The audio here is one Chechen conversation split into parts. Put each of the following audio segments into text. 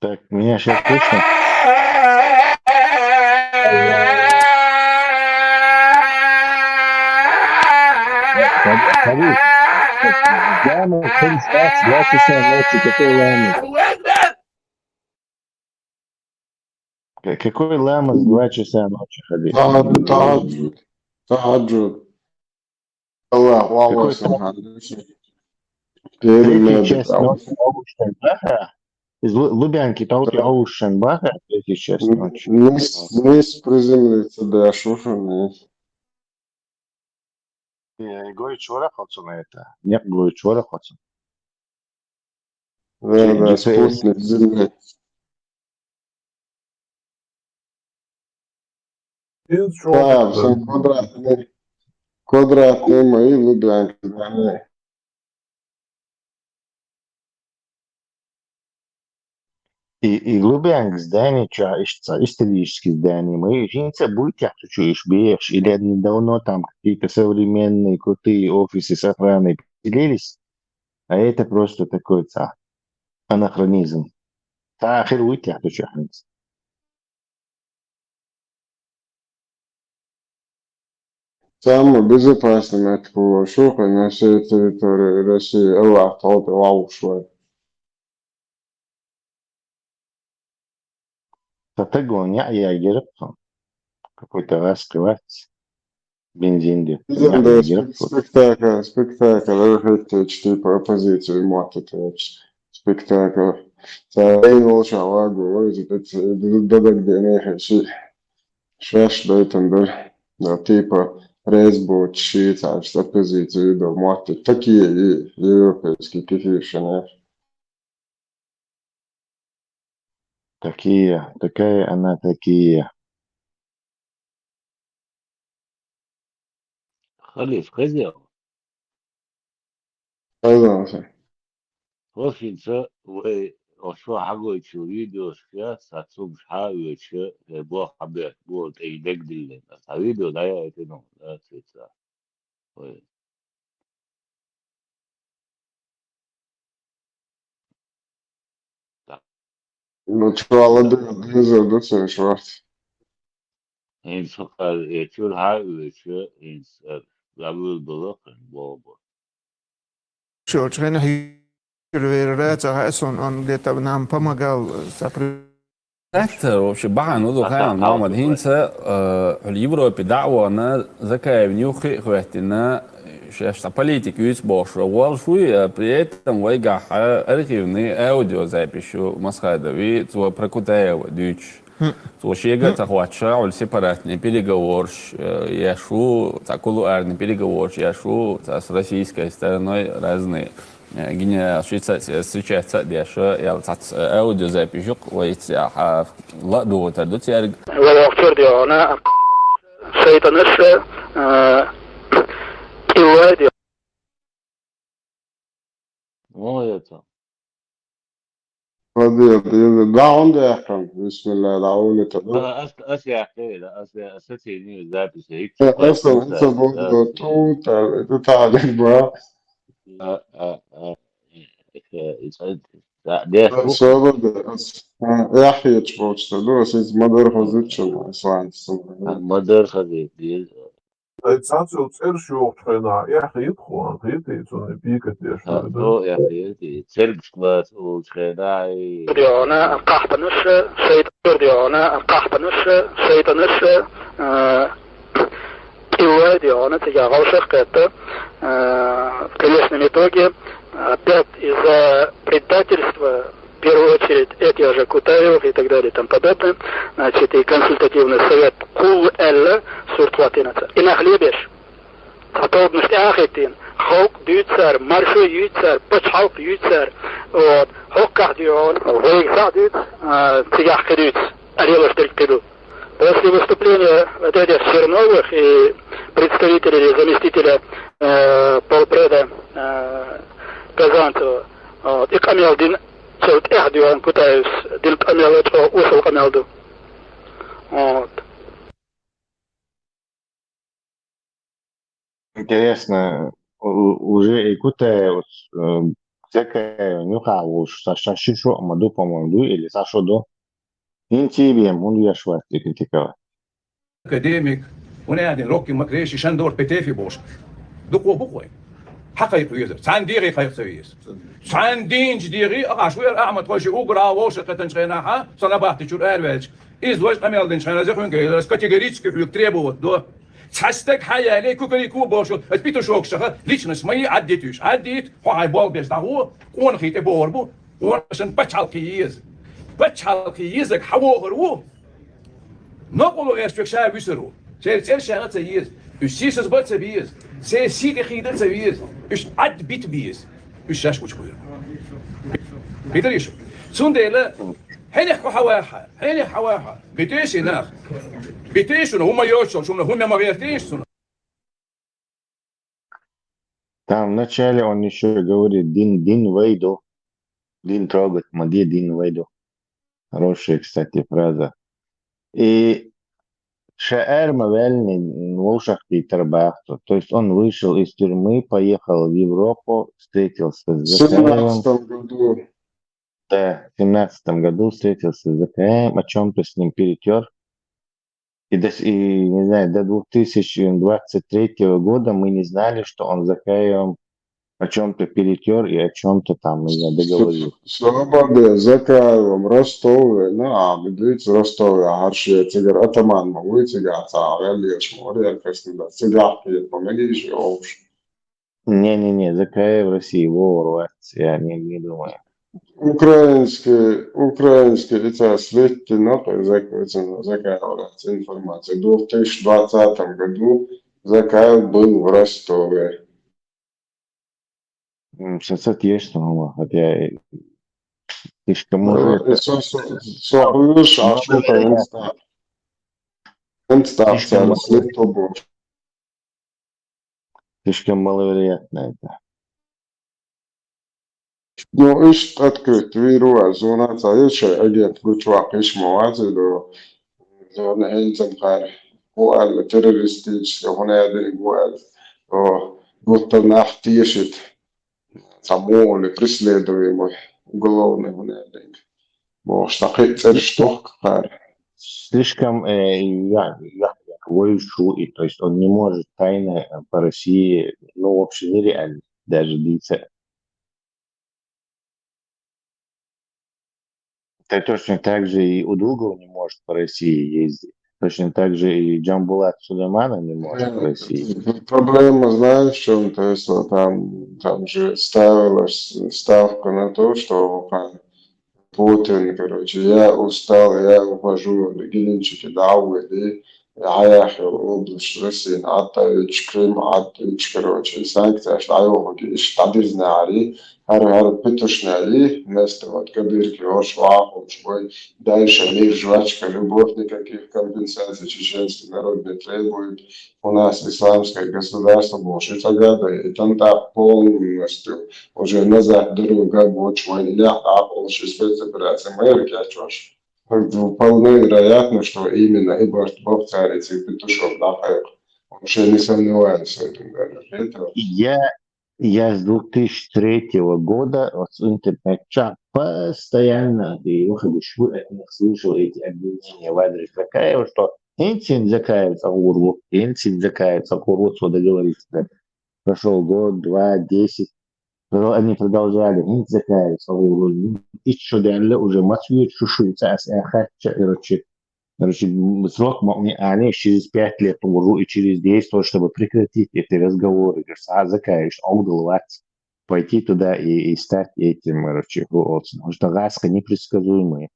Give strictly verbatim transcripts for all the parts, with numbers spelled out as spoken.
Так, меня сейчас слышно? Смотри, ламаз в семь часов, в два часа ночи, какой ламаз? К- Какой ламаз в два часа ночи ходить? Тахаджуд. Тахаджуд. Аллах, Какой Аллах, там субхану. Перед Третья меда часть там. ночи Аушен Баха? Из Лу- Лубянки Таути Аушен Баха, третья часть ночи. Низ, низ приземлиться, да, шушен. Э, Гой Чура Хоцуна это. Нет, Гой Чура Хоцуна. Да, да, G P S. Спутник Земли. Из Да, всё квадратный. Квадратный мои Лубянки, да, они. И, и Лубянг здание, чё, иш- исторический здание. Мы жинца будет я хочу иш беш, или они давно там какие-то современные крутые офисы с охраной поселились, а это просто такой ца, анахронизм. Та ахир будет я хочу ханц. Самый безопасный мед куло шуха на всей территории России. Аллах, Таути, Аллах, шуха. Татагон я я герб. Какой-то раскрывать. Бензин где. Изан да спек- спектакль, спектакль, это хоть типа оппозицию мотать, короче. Спектакль. Та эн волча лагу, ой, это дадак дене хеши. Шаш да это да. Да, типа, резбо, чи, там, что оппозицию да мотать. Такие и европейские кефиршины. Такие, такая она такие. Халиф, хозяин. Пожалуйста. Вошинца, вай, ошо хагойчу видеошка, сацум ша, вече, э, бо хабер, бо тейдек диллен. А видео да я это, ну, да, цвета. Ой. Ну, чё, ладно, не забудь, что Ин сухар, э, чур ха, э, чё, ин с-, э, забыл было, как бо-, бо. Шо, чхена хи-, верера, цаха сон, он где-то нам помогал, э, сопры- Сахта, вообще, бахан уду Аха, хаям, аха, Мухаммад аха. Хинца, э, Европе даъвана, Закаев нюхи, хветтина, шешта политик юс бош, вал шуй, э, при этом вайгах, э, архивный аудиозапись у Масхадови, цо про Кутаева дюч. Цо шега цахватша, уль сепаратный переговорш, э, яшу, ца кулуарный переговорш, яшу, ца с российской стороной разные. Э, гине шица, э, встречаться деша, я ца, э, аудиозапись юк, вайца, а, ла дуотар ду церг. Валахтыр диона, шайтаныс, э, килла диона. Ну, это. Ладно, ладно, да, он да, бисмилла, да, он это, да. Ас, ас, я, да, ас, я, ас, я, не, запись, я, Э, это, это было, да, тут, э, это так, да. А, а, а, э, э, э, да, да, Всё, да, да. Э, я хочу просто, да, сиз мадар хозучун, ислам, ислам. Мадар хази, да. Цацу церш юхтхена, я хит хуан, хит и цуни пикат я А, шуй, да. ну, я, я, я, церг склад, у, хена, и, Диона, кахпаныс, шайтыр диона, кахпаныс, шайтаныс, э, килла диона, тига галшах кэтта, э, в конечном итоге, опять из-за предательства, в первую очередь, этих же Кутаевых и так далее и тому подобное, значит, и консультативный совет Кул Элла суртватинаца. Инахлебеш. Цатолгнуш тяхетин. Халк дюцар, маршо юцар, пачхалк юцар. Вот. Хокках дион, вейгса дюц, а, цигах кидюц. Арелаш дерг киду. После выступления вот этих Черновых и представителя или заместителя, э, полпреда, э, Казанцева, вот, и камел дин, цел тех дион, Кутаевс, дил камел, это, усл камел ду. Вот. Интересно, у- уже и Кутаев, э, Закаевн юхагӀа волуш, ша, ша ши шо а ма ду, по-моему, ду или ша шо ду. ХӀинца бен, хӀунда еш вац и критиковать? Академик, хӀунда аьлла, Рокки Макреши, Шандор Петефи бохуш. Дукха бу-кх вай. Хьан кхайкха везар? Цхьана дегӀе кхайкха ца веза. Цхьана дийначу дегӀе, ахьа шу яра Ахьмад-Хойши уггар а вовшах кхетанчу хенахь, сан набахти чуьра араваьлча. Иза важа къамел динчу хенахь, аса хуьнга, аса категорически хьоьга требовать до. Цхьа стаг хьан яле, кукареку бохуш, аса Петушок шаха, личность ма йий, Ӏаддитуьйш, Ӏаддийта, хьо хьайн болх беш дӀагӀо, къонахий тӀе бохур бу, къонахашна пачхьалкхе еза. Пачхьалкхе езарг хьан вохур ву? Нокъало гӀертачуьнга ша вуьсур ву. Церан цӀерш шайна ца еза. Уьш сийсаз бан ца беза. Церан сий тӀе хийда ца веза. Уьш Ӏадда бита беза. Уьш шаьш гучу хуьйра. Хидар ишу. Цундела, хьенех кху хьан ваха? Хьенех хьан ваха? Битийша и нах. Битийша шуна, хӀума йоцуш, шуна хӀума ма гӀертийша шуна. Там вначале он ещё говорит, дин, дин вайду, дин трогать ма де, дин вайду. Хорошая, кстати, фраза. И шаӀар ма ваьллинехь вовшахтийтар боху цо. То есть он вышел из тюрьмы, поехал в Европу, встретился с Закаевым. В семнадцатом году. Да, в семнадцатом году встретился с Закаевым, о чём-то с ним перетёр. И до с-, и, не знаю, до двух тысяч двадцать третьего года мы не знали, что он с Закаевым о чём-то перетёр и о чём-то там, не знаю, договорился. Всё, балде, Закаевым Ростове, ну, а, видите, Ростове, а, харши, цигара атаман ма вуй, цигара ца, а, ваьллеш ма вари, я, Краснодар, цигара кхета ма мегий ши, овш. Не-не-не, Закаев России вогӀур вац, я не, не думаю. Украинский, украинский, это светтина, Закаев, информация. В двух тысячи двадцатом году Закаев был в Ростове. М, со-, соответственно, хотя и слишком, ну, может, это со-, со-, со-, слышь, а что-то не так. Не так, слишком мало, слишком маловероятно это. Ну, иштта открыт вийр ву аса, зуна ца йо шайн агент гучуваккхийша ма вац и до. Зуна хӀинца-м кхара хӀун аьлла, террористический хӀун аьлла, хӀун аьлла, о, гуттар нах тешийта. Цхьа муха преследуемый, уголовный хӀун аьлла. Бохуш, цхьа кхин а цӀераш тохка кхара. Слишком, э, я, я, я, войшу, и, то есть он не может тайно, э, по России, ну, вообще нереально даже дийца. Да точно так же и Удугов не может по России ездить. Точно так же и Джамбулат Сулейманов не может по России. Э, проблема, знаешь, в чём? То есть, вот там, там же ставилась ставка на то, что, вот, Путин, короче, я устал, я ухожу, гининчики дӀавоьду, хьаяхь йолу область Россин Ӏадда а йоьдуш, Крым Ӏадда а йоьдуш, короче, санкцияш дӀайохург иштта дӀадирзинехьара, хӀара-хӀара Петушна и, место вот Кадырки, хӀорш вахуш вай, дальше мир, жвачка, любовь, никаких компенсаций чеченский народ не требует. У нас исламское государство бохуш, и цӀа гада, и тӀантӀа полностью уже назад дорога боцуш вайн илехь дӀакъовлуш и спецоперация ма яра кечвеш. Вполне вероятно, что именно и барт боху цара и цига Петушок дӀакхайкха. Вообще не сомневаюсь в этом даже. Это Я, я с двух тысячи третьего года вот с интернет-чат постоянно, и выходишь, вы от них слышал эти обвинения в адрес Закаева, что хӀинца-м Закаев цӀа гӀур ву, хӀинца-м Закаев цӀа гӀур ву, цо договориться. Прошёл год, два, десять. Про-, они продолжали, хӀинца Закаев цӀа гӀур ву. Итт шо даьлла уже, маца вуьйцу шу, шу и цӀа аса аьхкхаьчча, короче, Короче, м, срок ма-, ма-, а, не, через пять лет гӀур ву и через десять тоже, чтобы прекратить эти разговоры. Говорит, а, Закаевич, Ӏовдал вац пойти туда и, и стать этим, короче, хӀу оцу. Потому что гӀаскхи непредсказуемые.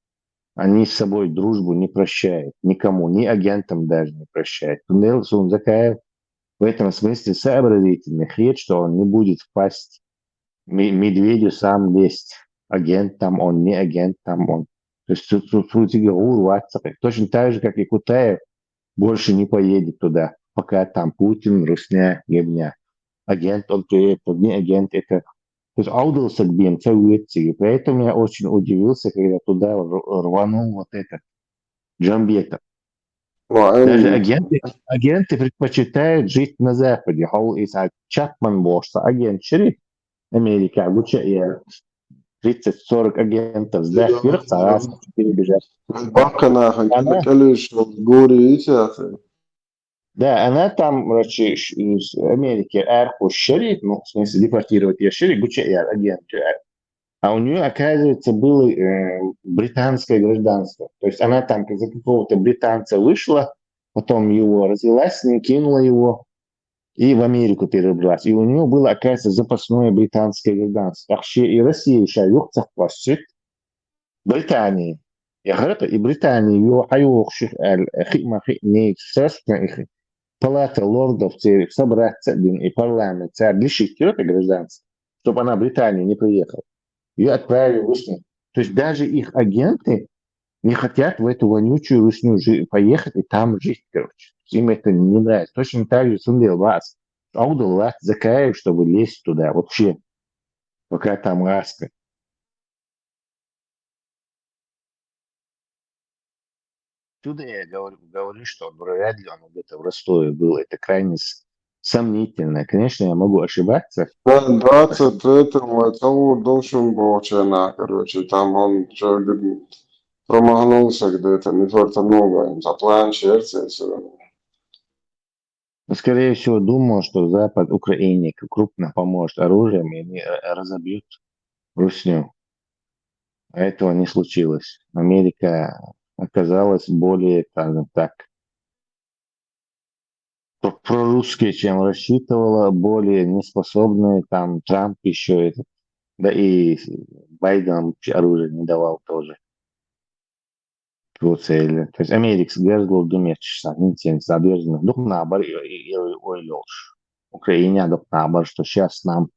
Они с собой дружбу не прощают никому, ни агентам даже не прощают. Туннель Сун Закаев в этом смысле сообразительный, хет, что он не будет впасть ме-, медведю сам лезть. Агент там он, не агент там он. То есть цу-, цу-, цу цига гӀур вац цхьа кхин. Точно так же, как и Кутаев больше не поедет туда, пока там Путин, русня, гебня. Агент он, то это, не агент это. То есть Ӏовдал стаг бен ца воьду цига. Поэтому я очень удивился, когда туда р-, рванул вот этот Джамбетов. Ва, Даже эн- агенты, агенты предпочитают жить на Западе. Хьол и цхьа Чапман бохуш цхьа агент шири, Америка гуча я тридцать-сорок агентов сдать, Яхи, царас перебежать. Бакана ханкина Ага. калиш гури исяхи. Да, она там, короче, ш- из Америки арку шерит, ну, в смысле, депортировать ее шерит, гуча я агент. А у нее, оказывается, было э, британское гражданство. То есть она там за какого-то британца вышла, потом его развелась с ним, кинула его и в Америку перебралась. И у нее было, оказывается, запасное британское гражданство. Так что и Россия сейчас юхтах площадь Британии. Я говорю, и Британии его хайох ших аль хима хи не сестна их. Палата лордов церик собраться один и парламент царь лишить её гражданства, чтобы она в Британию не приехала. Ее отправили в Русни. То есть даже их агенты не хотят в эту вонючую Русню жи- поехать и там жить, короче. Им это не нравится. Точно так же Сундел Вас. Аудал Вас Закаев, чтобы лезть туда вообще. Пока там Аска. Отсюда я говорю, говорю, что он вряд ли он где-то в Ростове был. Это крайне с- сомнительно. Конечно, я могу ошибаться. Да, двадцать третьего это вот должен был чена, короче, там он же говорит, промахнулся где-то, не фартануло, им за план сердца и всё. Но, скорее всего, думал, что Запад Украине к- крупно поможет оружием, и они э, разобьют Русню. А этого не случилось. Америка оказалась более, скажем так, про- прорусские, чем рассчитывала, более неспособные. Там Трамп еще этот, да и Байден вообще оружие не давал тоже. По цели. То есть Америкс герзло думает, что ничем задержано. Дух набор и, и, и ойлёлш. Украине дух набор, что сейчас нам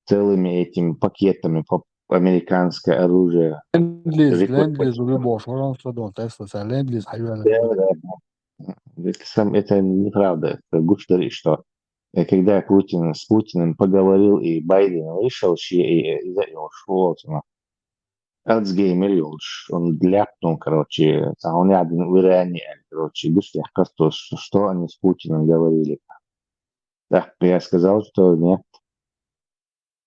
целыми этими пакетами по американское оружие. Ленд-лиз, Рекорд ленд-лиз почти. Уже бошваран что дон Тесла, ца ленд-лиз хайвана. Да, да, да. Это, сам, это неправда. Это гуш дари, что э, когда Путин с Путиным поговорил и Байден вышел, щи и, и за его шволтина. Альцгеймер ёлш, он ляпнул, короче, а он один в Иране, короче, гуш я кастос, что они с Путиным говорили. Да, я сказал, что нет.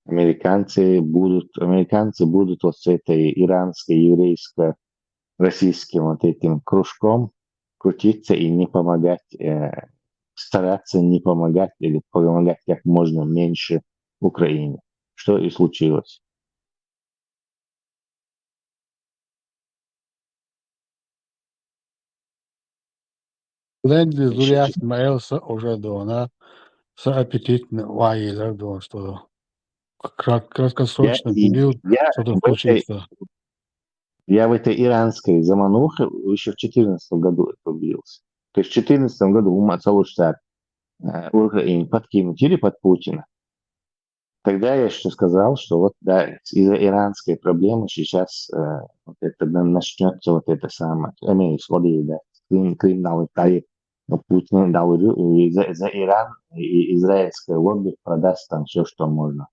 Американцы будут, американцы будут вот с этой иранской, еврейско-российским вот этим кружком крутиться и не помогать, э, стараться не помогать или помогать как можно меньше Украине. Что и случилось. Ленд-лиз Ещё Зуряс Маэлса уже дона. Са аппетитный вайилер дон, что крат- краткосрочно Я и- период я что-то в этой- случится. Я в этой иранской заманухе еще в четырнадцатом году это убедился. То есть в четырнадцатом году у Мацалуштар э, Украине подкинуть или под Путина. Тогда я еще сказал, что вот да, из-за иранской проблемы сейчас э, вот это начнется вот это самое. Америка, да, Крым, Крым дал Италии, но Путин дал и за, за Иран и израильское лобби продаст там все, что можно.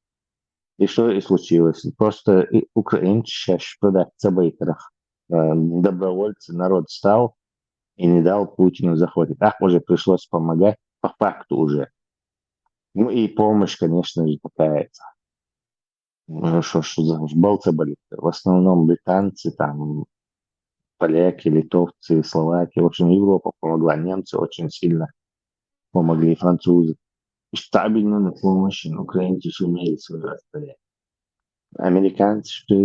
И что и случилось. Просто и украинцы сейчас продать собой э, добровольцы, народ стал и не дал Путину захватить. Так уже пришлось помогать по факту уже. Ну и помощь, конечно же, такая. Ну, что, что за балта болит? В основном британцы, там, поляки, литовцы, словаки. В общем, Европа помогла. Немцы очень сильно помогли, французы. И стабильно на помощь украинцы сумели свою отстоять. Американцы, что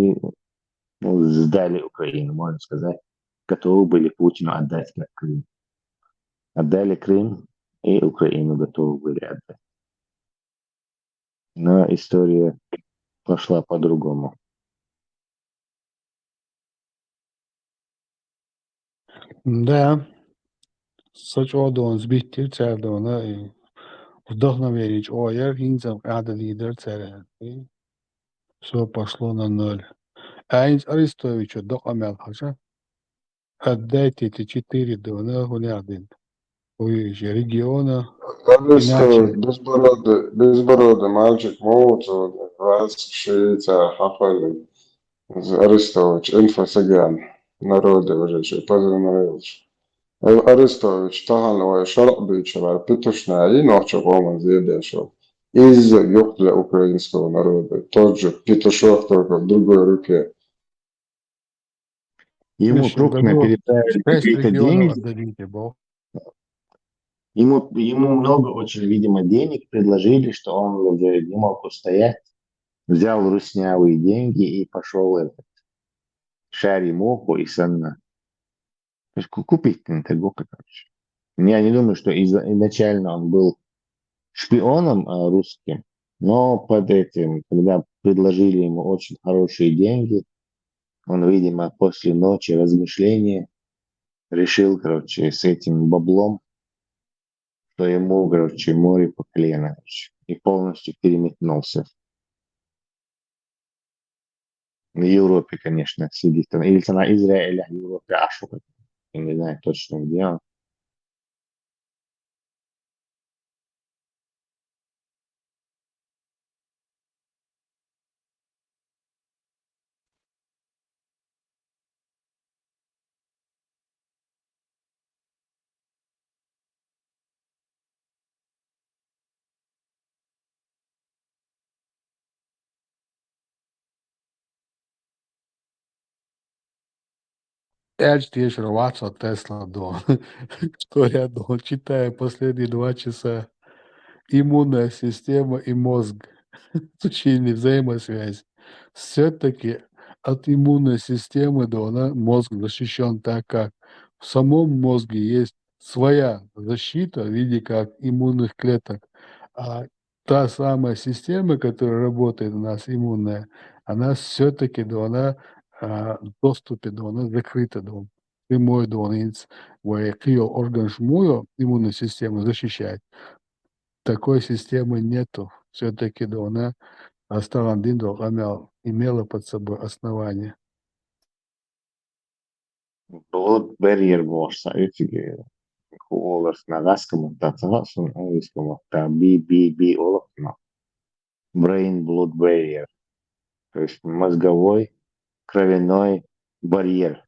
ну, сдали Украину, можно сказать, готовы были Путину отдать как Крым. Отдали Крым и Украину готовы были отдать. Но история пошла по-другому. Да. Са чӀо дон, сбиттир цар дона, и вдохновение чӀо яр, хинзам када лидер цар. И всё пошло на ноль. Айнс Арестовича докъамел хажа. Отдайте эти четыре дона, хунярдин. Уй, же региона. Арестович, Иначе- безбородый, безбородый мальчик, молодой, раз шица, хахвали. Арестович, инфо-цыган, народы уже что, познакомился. Арестович, тахан ой, шарабича, петушная, и ночью коман зедешо. из-за юкъ для украинского народа. Тот же Петушок, только в другой руке. Ему крупно переправили какие-то деньги. Отдадите, бо. Ему, ему много очень, видимо, денег предложили, что он уже не мог устоять. Взял руснявые деньги и пошел этот, шари моху и санна. То есть ку- купить на это гока, короче. Я не думаю, что из- изначально он был шпионом а, русским, но под этим, когда предложили ему очень хорошие деньги, он, видимо, после ночи размышления решил, короче, с этим баблом, что ему, короче, море по колено, короче, и полностью переметнулся. В Европе, конечно, сидит там. Или она Израиль, Европе, а что, я не знаю точно, где он. Аьлча тешар вац со Тесла дон. Кто я дон? Читаю последние два часа. Иммунная система и мозг. Сущие взаимосвязь. Все-таки от иммунной системы дона мозг защищен, так как в самом мозге есть своя защита в виде как иммунных клеток, а та самая система, которая работает у нас, иммунная, она все-таки дона а, в доступе дона закрыта дона. Прямой дона, инц, вай кхыйола орган шмуйо иммунная система защищает. Такой системы нету. Все-таки дона астагъан дин дона къамаьл имела под собой основание. Blood barrier бохуш са эциг, хӀу олар сона, гӀазкхий маттахь ца хаьа сона, английский маттахь B B B олар сона. Brain blood barrier. То есть мозговой кровяной барьер.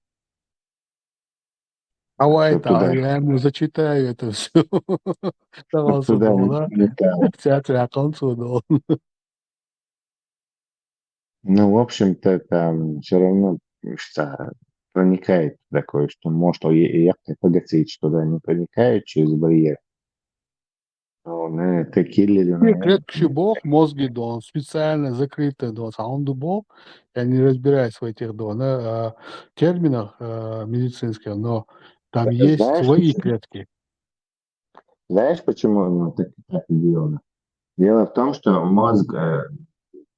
А вай, туда я ему зачитаю это все. Туда не, не так. Ну, в общем-то, там все равно что проникает такое, что может, и, и як-то погасить, что туда не проникает через барьер. Они такие люди, наверное. Клетки бог, мозги дон, специально закрытые дон, саунду бог. Я не разбираюсь в этих дон, а, терминах а, медицинских, но там есть свои клетки. Знаешь, почему оно так, так сделано? Дело в том, что мозг, э,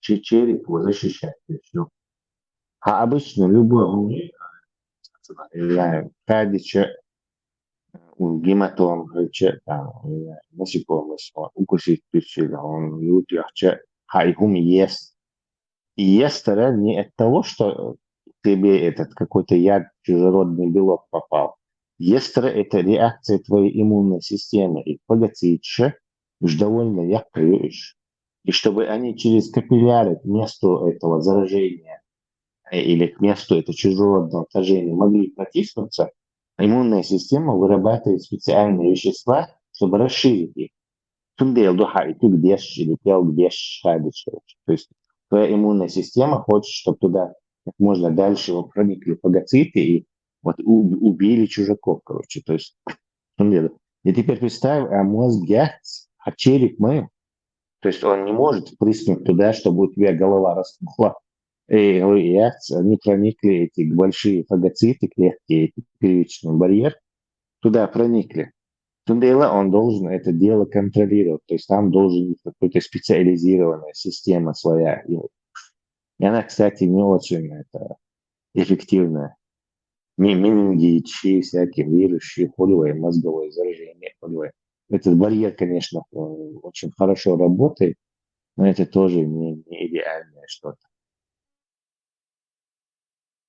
че- череп его защищает. Все. А обычно любой умри, я не знаю, кадича, гематом, там, насекомое укусить, он лютый, а хай хум ест. И ест не от того, что тебе этот какой-то яд, чужеродный белок попал. Ест это реакция твоей иммунной системы. И погасить же уж довольно ярко ешь. И чтобы они через капилляры к месту этого заражения э, или к месту этого чужеродного вторжения могли протиснуться, иммунная система вырабатывает специальные вещества, чтобы расширить их. Цундела ду хьа и туг деш или пел деш хадиш. То есть твоя иммунная система хочет, чтобы туда как можно дальше его проникли фагоциты и вот у- убили чужаков, короче. То есть цундела. И теперь представь, а мозг яц, а череп мы. То есть он не может впрыснуть туда, чтобы у тебя голова распухла. И яц, они проникли, эти большие фагоциты, клетки, эти первичный барьер, туда проникли. Цундела он должен это дело контролировать. То есть там должен быть какая-то специализированная система своя. И, и она, кстати, не очень это, эффективная. Ми- Менингит, ши, всякие вирусы, ши, хули вай, мозговое заражение, хули вай. Этот барьер, конечно, э, очень хорошо работает, но это тоже не, не идеальное что-то.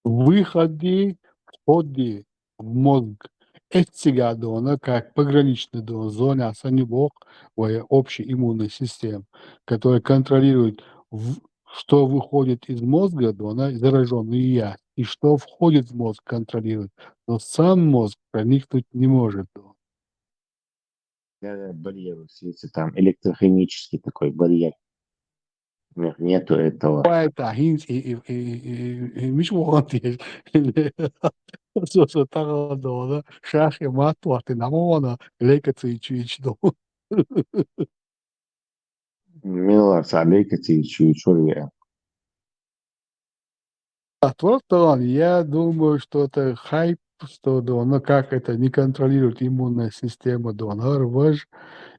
Выходы, входы в мозг. Эцигадона, как пограничный дон, зона санибок, вай общей иммунной системы, которая контролирует, в- что выходит из мозга, дона, зараженный я, и что входит в мозг, контролирует. Но сам мозг проникнуть не может, дона. Э, барьер, если там электрохимический такой барьер. У них нету этого. Vai tā hints, i, i, i, i, i, viņš vārtīs. Sos tā dona, šāxi mātuāti namona, leikacīču ičdo. Milārs leikacīču ičurvē. А вот он, я думаю, что это хайп, что да, ну как это, не контролирует иммунная система, да, она рваж,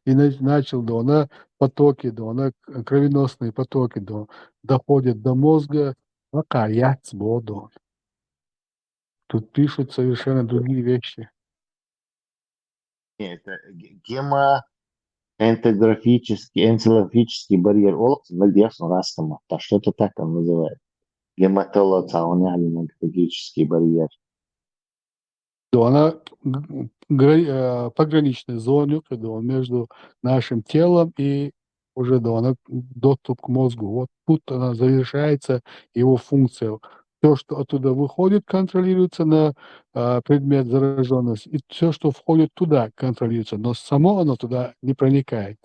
и на- начал, да, она потоки, да, она к- кровеносные потоки, да, доходят до мозга, ну, каяц, да. Тут пишут совершенно другие вещи. Нет, это ге- гемоэнцефалографический, энцефалографический барьер олоқсин, ноль девяносто раз там, так что-то так он называется. Гематолоцаунальный энцефалографический барьер. Да, она г- гра- э, пограничная зона, да, между нашим телом и уже, да, она доступ к мозгу. Вот тут она завершается, его функция. Все, что оттуда выходит, контролируется на а, предмет зараженности. И все, что входит туда, контролируется. Но само оно туда не проникает.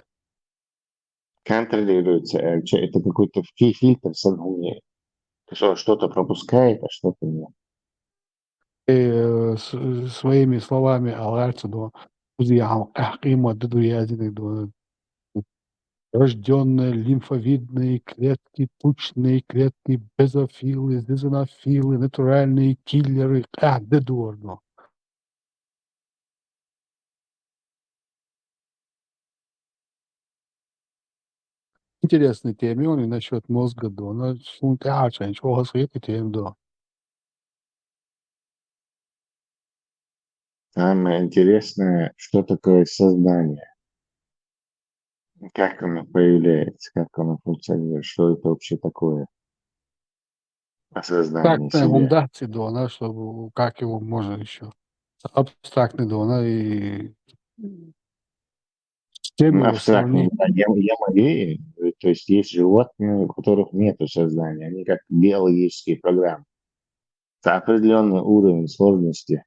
Контролируется. Э, чё, это какой-то фи- фильтр сознания. Что, что-то пропускает, а что-то нет. Э, с- своими словами аларца, но рожденные лимфовидные клетки, тучные клетки, базофилы, эозинофилы, натуральные киллеры, а, дедуорно. Интересный тема, он и насчет мозга, да, но сунтяшен, что хасхит и тем, да. Самое интересное, что такое сознание? Как оно появляется, как оно функционирует, что это вообще такое? Осознание Абстрактная себя. Фундация, да, она, чтобы, как его можно еще? Абстрактный, да, она и с чем Ну, его абстрактный, сравнить? Да, я, я могу, э, то есть есть животные, у которых нет сознания, они как биологические программы. Это определенный уровень сложности.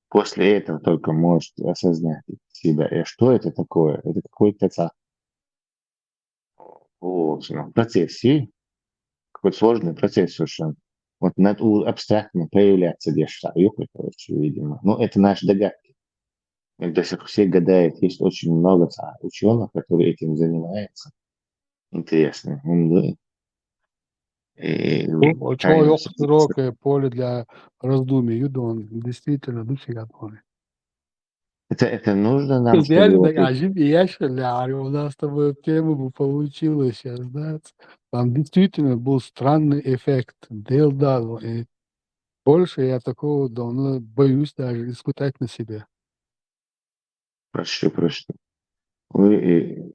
После этого только может осознать себя. И что это такое? Это какой-то ца- о, ну, процесс, и какой-то сложный процесс совершенно. Вот над у- абстрактно появляться где-то, короче, видимо. Но это наши догадки. И до сих пор все гадают, есть очень много ца- ученых, которые этим занимаются. Интересно. М, да. И Ну, у человека широкое поле для раздумий, you don't, действительно, ну, всегда поле. Это, это нужно нам, реально, чтобы так, вот а жив- и я щас ля, у нас с тобой тема бы получилась сейчас, да? Там действительно был странный эффект. Дел да, и больше я такого давно боюсь даже испытать на себе. Прости, прости. Вы, э,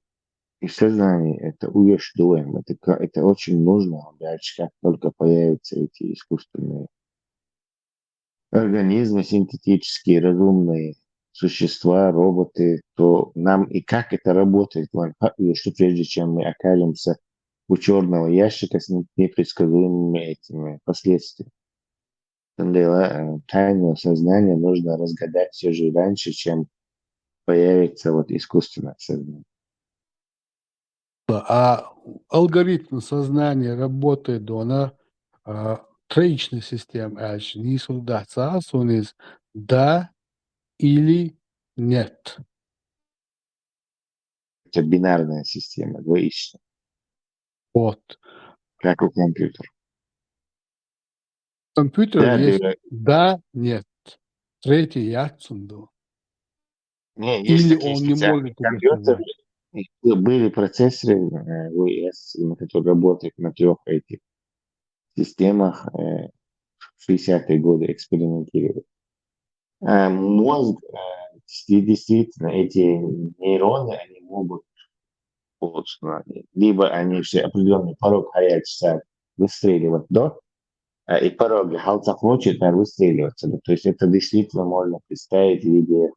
и сознание, это уешь дуэм, это, ка- это очень нужно, дальше как только появятся эти искусственные организмы, синтетические, разумные существа, роботы, то нам и как это работает, вон, ха- и что прежде чем мы окажемся у черного ящика с не- непредсказуемыми этими последствиями. Там дело, э, тайну сознания нужно разгадать все же раньше, чем появится вот искусственное сознание. А алгоритм сознания работает, да, она а, троичная система, а не сюда, да, или нет. Это бинарная система, двоичная. Вот. Как у компьютера. Компьютер Да, есть да. Да, нет. Третий яцунду. Не, есть Или такие он не специальные может это компьютеры. Сказать. И б- Были процессоры э, в ОС, на которые работают на трех этих системах. Э, в шестидесятые годы экспериментировали. Э, мозг, э, дес- действительно, эти нейроны, они могут, вот, ну, либо они все определенный порог горячий выстреливать до, э, и порог халцахлочит, наверное, выстреливаться. Ну, то есть это действительно можно представить в виде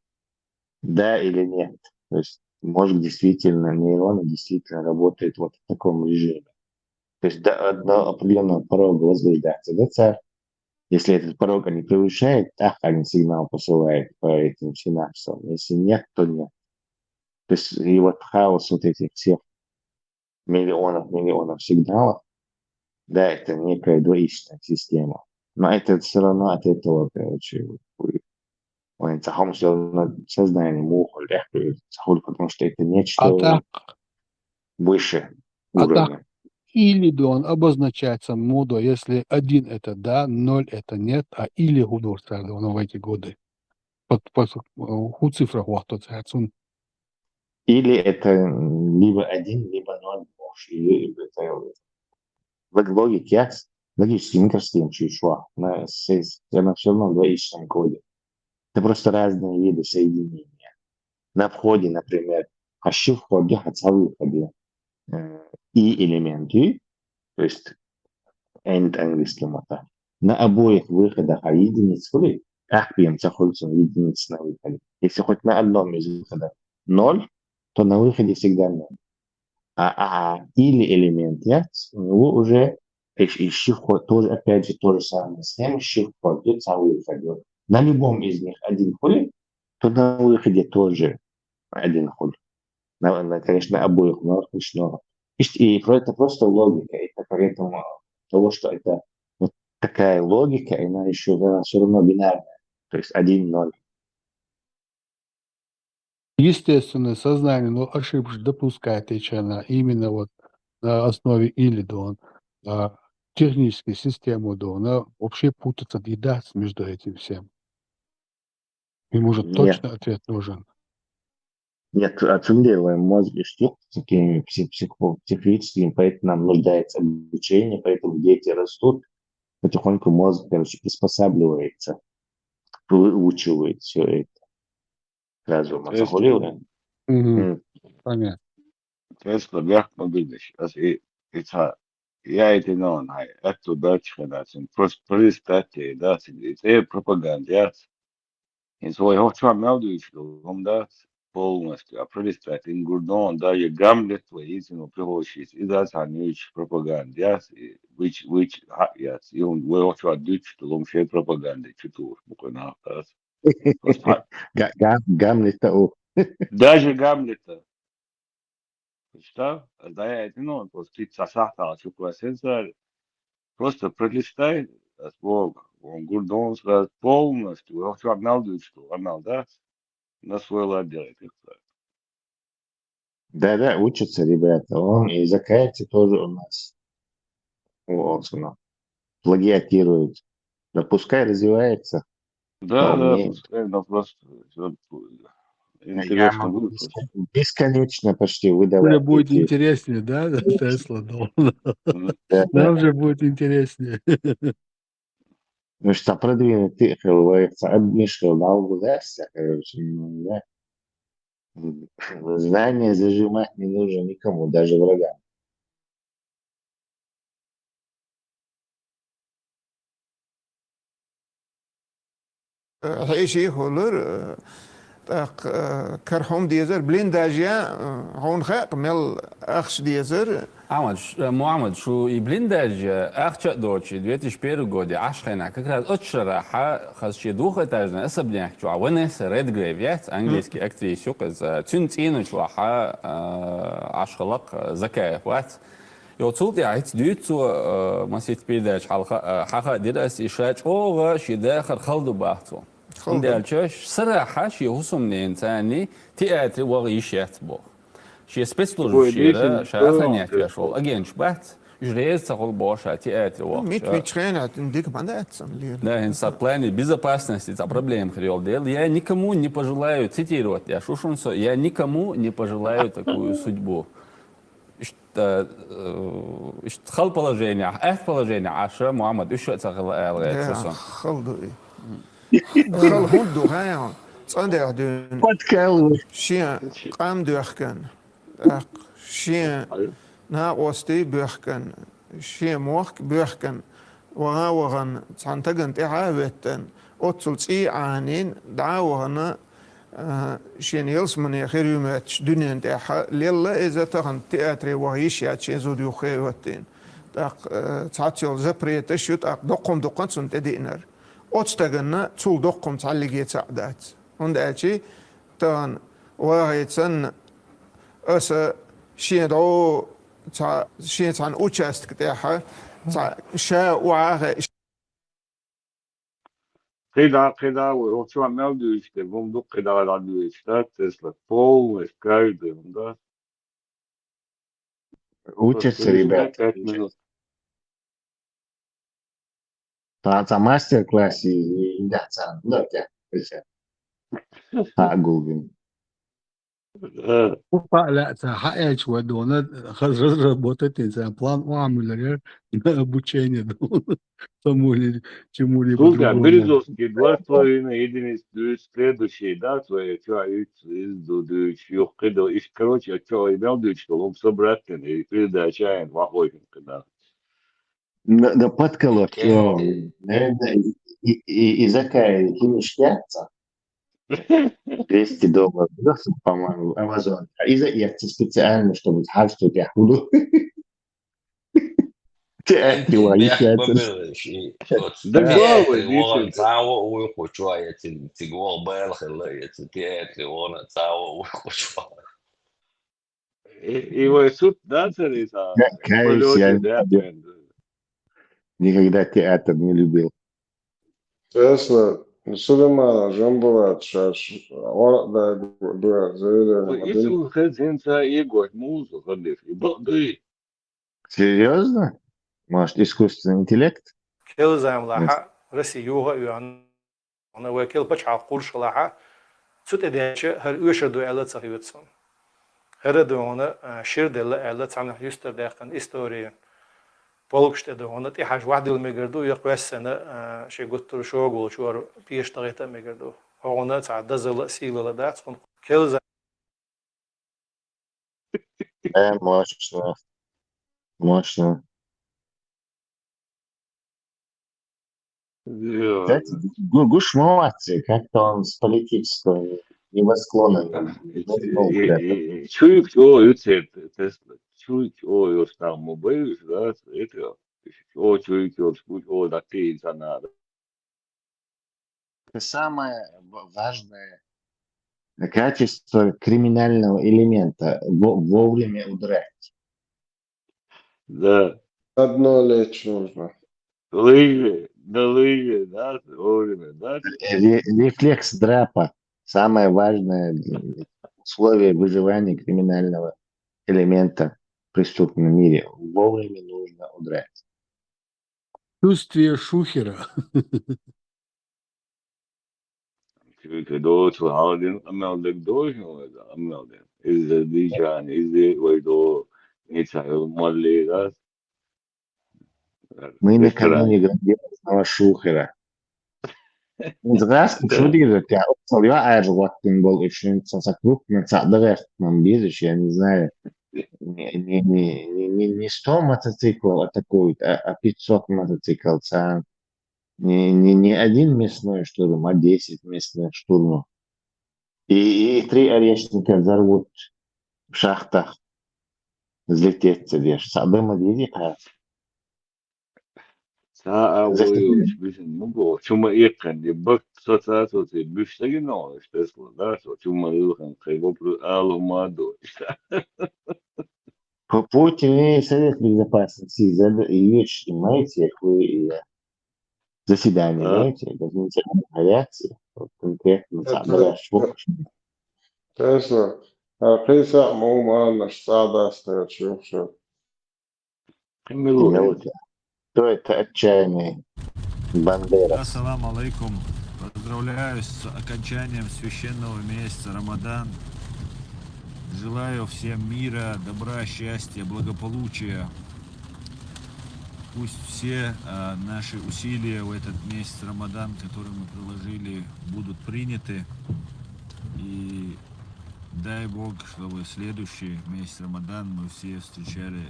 да или нет. То есть мозг действительно, нейроны действительно работают вот в таком режиме. То есть до, до определенного порога возбуждается ДЦР. Если этот порог не превышает, так они сигнал посылают по этим синапсам. Если нет, то нет. То есть и вот хаос вот этих всех миллионов, миллионов сигналов, да, это некая двоичная система. Но это все равно от этого, короче, вы- ой, это все равно сознание муху легко, потому что это нечто А так, выше а так уровня. или да он обозначается мудо, если один это да, ноль это нет, а или гудур царда он в эти годы. Под, под, э, ху цифра хуахто царцун. Или это либо один, либо ноль, может, или это лог- логика, логический микросхем чуть-чуть. Она все равно в двоичном коде. Это просто разные виды соединения. На входе, например, а шифр входе, хотя выходе, э, и элементы, то есть and английский мата. На обоих выходах а единиц хули, ах, пьем цахольцем единиц на выходе. Если хоть на одном из выходов ноль, то на выходе всегда ноль. А, а или элемент, я, у него уже и, и шифр входе тоже, опять же, то же самое. С ним шифр входе, а выходе. На любом из них один хули, то на выходе тоже один хули. На, на, конечно, обоих, но точно. И, и про- это просто логика. Это поэтому того, что это вот такая логика, и она еще она все равно бинарная. То есть один ноль. Естественно, сознание, но ошибки допускает, и чё она именно вот на основе или да он, а, технической системы да он, она вообще путаться не даст между этим всем. Ему же Нет. Точно ответ нужен. Нет, отсюда делаем мозг и штук с такими пси- психо- психическими, поэтому нам нуждается обучение, поэтому дети растут, потихоньку мозг, короче, приспосабливается, выучивает все это. Сразу То есть- мацахулиура. Мгм. М. Понятно. Тесла бяхк ма бинаш. Ас и и ца я эти нон хай. Эту бачхана син просто пристати да син. И те пропаганда. Ин свой хох чуа мелдуч лом да полностью. А пристати ин гурдон да я Гамлет твой ин син прихошис. И да сан юч пропаганда. И вич вич ха я. И он вой хох чуа дуч лом ше пропаганда чутур. Буквально да. Просто Га- га- Гамлета у. Даже Гамлета. Представь, да я это, ну, просто ты сахта чуква сенсор. Просто пролистай, а с Богом. Он гурдон сразу полностью. Я хочу обналдывать, что обналда на свой лад делает. Да-да, учатся ребята. Он и Закаевцы тоже у нас. Вот, ну, плагиатирует. Да пускай развивается. Да, да, Вполне. Пускай, но просто вот, Я интересно могу будет. бескон- бесконечно почти Уже выдавать. будет Эти- интереснее, да, Тесла? Да. Да, да. Нам же будет интереснее. Ну что, продвинутый хилвайца, обмешивал на углу, да, всякое, короче, ну, да. Знания зажимать не нужно никому, даже врагам. Э, хьеший хулар, э, так, э, кархом дезар, блин, даже я, э, хьон хак, мел ахш дезар. Ахмад, ш- э, Мухаммад, шу и блин даже ахча дочи, две тысячи первый годе, аш хайна, как раз от шара, ха, хас че двухэтажный особняк, чуа, Ванесса Редгрейв, яц, английский актриса, юкъыз, э, цюн цину чуа, ха, э, аш халак, э, Закаев, вац. И вот султи, а эти дюйцу, э, масит передач, халха, э, хаха дирас, и шач ога, ши дахар халду бахцу. Халду. Халду. Дальше, сара хаш, и хусум не инсани, театре вага ишет бо. Ши спецслужб Ой, шира, действительно, ша охранять да, яшол, агент бахц, уж рез сахол боша, театре вага. Мич, мич хена, дик манда этсам лир. Да, ин со плане безопасности, за проблем хрел дел. Я никому не пожелаю, цитировать, я шушун со, я никому не пожелаю такую судьбу. Ишта, э, ишта хал положение, эх положение, аша Мухаммад, уж цахал айл Да, гайцасан. халду. Хал хунду, хая. Цандя дюн. Подкалывай. Ши къам дюхкан. Так, ши на ости бюхкан. Ши мох бюхкан. Вага ваган цантаган тиха веттан. Отцул ци анин, да вагана, э, шин елсмане хиримет дюнен тиха. Лелла эза тахан театре вага иш я че зуд юхе веттин. Так, э, цацел запрета шут ак докком докком цун тединар. Отстаганна цул докком цаллиге цаъдац. Онда ачи тахан вагайцан Аса шен дӀо ца-, шен цхьана участка тӀехьа ца-, ша охьа а хаьа. КхидӀа, кхидӀа, вай, вот чё, мел дуьйцуш дерг, хӀума ду кхидӀа дӀадуьйцуш, да, Тесла, полностью каждый, да. Учатся Просто ребята. пять минут. Цхьа, цхьа мастер-класс и, и, и да, цхьа, да, тя, тя. Цхьа гулгин. Да. Упа лаьца хьаэча вай дона, хаз разработать цхьа план у Амулер на обучение дона. Самули, чемули Слушай, а по-другому. Березовский два с половиной единиц дуьйцу, следующий, да, твои, чё, из, из ду дуьйцу, юхкы ду, иш, короче, а чё, и мел дуьйцу, лом собрать, и передача, и вахой, когда. Да, да подколоть, ё, наверное, и, и, и, и закай, кинешкятся. Двести долларов, да, по-моему, Amazon. А из-за этого специально, чтобы хавсту тя худу. Те эти ва, Бех икятся. бабелыш и вот Да те главы эти вон дичи. Цао уй хочуа эти тигол бел хила эти те эти вон Цао уй хочуа. И, и вай суд, да, царица? Да, кайся, Полёте, я да, не Никогда театр не любил. Тесла, Сулеймана, Жамбулат, шаш, ора, да, да, заявление, Ой, модель. Исус хезинца и гот музу ходишь, и балды. Серьезно? Может, искусственный интеллект? Келзайм лаха Россия юга юан. Она вай кел пачхьалкх кхурш лаха. Цу тӀе деча хӀара оьшар ду аьлла ца хьоьца. ХӀара ду хьона, а, шир делла аьлла цхьаннахь юстар даьккхина история. Полкаш тӀе ду хьона, тӀехьажа вахдила мегар ду, я кхоьссина, а, ши гуттар шога волчу ара пеша тагӀита а мегар ду. Хьо хьона цхьа дазала а, сийлала дац, хьона келза. Э, мощно. Мощно. Да. Знаете, гу- гуш молодцы, как-то он с политического не восклонен. Чуйк о юцер Тесла. Чуйк о юстам баюш, да, это. О чуйк о скуч о да ты надо. Это самое в- важное качество криминального элемента. Во- вовремя удрать. Да. Одно лечь нужно. Лыжи, на лыжи, да, вовремя, да? Ре- рефлекс драпа. Самое важное условие выживания криминального элемента в преступном мире. Вовремя нужно удрать. Чувствие шухера. Чуйк о доцу халдин амел дег дожно, амел дег. Из дичан, из вайдо, не царил молли, да? Мы накануне грандиозного шухера. Здрасте, что ты говоришь? Я обцеловал аэрофлот, был очень со крупным, со дорожным, я не знаю. Не, не, не, не, не, не сто мотоциклов атакуют, а, а пятьсот мотоциклов. Ца- Не, не, не один мясной штурм, а десять мясных штурмов. И, и три орешника взорвут в шахтах. Взлететься, видишь, с одной модели, а Цхьа а Зачем? вуйуш бисин муго, чума иккханди, бакт со цацоци буьш сагина ош Тесла, да, со чума илхан кхай вопру алу мадо. П- Путин и Совет Безопасности зада и вещи, знаете, хуй и я. Заседание, А? Знаете, это не те реакции. Вот конкретно Это- собрать, что Тесла, а кыса муман наш сада стоит, чё, чё. Милуй. Минута. Кто это отчаянный Бандера? Ассаламу алейкум. Поздравляю с окончанием священного месяца Рамадан. Желаю всем мира, добра, счастья, благополучия. Пусть все а, наши усилия в этот месяц Рамадан, который мы приложили, будут приняты. И дай Бог, чтобы следующий месяц Рамадан мы все встречали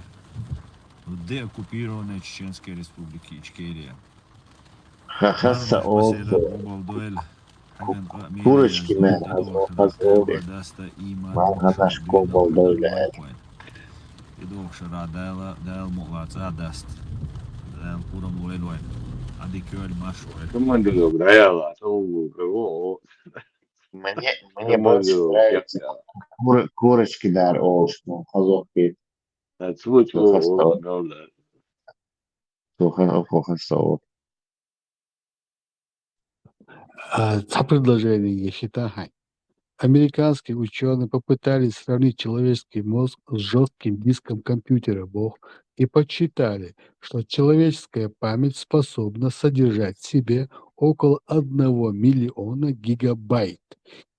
в деоккупированной Чеченской Республике Ичкерия. Хахаса олсо. Курочки на азо хазови. Ман хаташ кобал дойле. И дохшара Дала, Дала мула цӀа даст. Дала пурам лойлой. Ади кёль марш лой. Командир Гаяла, Саул Гавол. Мне, мне больше нравится, Кур-, курочки дар олуш ду, хазох бит. Цо хаза олуш ду. Цо хаза, цо хаза олуш. А, цхьа предложение я хӀета хьайн. Американские учёные попытались сравнить человеческий мозг с жёстким диском компьютера, боху, и подсчитали, что человеческая память способна содержать в себе около одного миллиона гигабайт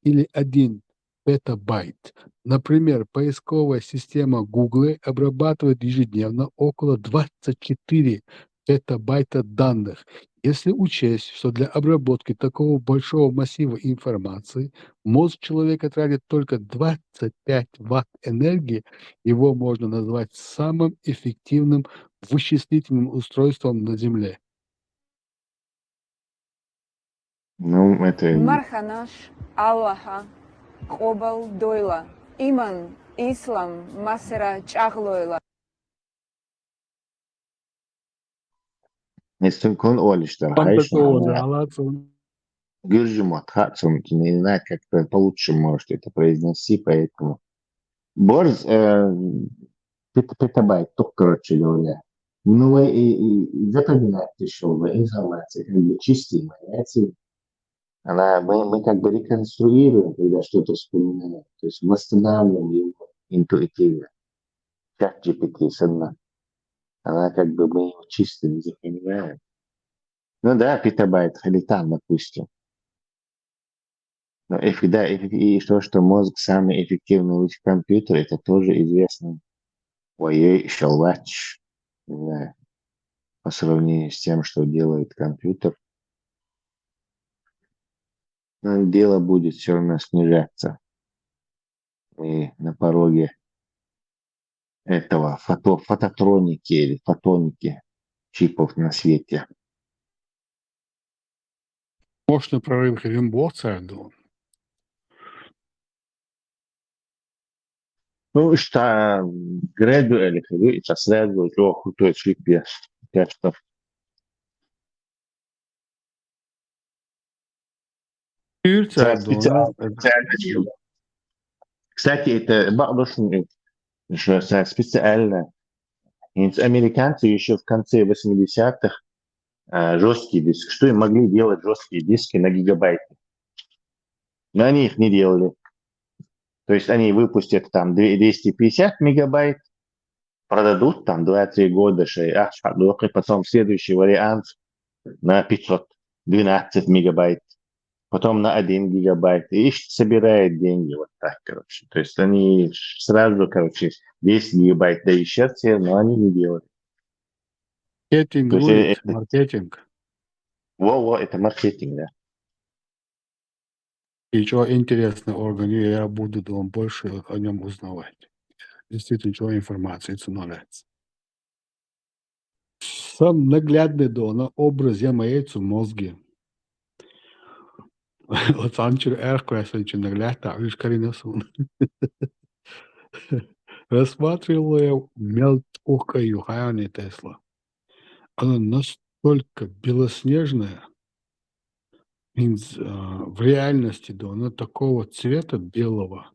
или один петабайт. Например, поисковая система Гугла обрабатывает ежедневно около двадцать четыре петабайта данных. Если учесть, что для обработки такого большого массива информации мозг человека тратит только двадцать пять ватт энергии, его можно назвать самым эффективным вычислительным устройством на Земле. Ну, это Марханаш Аллаха къобал дойла, иман, ислам масара чӀагӀлойла. Эс цуьнга хӀунда олуш дара, хьайша? Гуьржийн мотт хаьа цунна, не знаю, как-то получше может это произнести, поэтому. Борз, э, пет-, петабайт ду-кх, короче говоря. Ну, и, и, и запоминать ещё, информация как бы чистая, яц. Она, мы, мы как бы реконструируем, когда что-то вспоминаем, то есть восстанавливаем его интуитивно. Чат G P T санна. Она как бы, мы его чистым запоминаем. Ну да, петабайт хили там, допустим. Но эф-, да, эф-, и то, что мозг самый эффективный в компьютере, это тоже известно. Ой, ей ещё лач, не знаю, по сравнению с тем, что делает компьютер. Но дело будет всё равно снижаться. И на пороге этого фото-, фототроники или фотоники чипов на свете. Мощный прорыв хилира боху цара ду. Ну, иштта грезу или хилира, иштта сразу чӀогӀа крутой чип я, так что. Цара специально, цара, кстати, это бакъдош, что цара специально, хӀинца американцы ещё в конце восьмидесятых, а, жёсткий диск, что и могли делать жёсткие диски на гигабайты. Но они их не делали. То есть они выпустят там две-, двести пятьдесят мегабайт, продадут там два-три года, шоай ахча хьадоккху, и потом следующий вариант на пятьсот, двенадцать мегабайт, потом на один гигабайт, и ищ-, собирает деньги вот так, короче. То есть они сразу, короче, десять гигабайт дают сердце, но они не делают. Маркетинг, то есть, э, это маркетинг. Во, во, это маркетинг, да. И чё интересный орган, я буду, думаю, больше о нём узнавать. Действительно, чё информация становится. Самый наглядный дона образ я ма яц цу мозге. Оцу анчура аьрхкхоьссинчу нагахь лаьттахь уьш карийна суна. Рассматривал я, мел тӀухкай ю хьайна Тесла. Она настолько белоснежная, хӀинца, а, в реальности, да, она такого цвета белого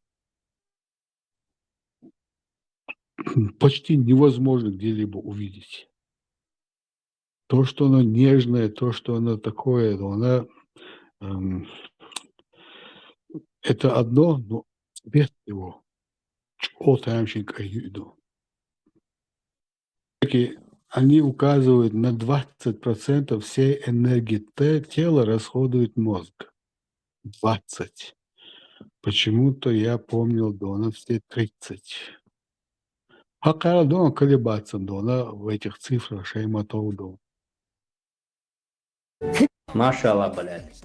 почти невозможно где-либо увидеть. То, что она нежная, то, что она такое, да, она, эм, это одно, но цвет его чӀогӀа тамашийна кӀай ю и ду. Они указывают, на двадцать процентов всей энергии те-, тела расходует мозг. Двадцать. Почему-то я помнил, дона, все тридцать. Хьакхара, дона, колебаться, дона, в этих цифрах, шайн мотов, дона. Машалла, блядь.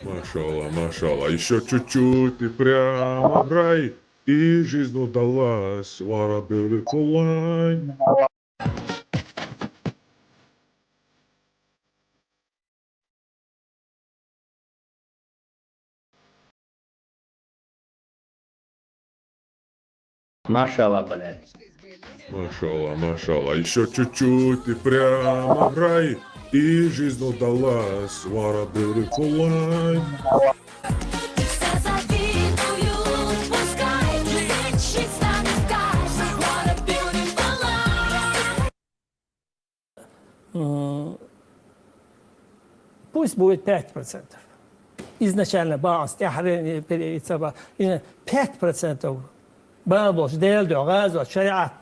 Машалла, машалла. Ещё чуть-чуть и прямо в рай. И жизнь удалась. What a beautiful life. Машалла, блядь. Машалла, машалла. Ещё чуть-чуть и прямо в рай. И жизнь удалась. What a beautiful life. Пусть будет пять процентов. Изначально баланс тӀаьхьа перейти ца ба-, именно пять процентов бала болуш, Делан дуьхьа гӀазот, шариӀат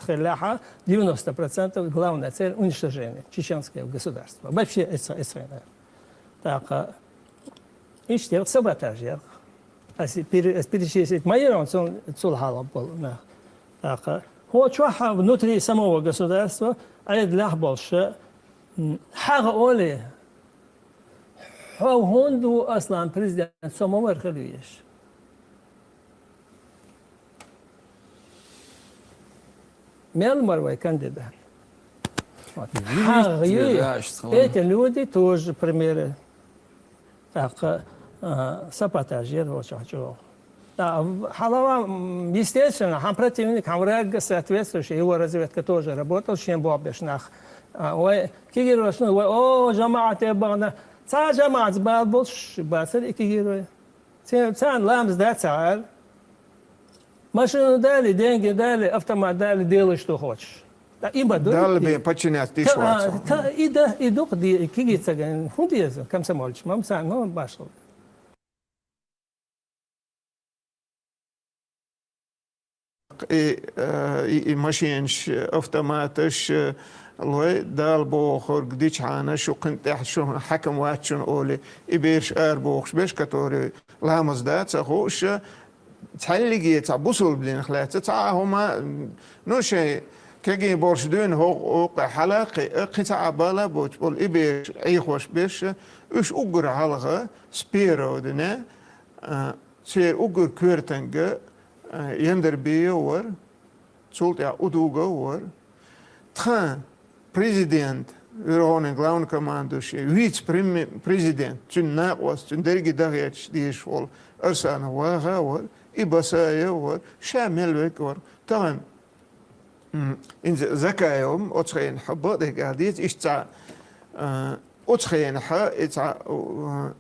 хиллехьа, девяносто процентов главная цель уничтожения чеченского государства. Вообще, эца, эца. ТӀаккха иштта саботаж яр. Ас пере-, ас перечислить ма яр, цул, цул хьалха болу нах. ТӀаккха хӀо чохь внутри самого государства айда лахь болуш, м, хьагӀ олий, хьо хӀунда ву, Аслан, президент, со ма вара хила везаш? Мел мара вай кандидат? Вот. Вуьйцу хьагӀ юй. Эти люди тоже примеры. ТӀаккха, а, саботаж яр хӀо чохь чӀогӀа. Да, в-, хьалава, м, естественно, хьан противник, хьан враг соответствующий, его разведка тоже работал, шен боху беш нах. А, вай кегийрхошна, вай, о, жамаӀате бахана, цхьа жамаӀатца бала болуш бацара и кегийрхой. Ца-, царна ламаз дац ца аьлла. Машина далий, деньги далий, автомат далий, делаеш ду хочешь. Да, и ма ду. Далла бен подчиняться диш вац. Та, и да, и дукха де, кегий ца ган, хӀун деза, комсомолча, мамсан, ну, башхал. И, э, и, и машинаш, автоматаш, э, лой, Дала бохург дичхьана, шу кхин тӀехь шу хьаькам вац шуна олий, и бераш ара бохуш берш, которые ламаз дан ца хууш, цхьаьллиге цхьа бусулба динах лаьцна, цхьа а хӀума, ну, шайн кегий болуш дуьйна хӀокху, хӀокху хьала кхин, кхин цхьа а бала боцуш болу и бераш, Ӏехош берш, уьш уггар хьалха с первого дня, а, церан уггар коьртанга, а, Яндарбиев вара, цул тӀаьхьа Удугов вара. Тхан президент, верховный главнокомандующий, вице-преми-, президент, цуьнан накъост, цуьнан дерриге дахеташ дезаш волу Арсанов Ваха вара, и Басаев вара, ша мел верг вара. Тахана М, инза Закаевым оцу хенахь бакъдерг ала деза, иштта цхьа, а, оцу хенахь и цхьа, а,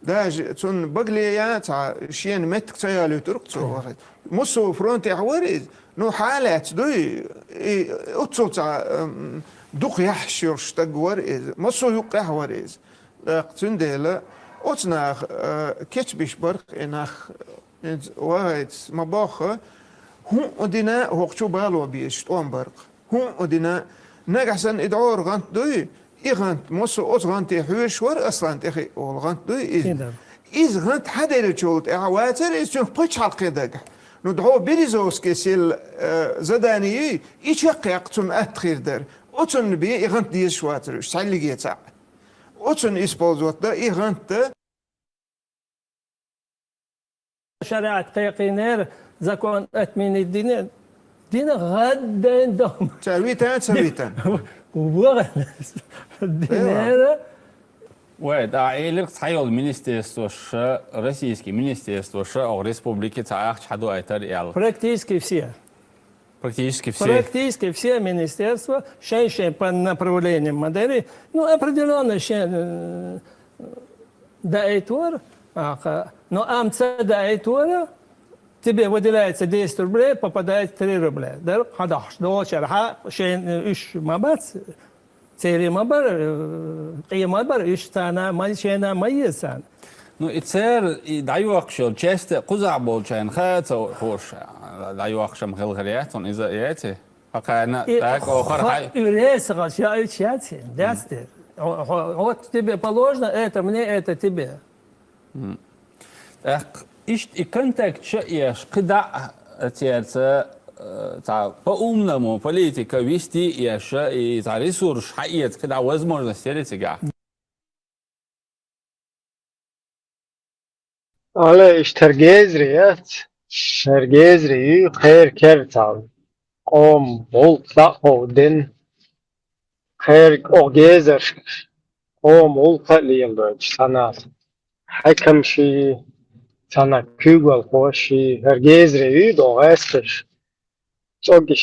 даже цунна багале я цхьа шена меттиг ца ялуьйтург цо вахийта. Массо а фронтехь вара иза, ну, хьалаьцна дуй, и оццул цхьа, м, дукха яхьаш йолуш стаг вара иза, массо а юккъехь вара иза. ТӀаккха цундела оцу наха, а, кечбиш барх и нах. Иза вахайца ма бохху, хӀун а дина хӀокху чу бало безаш тӀом баркъ. ХӀун а дина, нагахь санна и дӀора гӀант дуй, и гӀант, массо а оцу гӀанте хьоьжуш вара Аслан тӀехиъ волу гӀант дуй иза. Иза гӀант хьан деллачул тӀаьхьа вацара иза, цуьнах пачхьалкхе дагахь. Ну, дӀо Березовскис елла, э, задание юй, и чекхъяккха цунна атта хир дара. Оцунна бен и гӀант дезаш вацара уьш, цхьаьллиге цхьаъ. Оцунна использовать дан и гӀант дан. ШариӀат кхайкхийнера, закон отменить дина, дина гӀаддайн дом. Ца витан, ца витан. Ваха динера. Вай, да, элирг цхьа йолу министерствоша, российский министерствоша, оха республике цхьа ахча хьаду айтар ял. Практически все. Практически все. Практически все министерства, шайн-шайн по направлениям модели, ну, определённо шайн, э, даийтвар, аха, но амца даийтвара, тебе выделяется десять рублей, попадает три рубля. Да, хьадахьаш, долчар, хьа, шайн, э, уьш ма бац, церий ма бар, э, къе ма бар, уьш царна ма, шайна ма еза царна. Ну, и цер, и дӀайохкуш йолу часть кхузахь болчарна хаа ца хууш, дӀайохкуш-м хила хир яц, хьуна иза яций? Хьо кхарна и тӀаккха охар хо-, хьай. УьресагӀа, ша уьш яций? Дац те. Хьо-, хьо-, вот тебе положено, это мне, это тебе. М. ТӀаккха иштта и контакт ша еш, кхидӀа а церца, э, цхьа по-умному политика вести еш, и цхьа ресурс хьаэца, кхидӀа возможность яри цигахь? Ала иштта хӀара гезари яц, хӀара гезари ю, кхеран кер цхьа къоман гӀуллакх дӀа а кховдина, кхеран оха гезарш къоман гӀуллакх а леладойтуш цхьана хьаькамший, цхьана куьйгалхоший, хӀара гезари ю, догӀу гӀаьсташ. ЦӀоггаш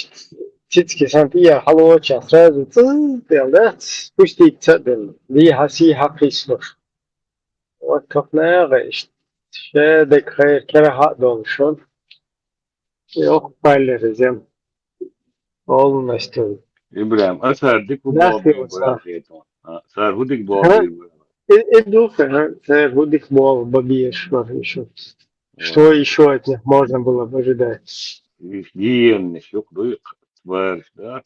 цицги санна тӀера хьалоча сразу цӀы дела дац, пустить ца а делла, дийхьа-сийхьа кхийсалуш. Вот кхафнагӀа иштта, ша дерг хайра керахьа а долуш ван. Йоху паллера зем. Олу настуй. Ибрахим, а сар дика хӀу боху бен бара хетон? А, сар хӀу дика боху бен бара? И, и духа, а, э, вот их мол, бабьеш, махишо. Что Вот. Еще от них можно было бы ожидать? Их гиенны, щук дух, тварь, да?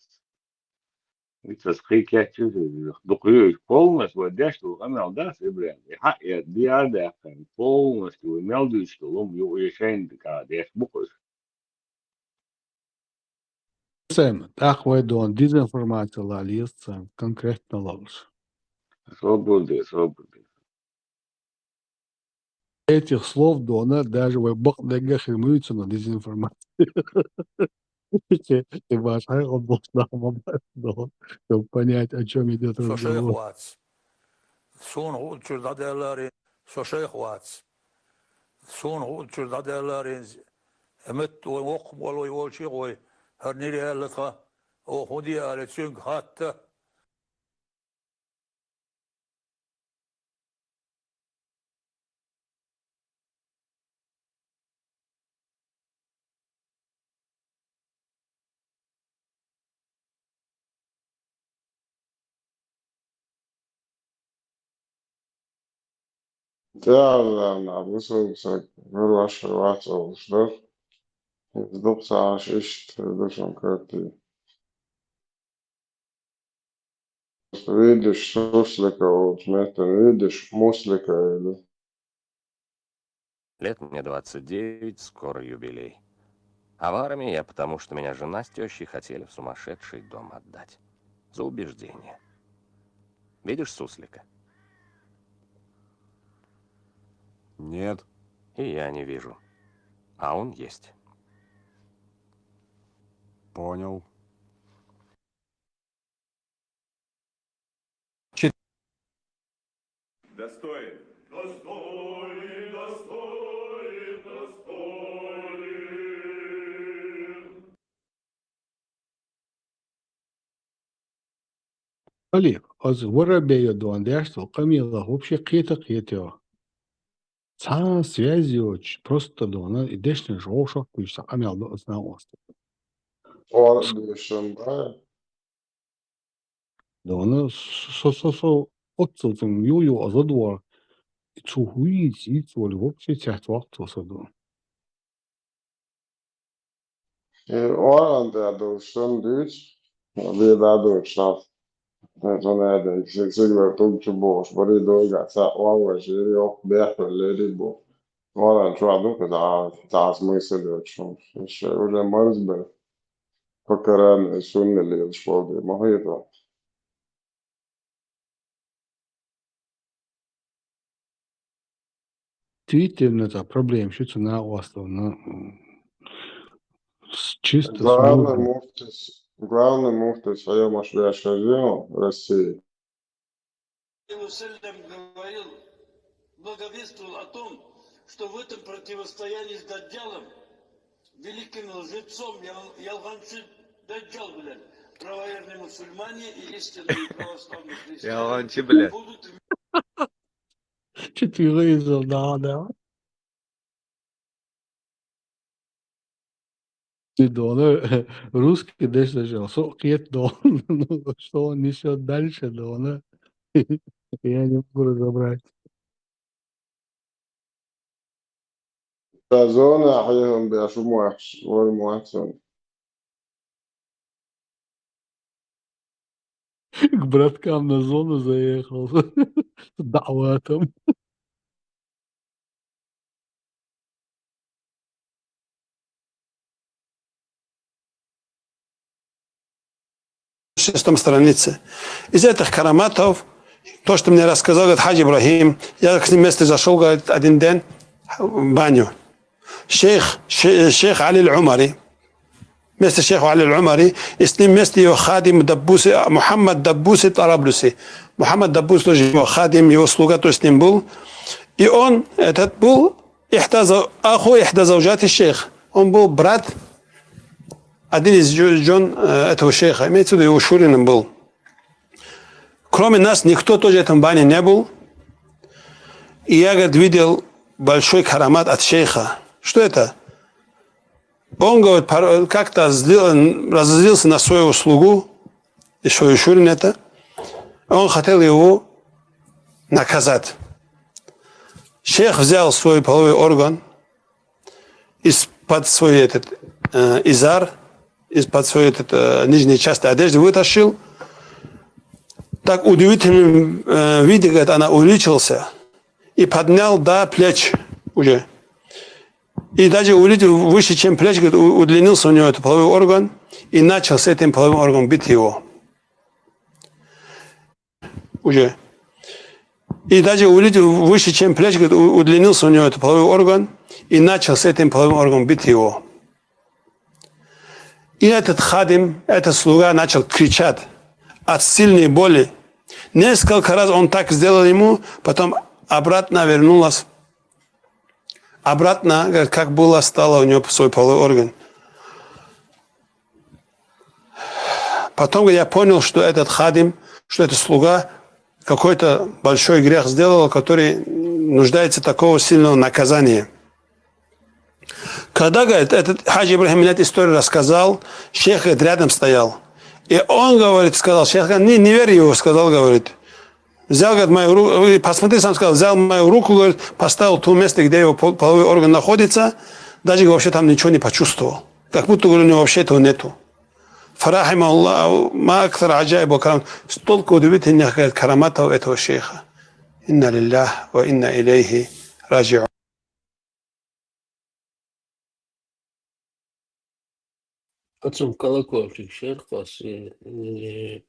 Итас хикачу, духу полностью вот дяш, духу мел да, Ибрахим. Ха, я, диар да, полностью мел дышку, лом, ю, ю, шайн, да, дяш, бухуш. Сэм, тӀаккха вай дона дезинформаци лалийта сан конкретно лалуш. Свобода, свобода. Этих слов дона даже вай бакъдерг хир ма вуй цунна дезинформаци. Те, те баш хай обдолчна ма бац дона, чтоб понять, о чём идёт разговор. Со шайх вац. Сона гӀулакх чуьра дӀадаьлларий, со шайх вац. Сона гӀулакх чуьра дӀадаьлларий, э, мет вай воккха болу вай волчий гӀой, хӀара нир яьлла тха, оха хӀун де ала цуьнга хатта. Тяжарна бусалба саг гур вашар вац олуш дар. Иза дукха ца Ӏаш иштта душан катий. Видишь, Суслика волчу меттана, видишь, Муслика или. Лет мне двадцать девять, скоро юбилей. А в армии я потому, что меня жена с тещей хотели в сумасшедший дом отдать. За убеждение. Видишь Суслика? Нет. И я не вижу. А он есть. Понял. Чит- Достоин. Достоин, достоин, достоин. Али, аз Воробей дона деш ду, къамелах вообще кхета-кхета йо. Цхьа связь йоцуш, просто дона, и дешнаш вовшах кхуьйсу къамел ду аса накъост. Ора дешан бай. Дона, со, со, со, оццул цунна ю, ю, а задвор. И цу хӀуьйца, йиц волу вообще цец ваккха цо со дона. Э, Оран тӀе долуш санна дуьйцу, бен дӀа а доцуш нах. Э, цунна аьлла, цига, цига тӀулг чу бохуш, барий дойга, цхьаъ ван вай шиъ йоккха бехвеллерий бу. Оран чохь ду кху дӀа, дӀа смысл йоцуш хӀумаш. Ша уже марзбира. Покарание сунна лелаш волу де, ма хета. Твиттерна цхьа проблема шу цу накъостална, м, с-, чисто Главный смутно. Муфтис, главный муфтис Хайомаш Бяшарзино России. Алейхи ва саллям говорил, благовествовал о том, что в этом противостоянии с Даджалом, великим лжецом, ял-, ялганчы Даджал билен, правоверные мусульмане и истинные православные христиане Ялганчы билен. Будут в Четверо из одного, да. Ты дона, русский деш дажал, со кхет дона. Ну, что он несёт дальше, дона? Я не могу разобрать. Ша зона хьехам беш ву моьттуш, вара моьтту суна. К браткам на зону заехал. С даъватом. Шестом странице. Из этих караматов, то, что мне рассказал, говорит, Хадж Ибрахим, я к ним вместе зашёл, говорит, один день в баню. Шейх, ше-, шейх Али Аль-Умари, вместе с шейхом Али Аль-Умари, и с ним вместе его хадим Даббуси, Мухаммад Даббуси Тараблуси. Мухаммад Даббус тоже его хадим, его слуга, то есть с ним был. И он, этот был, ихда зау-, аху ихда зауджати шейх. Он был брат, один из жё-, жён, э, этого шейха, имеется в виду, его шурином был. Кроме нас никто тоже в этом бане не был. И я, говорит, видел большой карамат от шейха. Что это? Он, говорит, пор-, как-то злил-, разозлился на своего слугу, и свою шурин это. Он хотел его наказать. Шейх взял свой половой орган из-под свой этот, э, изар, из-под свой этот, э, нижней части одежды вытащил. Так удивительным, э, виде, говорит, она увеличился и поднял до плеч уже. И даже увеличил выше, чем плеч, говорит, у-, удлинился у него этот половой орган, и начал с этим половым органом бить его. Уже. И даже увеличил выше, чем плеч, говорит, у-, удлинился у него этот половой орган, и начал с этим половым органом бить его. И этот хадим, этот слуга начал кричать от сильной боли. Несколько раз он так сделал ему, потом обратно вернулась. Обратно, говорит, как было, стало у него свой половой орган. Потом я понял, что этот хадим, что этот слуга какой-то большой грех сделал, который нуждается такого сильного наказания. Когда, говорит, этот Хаджи Ибрахим мне эту историю рассказал, шейх, говорит, рядом стоял. И он, говорит, сказал, шейх, говорит, не, не верь его, сказал, говорит. Взял, говорит, мою руку, и посмотри, сам сказал, взял мою руку, говорит, поставил в то место, где его пол-, половой орган находится, даже вообще там ничего не почувствовал. Как будто, говорит, у него вообще этого нету. فرحم الله ما أكثر عجائب وكرم. Столько удивительных, говорит, караматов этого шейха. إنا لله وإنا إليه راجعون. Ацум колокольчик шерхос, э, э,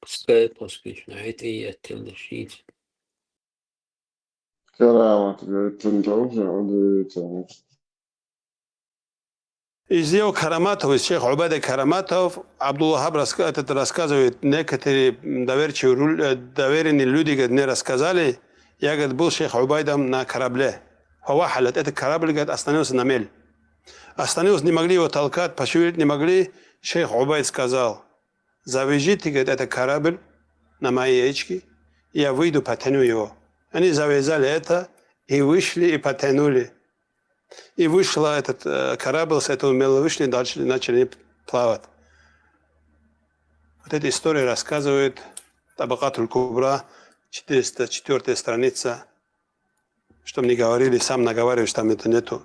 скайпос киш, на это и оттенда шить. Карамат, говорит, он тоже удивительный. Из его караматов, из шейх Убайда караматов, Абдул-Ваххаб раска-, этот рассказывает, некоторые доверчивые ру-, э, доверенные люди, говорит, мне рассказали, я, говорит, был шейх Убайдом на корабле. فوحلت, этот корабль, говорит, остановился на мель. Остановился, не могли его толкать, пошевелить не могли. Шейх Убайд сказал: «Завяжите, говорит, этот корабль на мои яички, я выйду, потяну его». Они завязали это и вышли, и потянули. И вышла этот, э, корабль, с этого мела вышли, дальше начали плавать. Вот эта история рассказывает Табакатуль Кубра, четыреста четвёртая страница. Что мне говорили, сам наговариваешь, там это нету.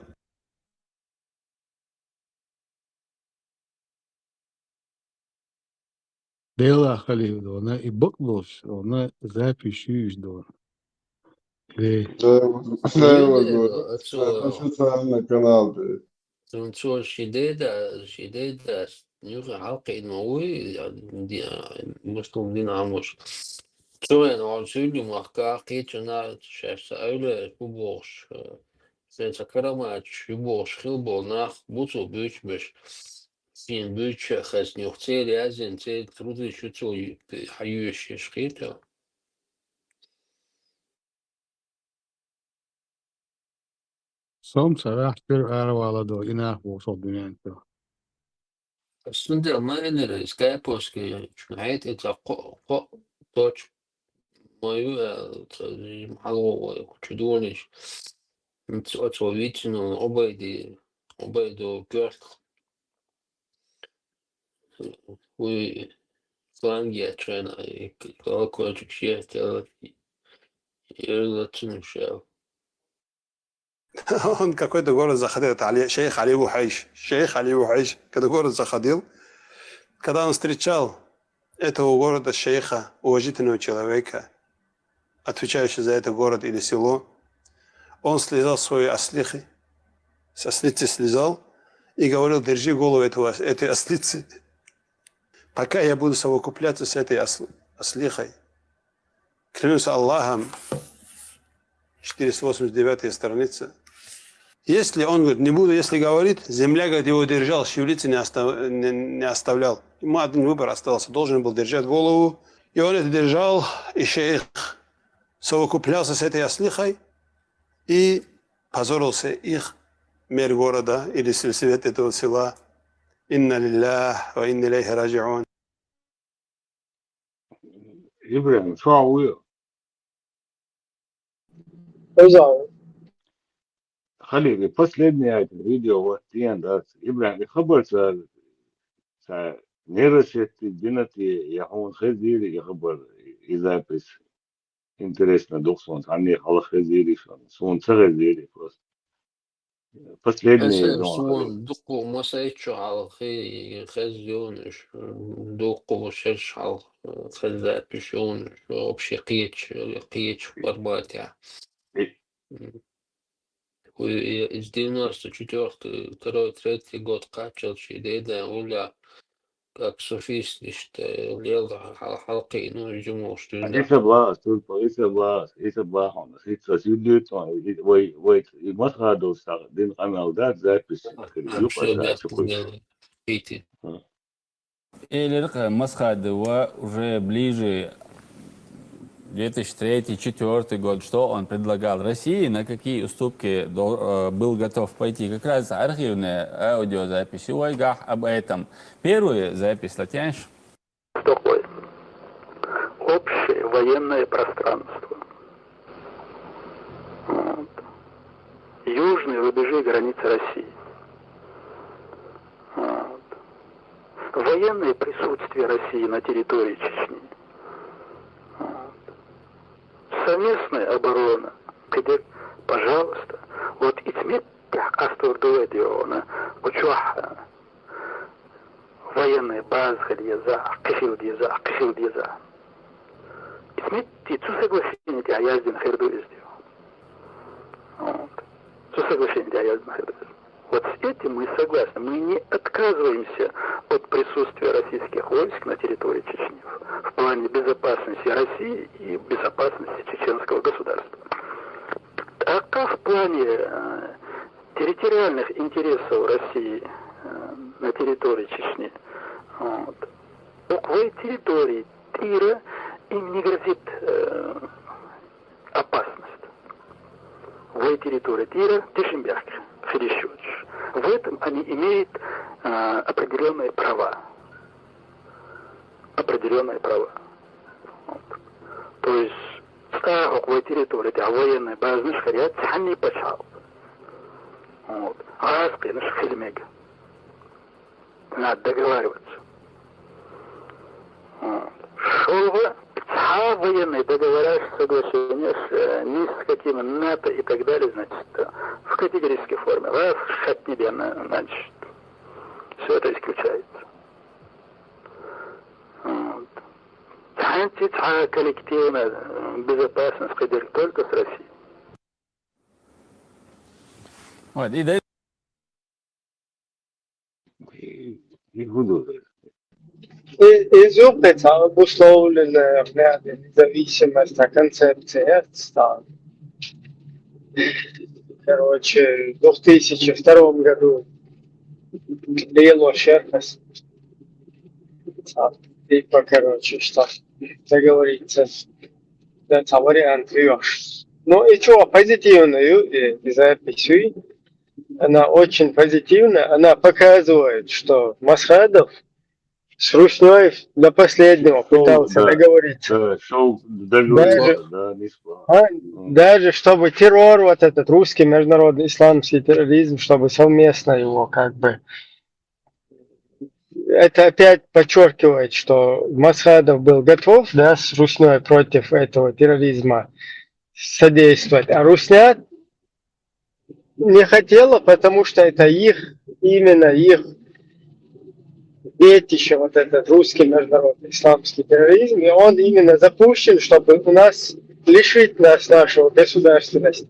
Дела халил дона, и бок лош, она запишешь дона. Ле. Да, да, вот, вот. Отсюда. Социальный канал, да. Цун цо шидеда, шидеда, нюхе халкъ инмауи, ди-, муслим дин амуш. Цо эн вал сюлю махка, кечуна, шашса айле, бу болш. Сен сакарама, чу болш, хил бол нах, буцу бюч беш. Син бюч, хас нюх цели, азин цели, труды, шу цо ю-, хаюеш, еш хито. Сом царах пир арвала до, инах бошо дунянто. Сунде майнер, скайпоски, чунайт, это ко-, ко-, точ. Мою, э, ц-, м, хало, чудониш. М, ц-, отцовитину, обойди, обойду, кёрт. Уй, фланги, а чё она, и к-, колокольчик, чья, тела, и, и латину шел. Он какой-то город заходил, это Али, шейх Али Вухайш. Шейх Али Вухайш, когда город заходил, когда он встречал этого города шейха, уважительного человека, отвечающего за этот город или село, он слезал свои ослихи, с ослицы слезал и говорил: «Держи голову этого, этой ослицы, пока я буду совокупляться с этой осл-, ослихой». Клянусь Аллахом, четыреста восемьдесят девятая страница. Если он, говорит, не буду, если говорит, земля, говорит, его держал, шевелиться не остав-, не, не оставлял. Ему один выбор оставался, должен был держать голову. И он это держал, и шейх совокуплялся с этой ослихой, и позорился их мэр города или сельсовет этого села. Инна лиллях ва инна илейхи раджиун. Ибрагим, шо уйо? Узал. Халил, и последнее это видео, вот, тиен, да, Ибрагим, и хабар са, са нейросети, динати, я хун хезир, и хабар, и запись. интересно духсун, цхьанне хьалха хезийри шуна, суна ца хезийри просто. Последний Аса зон суна дукха масайччо хьалха хеза йонаш, дукха шерш хьалха хеза запись йонаш, вообще кхеча, кхеча формате. Из девяносто четвёртый, второй, третий год кхаччалчи деда уля, как суфист, иштта лела хьал-, хьалкхийна, жимуш дуьнда. Иса бла, Турпа, иса бла, иса бла хьона, иса юддуьтон, вай, вай, и Масхадов са дин къамел дат запись, юкъа Всё, запись хуй. Пити. Или Масхадова уже ближе две тысячи третий, четвёртый год, что он предлагал России, на какие уступки дол- э, был готов пойти. Как раз архивная аудиозапись Уайгах об этом. Первую запись, Латянш. Такой. Общее военное пространство. Вот. Южные рубежи и границы России. Вот. Военное присутствие России на территории Чечни. Вот. Совместная оборона. Кыдыр, пожалуйста. Вот и тметя астор дуэдиона. Учуаха. Военные базы хиль еза, кыхил еза, кыхил еза. И тметти цу соглашение тя яздин хирду издио. Вот. Цу соглашение тя яздин хирду издио. Вот с этим мы согласны. Мы не отказываемся от присутствия российских войск на территории Чечни в плане безопасности России и безопасности чеченского государства. А в плане э, территориальных интересов России э, на территории Чечни, вот, около территории тира им не грозит э, опасность. В территории тира тишимбяк хрещётш. В этом они имеют э, определенные права. Определенные права. Вот. То есть цӀа хӀокху вай территория тӀехь военный базанаш хир яц цхьанний пачхьалкх. Вот. Гьазкъинаш хила мега. Надо договариваться. Вот. ШолгӀа, цхьа военный договораш, соглашениеш, э, ни с каким НАТО и так далее, значит, э, в категорической форме. Раз, хатни бен, значит, все это исключается. Вот. Цхьаьнци цхьа коллективная э, безопасность кхидерг только с Россией. Вот, и дай- И хӀун ду? И- Изюм тӀе ца обусловлена независимость, а концепция ста. Короче, в две тысячи втором году лило шерхас. Типа, короче, что договориться. Да, это вариант виош. Ну и чё, позитивную и, и записью. Она очень позитивна. Она показывает, что Масхадов с Руснёй до последнего пытался Да. Договориться. Э, Шоу договориться, да, не спал. А, Даже чтобы террор, вот этот русский международный исламский терроризм, чтобы совместно его как бы... Это опять подчеркивает, что Масхадов был готов, да, с Руснёй против этого терроризма содействовать. А Русня не хотела, потому что это их, именно их детище, вот этот русский международный исламский терроризм, и он именно запущен, чтобы у нас лишить нас нашего государственности.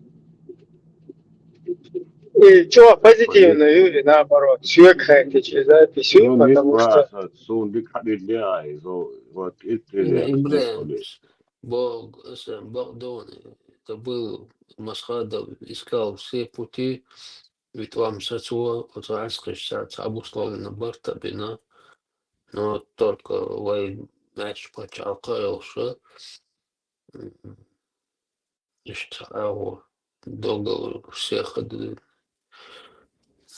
И чё, позитивно, Юрий, наоборот, сюек хайтич, записью, Ну, не потому что спал, Шоу дик хадид леай, вот, это Ибраим, Бог, Богдон, это был, Масхадов искал все пути, ведь вам сацуа, вот аскаш сац обусловлено барта бина, но только вай мяч пачалка йолша, ишта агу договор всех.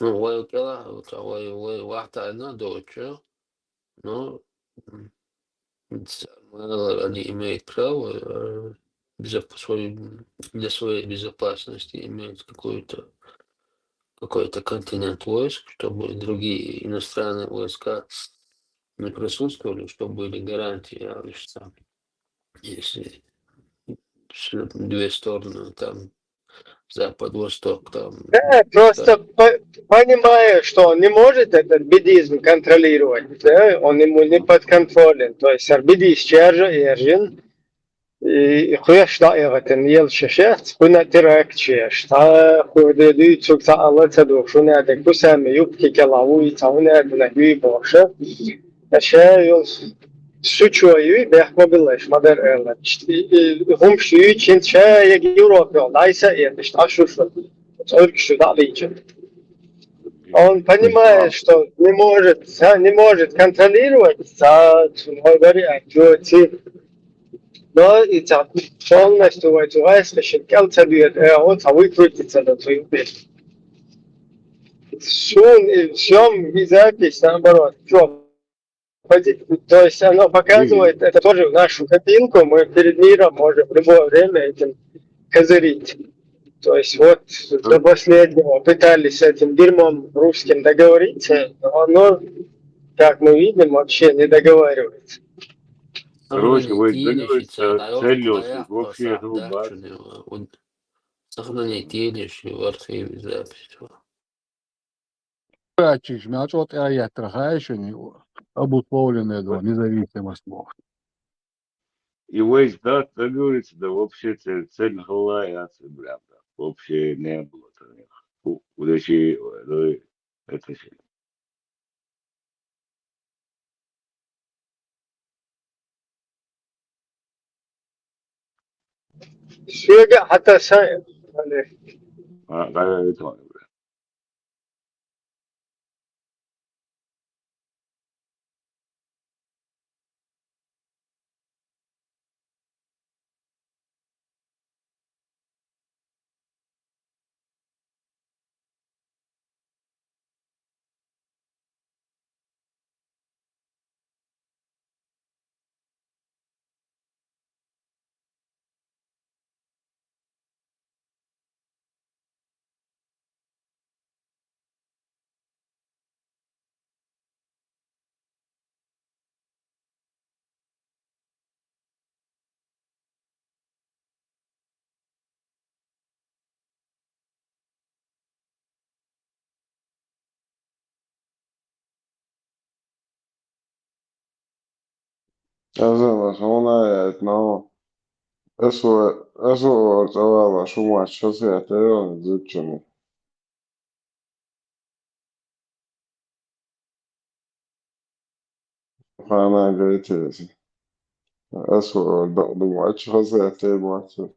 Ну, вай кела, вот вай, вай вахта на доча, но м, ц- они имеют право э, безоп- свою, для своей безопасности иметь какой-то какой-то континент войск, чтобы другие иностранные войска не присутствовали, чтобы были гарантии, а лишь сам. Если с-, две стороны, там, запад, восток, там, Да, просто по- понимаю, что он не может этот буддизм контролировать, да? Он ему не подконтролен. То есть арбидис чержа, ержин, и хуяш да эгатен ел шешец, хуна теракт шеш, та худе дуй цук та алла та дух, шуна де кусами юбки кела уй, та уна де на юй боша. Аша юл сучо юй, бехма билаш, мадар эла. Хумш юй чин ча, як Европе, он айса, я, ашу шу. Только сюда личит. Он понимает, что не может, а, не может контролировать ситуацию, но говорит, а, что ты, но и так полностью в эту войск, что кел тебе, э, он там выкрутится на твою песню. Сун и всем и запись, наоборот, что, то есть оно показывает, это тоже в нашу копилку, мы перед миром можем в любое время этим козырить. То есть вот до последнего пытались с этим дерьмом русским договориться, но оно, как мы видим, вообще не договаривается. Короче, вы договоритесь с целью, вообще это убрать. Сохранить телеш в архиве запись. Прачиш, мяч от я ятрахаешни, обусловленное до независимость бог. И вы да, договориться, да вообще цель, цель была, я прям, да, вообще не было там. Удачи, это все. Сюеге хата са, али. А, да, это он, бля. Аза ва хона я этно. Эсо, эсо цавала шумач шасиятеон зучуни. Хана гайтеси. Эсо да думач шасиятеон.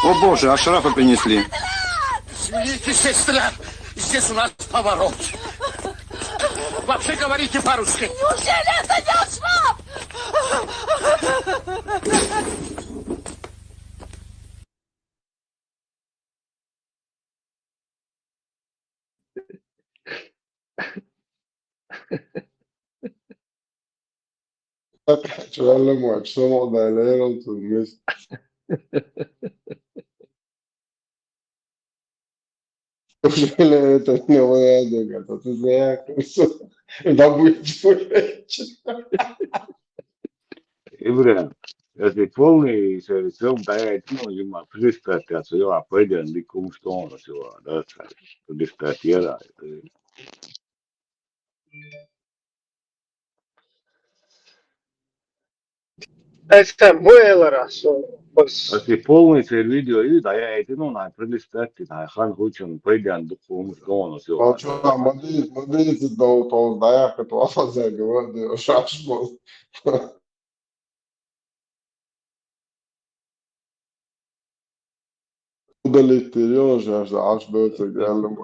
О боже, Ашрафа принесли. Извините, сестра, здесь у нас поворот. Вообще говорите по-русски. Неужели это не Ашраф? Чувалла муачсо модалеро тумис. Неужели это не моя догадка? Ты знаешь, да будет. Ибрахим, если полный сервисом, да я ну, ему представьте, а свое определен дикум что он всего, да, представьте, я Эсэ муэлара со. Если полный сервис видео, и да я эти ну на представьте, да хан хочем определен дикум что он всего. Молчу, а мадrid, мадrid, да, то, да, я хотел заговорить, шашмол. Удалить период, аж аж до этого реально.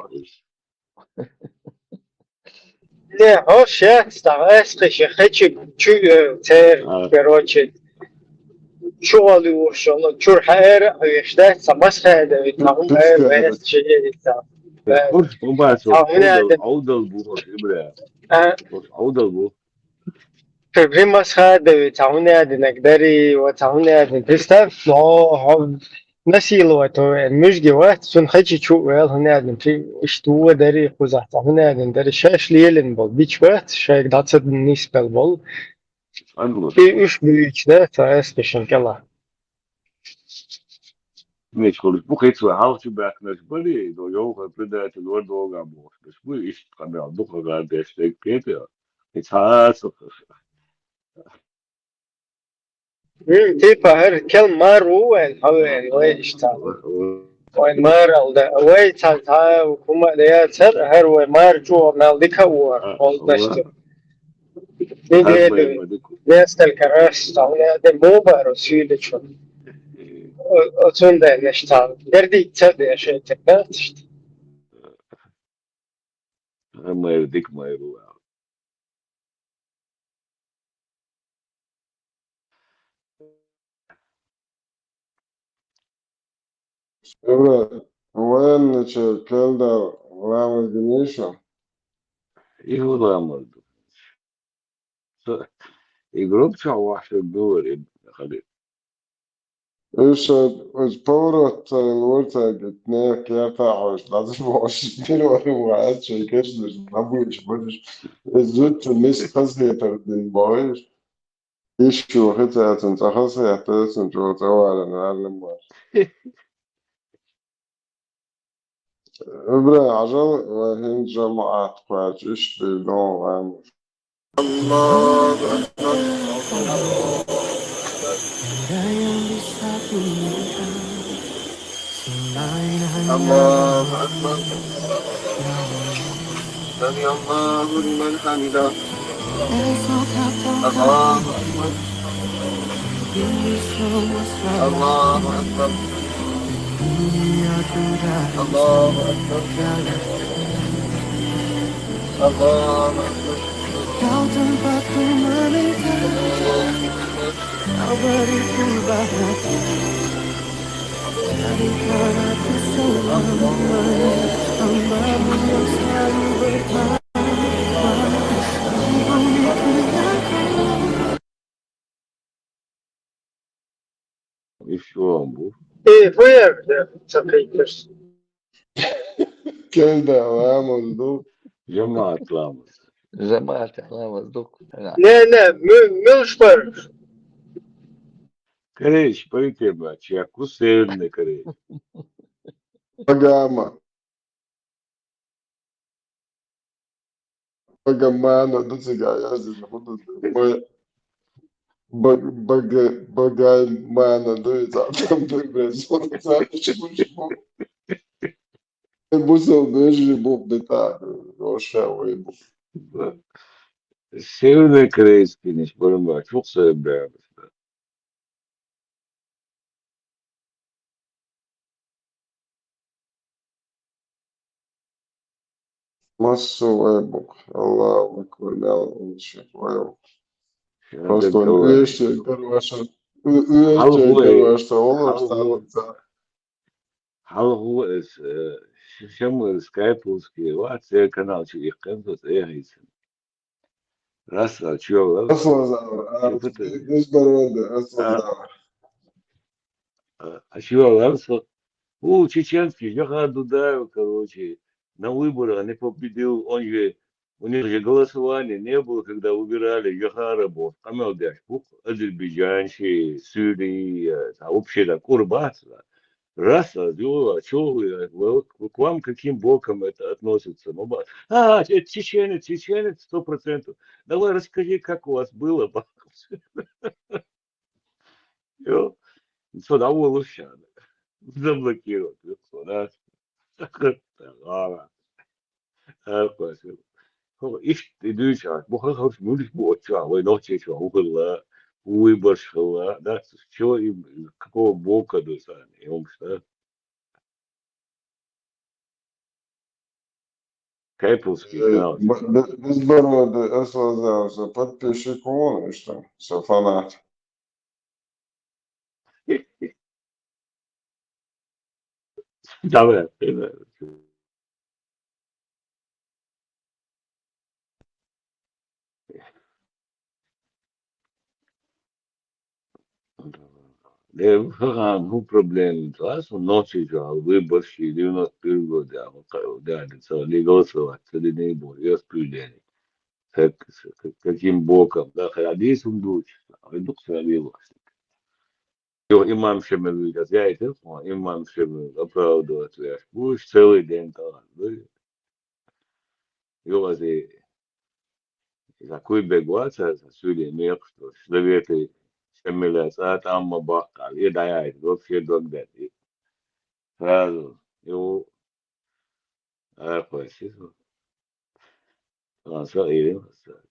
Не, о, щас, да, эсэ, щас, хочу, чу, э, тер, короче. Чу гӀолла вуш, чура хьаэра а веш дац, цхьа масхадаве, цхьа хӀума ара, ваьнна чу яйта. Хурш бумбасо, цхьа хӀума ара. Ӏовдал бу хӀорш, Ибра. А? Хурш Ӏовдал бу. При, при масхадаве, цхьа хӀума а динаг дари, ва цхьа хӀума а дин. Представь, хьо, хьо насиловать ваьнна, муьжги вац, цун хачи чу вел хӀума а дин. При, иштта ву дари, кхузахь цхьа хӀума а дин дари. Шаьш лелин бол, бич вац, шайг дӀа ца нисбел бол. И уьш буьйцу, да, цхьа эскишин кӀела. Мечхулуш бу кхин цо хьалха чу баьхкинарш бари, до йовхар предатель вар догӀа бохуш берш бу, иштта къамел дукха гӀар деш дерг кхетар. И цхьа а ца хаза. М, типа, хӀара кел мар ву вайн, хьо вайн, вай иштта. Вайн марал да. Вай цхьа, цхьа хӀума а яцара, хӀара вай мар чӀогӀа мел дика а ву, а, хьол дашта. Неделю, несколько раз, там, я де бобару сюда чё. О-, оцунда нечто. Гордиться дальше, это, да? Ха, майра дика майра ву аьлла. Ибра, военный чер келда ламаз гиниша? И хӀу ламаз ду? Со, и группа чохь вахьшург ду вара, и хали. Уьш, оцу поворот цара лур цаьрга, нехан кертахь хьоьжуш, дӀаза бохуш, бира вара ву хьаьца шайн кешнаш, дӀабуьйцуш, бажаш. Иза зудчун миска хазахетар дина бохуш. Иш ю хи цаьрцун цӀа хазахетта, цун чӀогӀа цӀа варан, варна бохуш. Ибра, Ӏажал ва хӀинца жамаӀат кхоьчу, иштта дийр догӀу вайн. الله أكبر. الله أكبر. سمع الله لمن حمده. الله أكبر. الله أكبر. الله أكبر. الله أكبر. Уьш чӀогӀа бу. Э, хӀу яра, ца кхийташ? Келда ламаз ду. ЖамаӀат ламаз. ЖамаӀат ламаз ду. Не, не, муьлш бара? Корейш, по итогу, чекку Северная Корея. Багама. Бага мана ду цигахь яздина хӀун ду? Бага, бага, бага мана ду и цхьа там ду, блядь, сон цхьа чу чу. Бусал бежи бу бета, вообще вай бу. Северный корейский ниш барма, чух се бе. Массо вай бу. Аллаху акбар, мел уллуш вай бу. Просто уьш чу карваша, уьш чу карваша, олуш. Хьалхо эс, э, ш-, шамма скайпунский, ва, церан канал чу иккхина со, цӀе а хьийсина. Расхал чу йолу. Расхал завар, а, безбородый, расхал завар. А, а чу йолу расхал. У, чеченский, Жохар Дудаев, короче, на выборах не победил, он же, у них же голосования не было, когда выбирали Жохара, боху, къамел деш бу, азербайджанцы, Сирия, а, вообще, да, кура бац, да. Раз, а, дела, а чё вы, а, вы, к вам каким боком это относится? Ну, ба-, а, это чеченец, чеченец, сто процентов. Давай расскажи, как у вас было, ба-, Йо, со дӀаволуш ша. Заблокировать, йо, со, да? Ладно. Э, хӀо, иштта и дуьйцу, бу ха-, хӀорш муьлш бу оцу чохь, вай нохчий чохь хӀун хилла, хӀун выбораш хилла, да? Чего им, какого бока ду сан, и хӀумаш, да? Кайпулский канал. Безбородый, ас ваза, со подписчик вон, что, со фанат. Давай, давай. Э, ха, ну, проблема. Раз, ну, ночью же, а выборщики, девяносто первый год, да, вот, да, да, целый голосовать, целый день был, я с определением. Как, с-, к-, каким боком, да, а здесь он дочь, а вдруг сравнил. Юха, имам Шемель вигас яйтар, имам Шемель оправдывать веш, будешь целый день талант, да? Юха, зи, за куй бегваца, за сюли мекшто, что веты Шемеля, а там ма бакал, и да яйт, вообще дог дать. И сразу, его, а, хватит. Ан са ирин хаса.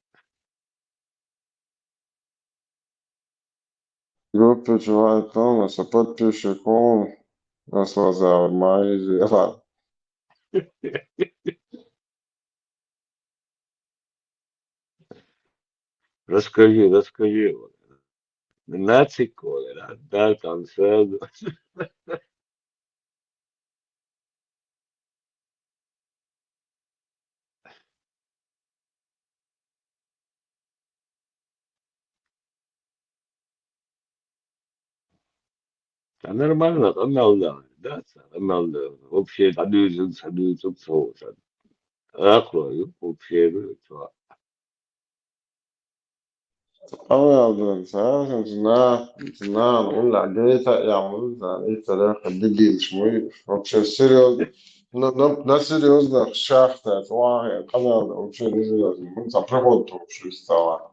Группа чувай тона, са подписчик он, нас лазар майзи, ла. Расскажи, расскажи. Нацик, да, да, там сразу. Та нормально, къамаьл да, да, къамаьл да. Вообще, та дуьззина, ца дуьззина, ца, ца. Ахло, вообще, ца. Къамаьл да, ца, ца, ца, улла гейта, я, ца, и ца, да, дигилш, муй, вообще, серьёзно. На, на, на серьёзно, шахта, ца, къамаьл да, вообще, не серьёзно. Ца, проход, вообще, стало.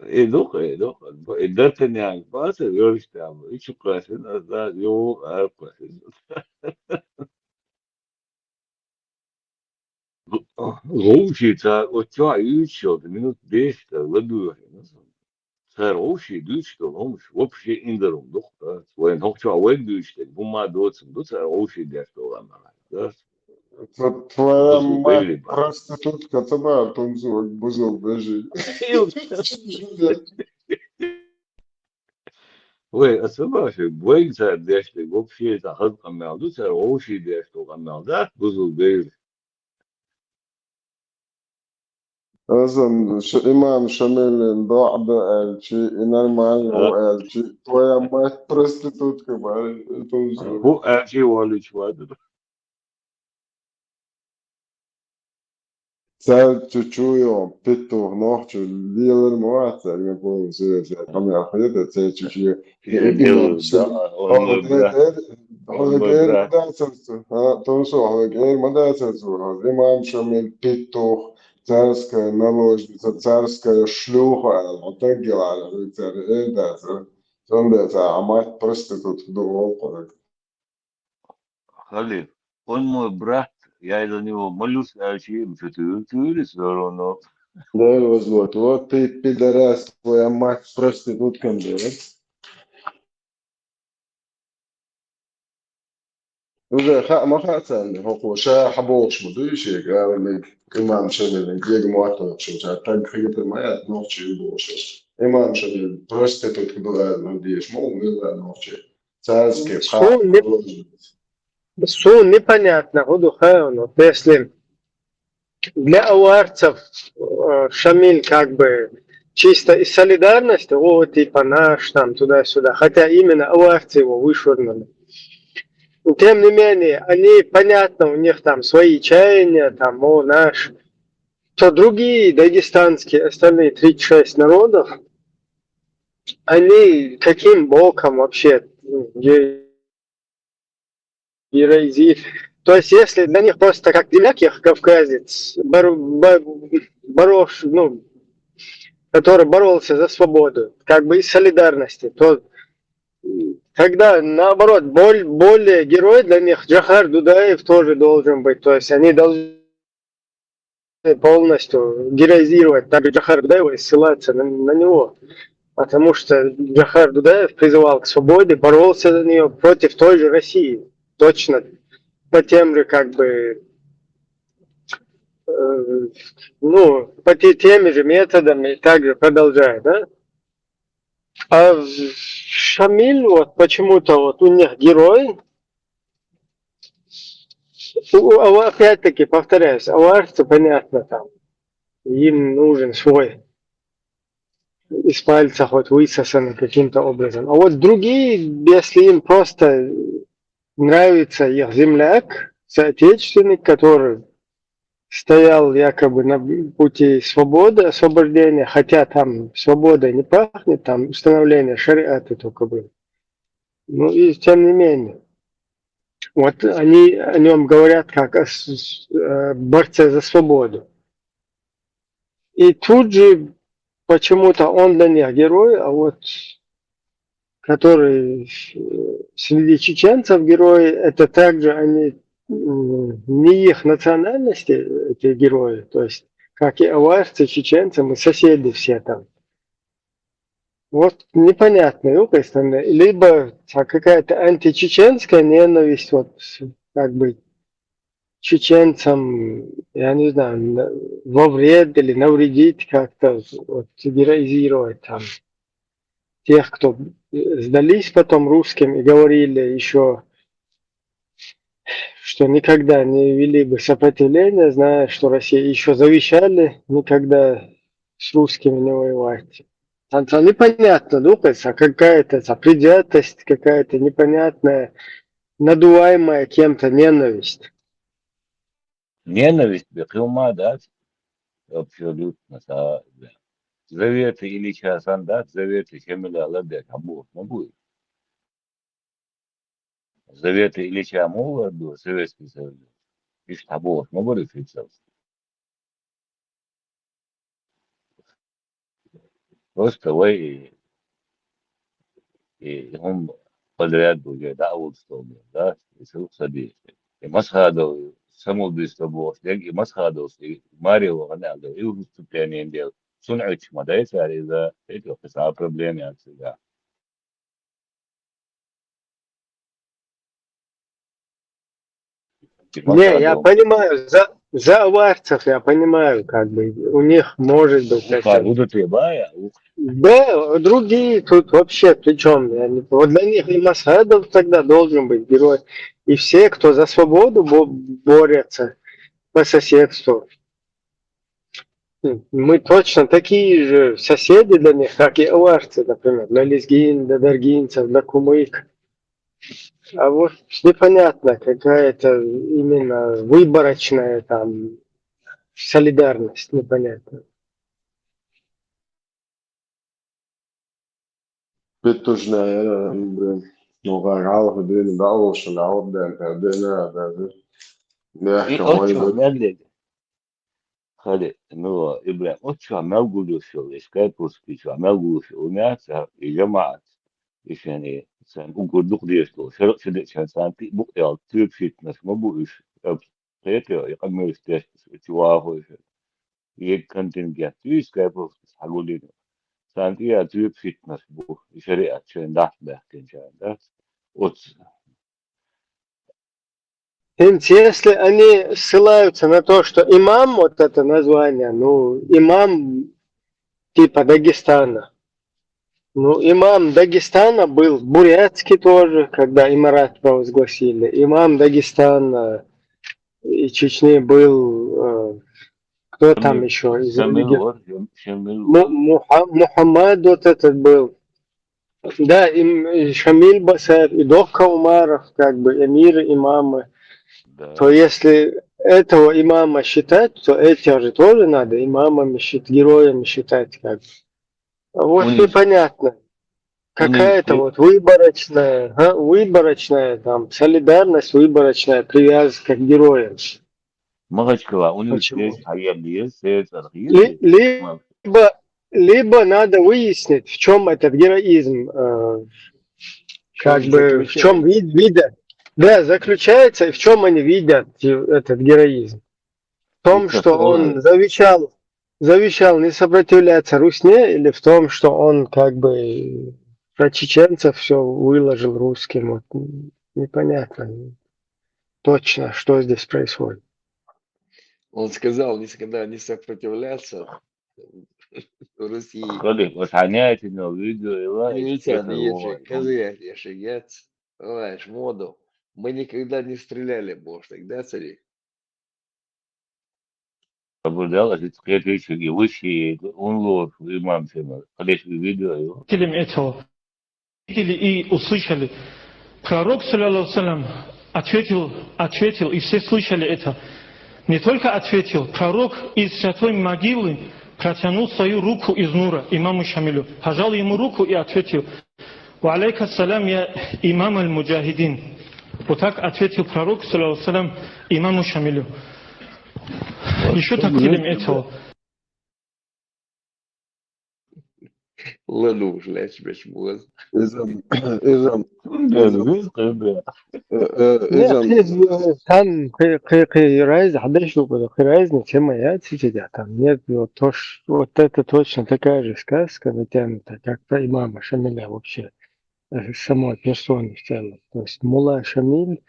Идух, идух, и датанян паса, ёрш там, и чукасин, а да, ё, а, паса. Гъовши ца, о, ча, ючо, минут десять, ладугъ. Цар гъовши дуьйцуш долу хӀумаш вообще индарум ду-кх, да? Вайн хӀокху чохь вайга дуьйцуш дерг, хӀумма доцург ду цар гъовши деш долу амма, да? Тво-, твоя мать проститутка, ца бара, тунзо бузул бежи. Вай, аса баша, вайга цара деш дерг, вообще, цхьа хаза къамел ду цара, вовший деш долу къамел дац, бузул бевза. Аса ш-, имам Шамилин доӀа ду аьлчи, и нормально ву аьлчи, твоя мать проститутка, бай, и тунзо. ХӀу аьлчи, валлахӀи, вадур. Цаьрца чу йо, питтух нохчо лелар ма вац цаьрга, полу соьца, къамел хета, цаьрца чу йо. Э, э, да, он мой брат. Хьо вегер, хьо вегер ма дацар цо, а, тунсо, хьо вегер ма дацар цо, хьо имам Шамил, питтух, царская наложница, царская шлюха, аьлла, хьо таггила, хьо цаьрга эр дацар. Цундела цара, а мать проститутка ду олу кхуьнга. Халиф, он мой брат, я из-за него молюсь, аьлчи, м, чу туьйра, туьйра, всё равно. Да, вот, вот, вот ты пидорас, твоя мать проститутка, блядь. Уже хаа ма хаьа царна, хӀокхо ша хьан бохуш ма дуй шега, ала мега, имам Шамилан кега мотт дохуш, ша таг хетар ма яц, нохчий бохуш. Имам Шамил проститутка ду аьлла ма дезаш, ма ву милла нохчий. Царский суна не-, суна непонятно, хӀун ду хаьа, вот если для аварцев, э, Шамиль как бы чисто из солидарности, о, типа наш, там, туда-сюда, хотя именно аварцы его вышвырнули. Но тем не менее, они, понятно, у них там свои чаяния, там, о, наш, то другие дагестанские, остальные тридцать шесть народов, они каким боком вообще, м, ге-, героизируют? То есть, если для них просто как земляк, я кавказец, бор-, бо-, борош-, ну, который боролся за свободу, как бы из солидарности, то, м, тогда, наоборот, боль-, более герой для них Джохар Дудаев тоже должен быть. То есть они должны полностью героизировать также Джохара Дудаева и ссылаться на, на него. Потому что Джохар Дудаев призывал к свободе, боролся за нее против той же России. Точно по тем же, как бы, э, ну, по те-, теми же методами и также продолжает, да? А Шамиль, вот почему-то вот у них герой, У- у- а опять-таки, повторяюсь, аварцы, понятно, там, им нужен свой, из пальца хоть высосанный каким-то образом. А вот другие, если им просто нравится их земляк, соотечественник, который стоял якобы на пути свободы, освобождения, хотя там свобода не пахнет, там установление шариата только было. Ну и тем не менее. Вот они о нем говорят как о с- с- э, борце за свободу. И тут же почему-то он для них герой, а вот который э, среди чеченцев герои, это также они м, не их национальности, эти герои, то есть как и аварцы, чеченцы, мы соседи все там. Вот непонятно, ну, то есть, там, либо а, какая-то античеченская ненависть, вот как бы чеченцам, я не знаю, на- во вред или навредить как-то, вот, героизировать там тех, кто э, сдались потом русским и говорили еще, что никогда не вели бы сопротивление, зная, что Россия еще завещали никогда с русскими не воевать. Там, там непонятно, ну, то есть, а какая-то а, предвзятость, какая-то непонятная, надуваемая кем-то ненависть. Ненависть бекъюма дац, абсолютно са. Заветы Ильича сан дац, заветы Шамиля ладе, там вот, ну, будет. Заветы Ильича Мулладу, Советский Союз. Иш табух, ну, говорит, фиксов. Просто вай и, и, и هم подряд уже, да, вот что ли, да, и слух садись. И Масхадов, саму быстро бог, и Масхадов, и Марио, она, и выступление делал. Сунуч, ма дай сари за эти, проблемы от себя. Не, я понимаю, за, за аварцев я понимаю, как бы у них может быть Уха, такая. Будут и бая, ух, Да, другие тут вообще при чем? Вот для них и Масхадов тогда должен быть герой. И все, кто за свободу бо- борются по соседству. Мы точно такие же соседи для них, как и аварцы, например, для лезгин, для даргинцев, для кумык. А вот непонятно, какая-то именно выборочная там солидарность, непонятно. Бит тоже, наверное, блин, ну, как, алфа, блин, да, лучше, да, вот, да, да, да, да, да. Да, и кого отчу нибудь. медлить. Хали, ну, Ибрахим, отчу мел гулюшил, и скайпурский чу мел гулюшил, у меня ца, и жамаат, и шани, сан угурдук дешто, шарк шидик шан сан ти бук ял, тюрк шит наш ма бу иш, эп, хетё, и камерс деш, чуаху иш. И контингент, и скайпурский, хагулин. Сан ти я тюрк шит наш бу, и шариат, шен дах бехтин шан, да? От, Ведь если они ссылаются на то, что имам, вот это название, ну, имам типа Дагестана. Ну, имам Дагестана был бурятский тоже, когда имарат провозгласили. Имам Дагестана и Чечни был, э, кто там Шамил, еще из Шамил, религион- вот, Шам- Шамил, Му- Муха- Мухаммад вот этот был. Да, и, м- и Шамиль Басаев, и Докка Умаров, как бы эмиры, имамы. Да. То если этого имама считать, то этих же тоже надо имамами считать, героями считать, как бы. А вот У них- непонятно. у них Какая-то и- вот выборочная, а, выборочная там солидарность, выборочная привязка к героям. Махачкала, у них Почему? Здесь хаял есть, есть архив. Ли- либо, либо надо выяснить, в чем этот героизм, э, как Чём бы, в чем заключается? вид, видят. Да, заключается, и в чем они видят э, этот героизм. В том, Сейчас что он ладно. завещал, завещал не сопротивляться Русне, или в том, что он как бы про чеченцев все выложил русским. Вот, м, непонятно точно, что здесь происходит. Он сказал никогда не сопротивляться России. Коли, вот они эти, ну, видео и лайк, Видите, это они вот. ещё, козы ещё, нет. Ой, аж моду. Мы никогда не стреляли, может, тогда цари. Абурдал, а сейчас кхетыч, и выше, он лор, имам Шемал. Хадеш видео, его. Видели этого. Видели и услышали. Пророк, саллаллаху алейхи ва саллям, ответил, ответил, и все слышали это. Не только ответил, пророк из святой могилы протянул свою руку из нура имаму Шамилю, пожал ему руку и ответил: «Ва алейка салям, я имам аль-муджахидин». Вот так ответил пророк, саллаллаху алейхи ва саллям, имаму Шамилю. Еще так фильм этого. Ладно уж, лечь беш муаз. Изам, изам, изам, Без кыбе. э, э, Нет, изам. Есть, э, там кы- кы- кы- разница, да, что было, кы- разница, тема, я, сидя там. Нет, вот то, ш- вот это точно такая же сказка натянута, как про имама Шамиля вообще, э, самой персоны в целом. То есть Мула Шамиль,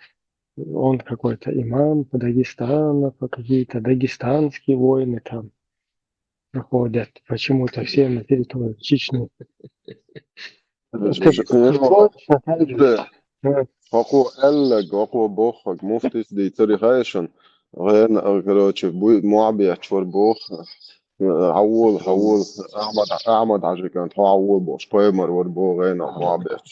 он какой-то имам по Дагестану, по какие-то дагестанские войны там проходят. Почему-то все на территории Чечни. Подожди, подожди. Точно так же. Да. Хакъо эллаг, хакъо боххаг, муфтис ди цари хайшан. Гэн, а, короче, буй муабият чвар бох. Хавул, хавул. Ахмад, Ахмад Хажикан, хавул бох. Паймар вар бох, гэн, муабият.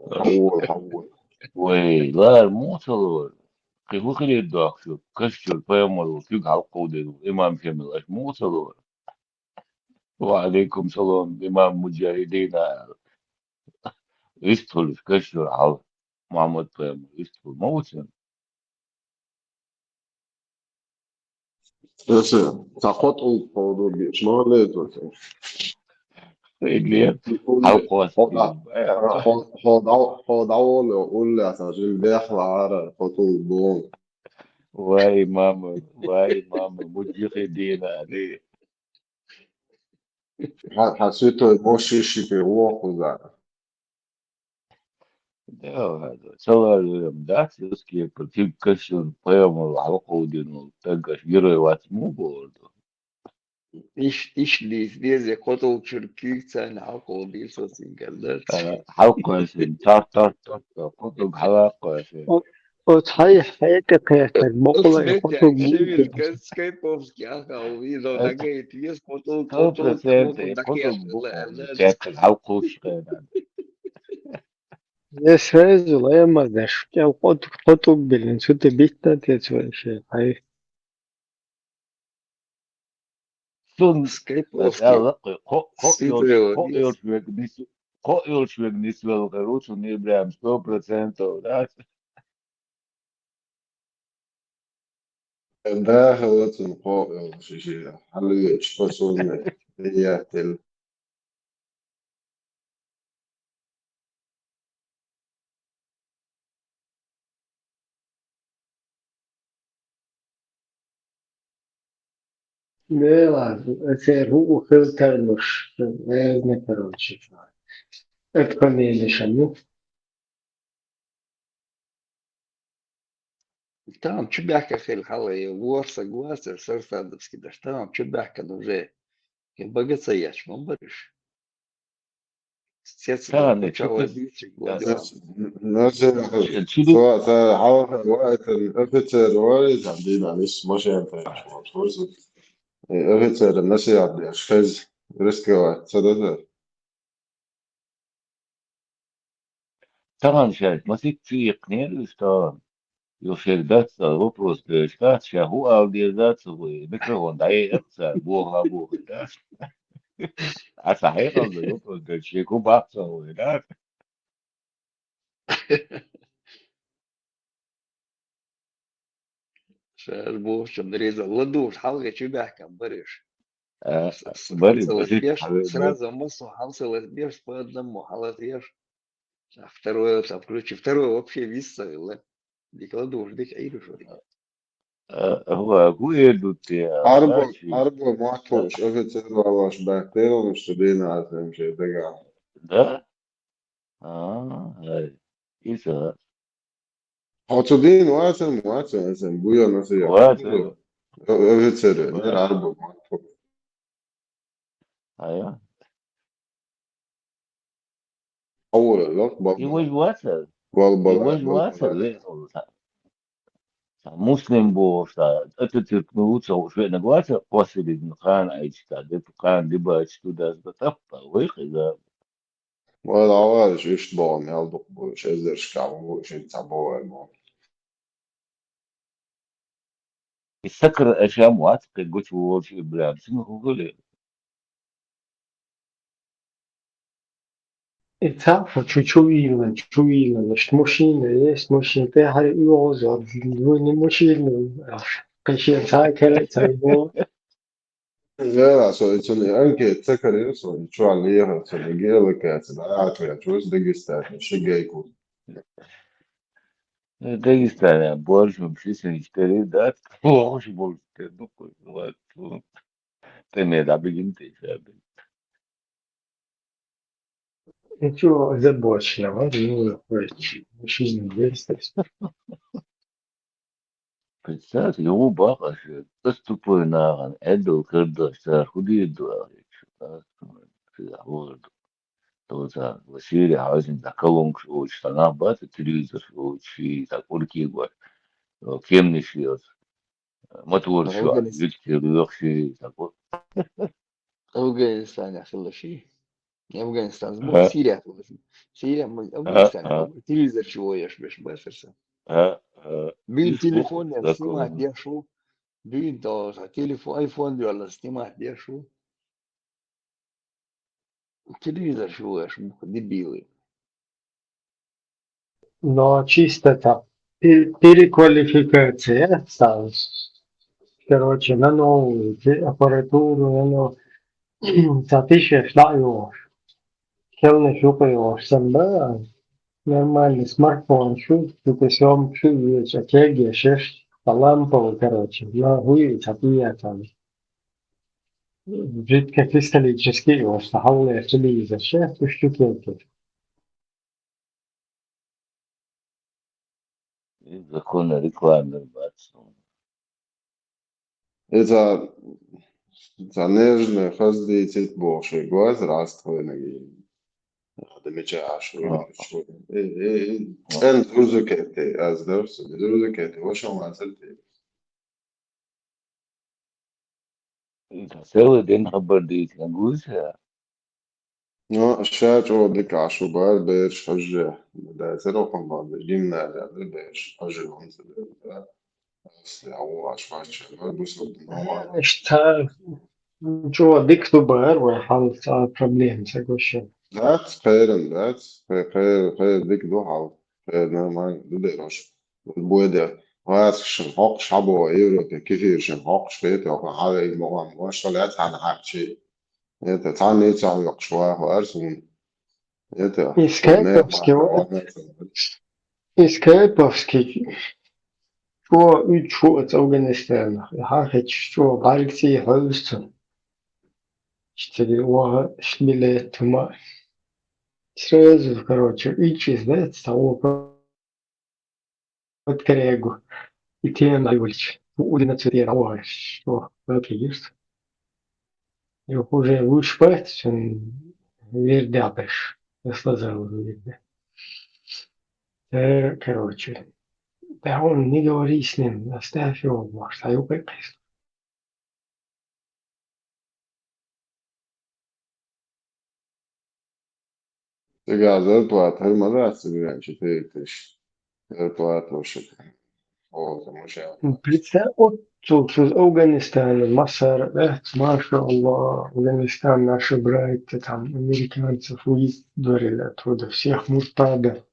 Хавул, хавул. Вай, лар мусалор. Кыху хилид дахшу. Кашчур паймар, тюг халкъу дил. Имам Шамил, аш мусалор. Ва алейкум салам, имам муджахидина. Истул, кашчур, хал. Мухаммад паймар, истул. Маусин. Эсэ, та хотул ходу беш, ма лезо. Идли. Халкъу. Хода, хода, хода, улла, та жил бехла ара, хотул бон. Вай, мама, вай, мама, муджахидина, али. Ха, ха, святой Моши шипи лоху за. Да, салар, да, сюски, против кашчур, паймар, халкъу дил, тагаш, герой вац му борду. Иш, иш лиз, лезе, хотул чуркик цан, халкъу дил сосин кардат. Э, халкъу эсин, тар, тар, тар, тар, хотул халкъу эсин. Вот хай, хай, как я так, бокула, Сбетя, хотул Шамил, Скайповский, ага, увидел, Это такая, есть хотул, Сто хотул, процентов, хотул, хотул такая, бухал, да, да. Чек, халкъу шкайна. Я сразу лаямаз даш, я хот, хотул билин, что ты бить на отец вообще, хай. Сун, Скайповский. ала, хо, хо, Сидорова, хо, есть. Хо, Хо, Хо, Хо, Ибрахим, сто процентов, да? Да, вот он, хо, шиши, халуя, чпасуна, приятель. Да ладно, это руку хилтер муш, наверное, короче. Это фамилия Шамил. Там чубяка хел хала, и вор согласен, сарсадовский, да, там чубяка, ну, уже, и богатца яч, мон барыш. Сец, Та, ну, не, чего чё ты- бить, Да, гладиан. Нас, нас, Чудо- та, та, хава, хава, это, офицер, варис, а, дина, лис, машин, та, вот, вот, э, офицер, нас, я, бля, шез, рисковать, цо, да, да. Таган шайт, масик чуйик нервис таган. Ё, всегда ца вопрос, э, шкац, ша ху ал дезда ца хуй, микрофон, да, э, эпца, бога, бога, да. А са хай калды, вопрос, да, шеку бак ца хуй, да. Шар бохчам, нареза, ладуш, халга чубяка, барыш. Э, С- с- барыш, хансалас барыш, беш, халга. Сразу массу хансалас беш, по одному халас еш. А второе там включи. Второе вообще виса, ла. Дик ладуш, дик айру шо дик. Э, хва, ху эдут те, Арбо, дачи. Арбо Матош, офицер валаш бахтерон, что дина, а там же дага. Да? А, ай. Иса. Хоцудин, васен, васен, васен, буя на сия. Васен. Офицер, не Арбо Матош. А я? Аура, лох, баб. И вот васа. Вала бала вай вацар вай. Цхьа муслим бохуш, цхьа Ататюрк, ну, цхьа уж веанарг вацар, кхоссаридна кхана Ӏайча, цхьа де-, кхана дибача ду дас ба тӀаккха, вай хеза. Вала дӀавараш иштта боху мел дукха бу, ши эзаршкахь бу, ши цхьа боху вай боху. И сакара аша ма вац, кхин гучу волчу Ибрахим, цуьнан хӀун хили? И цхьа фу чу, чу вийла, чу вийла, иштта мужчина, есть мужчина, тӀаьхьара оьгӀаз, вуйни мужчина, кхин шен цхьа кара а ца йо. Вера, со и цунна анкета ца карийра, со и чохь лехар, цунна геолокация, да, Латвия, чуьйса Дагестан, ши гайку. Дагестан, боржум, ши синчу карийра, да, лохуш болчу тера, ну, кхуьй, ладно, тӀе ме дӀабигина тӀе ша бигина. Ничего, озабоченного не хочет. Жизнь есть. Представь, юха бакъ аша, ас тупой нахана, Ӏедал карадаш, цара хӀун дийр ду аьлла, хӀора ду. Тхо цара, ва Сири хьаьжна, цхьа колонкаш оьцуш, цхьа нах бац, телевизорш оьцуш, ши, цхьа кӀурке гой, кемнаш йоцу, мотораш йоӀ, Афганис-, вилкхи лоьхуш, ши, цхьа кӀу- Афганистанехь хилла ши. Афганистан, ХӀа. Сирия хилла ши. Сирия, ХӀа, Афганистан, ХӀа. Телевизор чу воьш беш бацара сан. ХӀа, ХӀа. Буьйна телефон снимать деш ву. Буьйна тӀе телефон, айфон доьлла снимать деш ву. Телевизор чу воьш бу, дебилы. Но чисто так. Пе-, переквалификация, короче, на новую те-, аппаратуру, на новую. Цхьа тишеш дӀа а йохуш. Кхелнаш юкъа йохуш санна, нормальный смартфон шу, цуьнан съёмкаш шу везаш, а кегий шеш, а лампа, короче, на хӀуй, цхьа тӀеяцалла. Жидкокристаллический йолуш, цхьа хьалхалера телевизор ша, уьш чу кегий. Иза кхунна реклама бац. Иза, иза нежный хаза дийцийта бохуш, и гоз раст вайнаг и. Ада мича ашу, А. и, и, и, цӀен зузукети, аз дарс, зузукети, ваша мацарти. Села дин хабар дийцина гуш я? Ну, ша чӀогӀа дика Ӏаш ву бара бераш хьожа. Дацара хӀун бан, гимназия дара бераш хьожа, хӀунца дара. Ас я ву Ӏаш вац, ша бара бусурдин хьо ван. Иштта чӀогӀа дика ду бара, вай хьал цхьа проблема ца гуш. Дац, кхеран дац, кхе-, кхе-, кхеран дика ду хьал, кхеран нормально ду дераш. Бойда, вац шин хьокхуш хьабо, Европе, кефир шин хьокхуш хета, хьан хьавега могӀан, ваш хьал яц хьан хьакчи. Это, цхьанна а ца хьоькхуш ваха вара суна. Это, Искаповский, вот, Искаповский, чӀогӀа уьдуш ву оцу Афганистанах, и хьан хеташ чӀогӀа бӀаьргаций хьовса цунна. Цига ваха билет хӀума. Сразу, короче, уьдуш иза дац, цхьа ваха Подкоррегу. И тема дӀайолча. Удина цу тӀера дӀавахаш. О, окей, юрт. Юха уже луш бац, цун вирдехь беш. Аслазар вирде. Э, короче. Да он не говори с ним, оставь его, может, а его кайкайс. Цигахь зарплата хӀара ма дац, цига веанчу теташ. Зарплата ваша. О, тамаша. Представь, оццул шуьза Афганистана массара дац, машаАллахӀ, Афганистан, наши братья, там, американцев увезли оттуда, всех муртадов.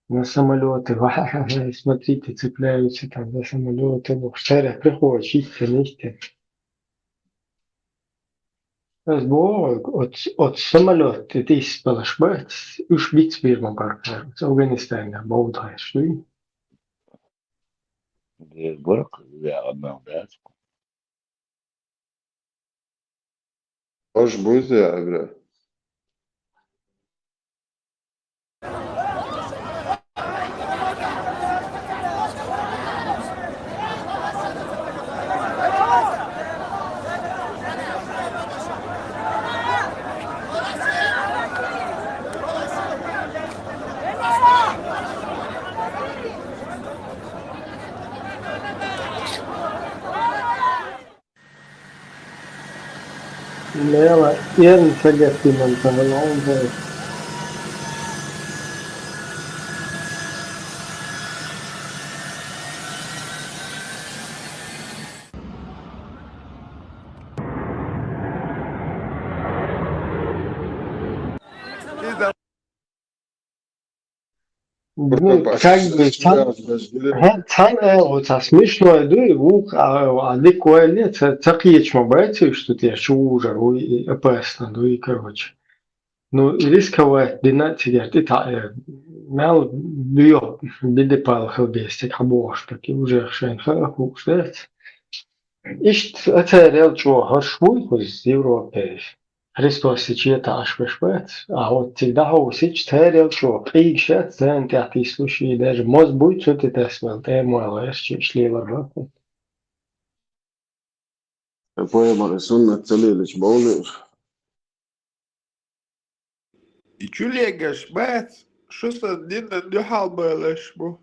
На самолёты, ва-ха-ха-ха, смотрите, цепляются там за самолёты, бохуш, цара приходит, иштта, иштта. Ас боху, оц-, оцу самолёт тӀе тӀисбалаш бац, уьш бицбийр ма бара, оцу Афганистанехь бовдахь, дуй? Дера бара, веа мел дац. Аш буьйса я, Ибра? Мела, эрна сагатдинан ца хӀума хьуна. Ну, как бы, цхьан, хӀа, цхьан аьлла, цхьа смешной дуй, вукху а, а дика ойла, ца, ца кхеташ ма бац уьш, цу тӀе чувужар вуй, и опасно дуй, короче. Ну, и рисковать дина а цигара тӀе таӀа, э, мел дуьйху, биде палхал бестиг хьабохуш, так и уже шайн хаа хууш дац. Иштта а царел чӀогӀа хӀорш вуй хӀуз Европе. Христос и четаӀаш беш бац, а вот цига дӀахьовсича, царел чӀогӀа къийгаш яц, зайна тӀехь тийслуш, и даже моз буй цу тӀе тасвелла, тӀема вала гӀерташ иштта лелар баккху. Пайхамар суннат ца лелача бовлуьйш. И чулегаш бац, шу сан динан дуьхьал балаш бу.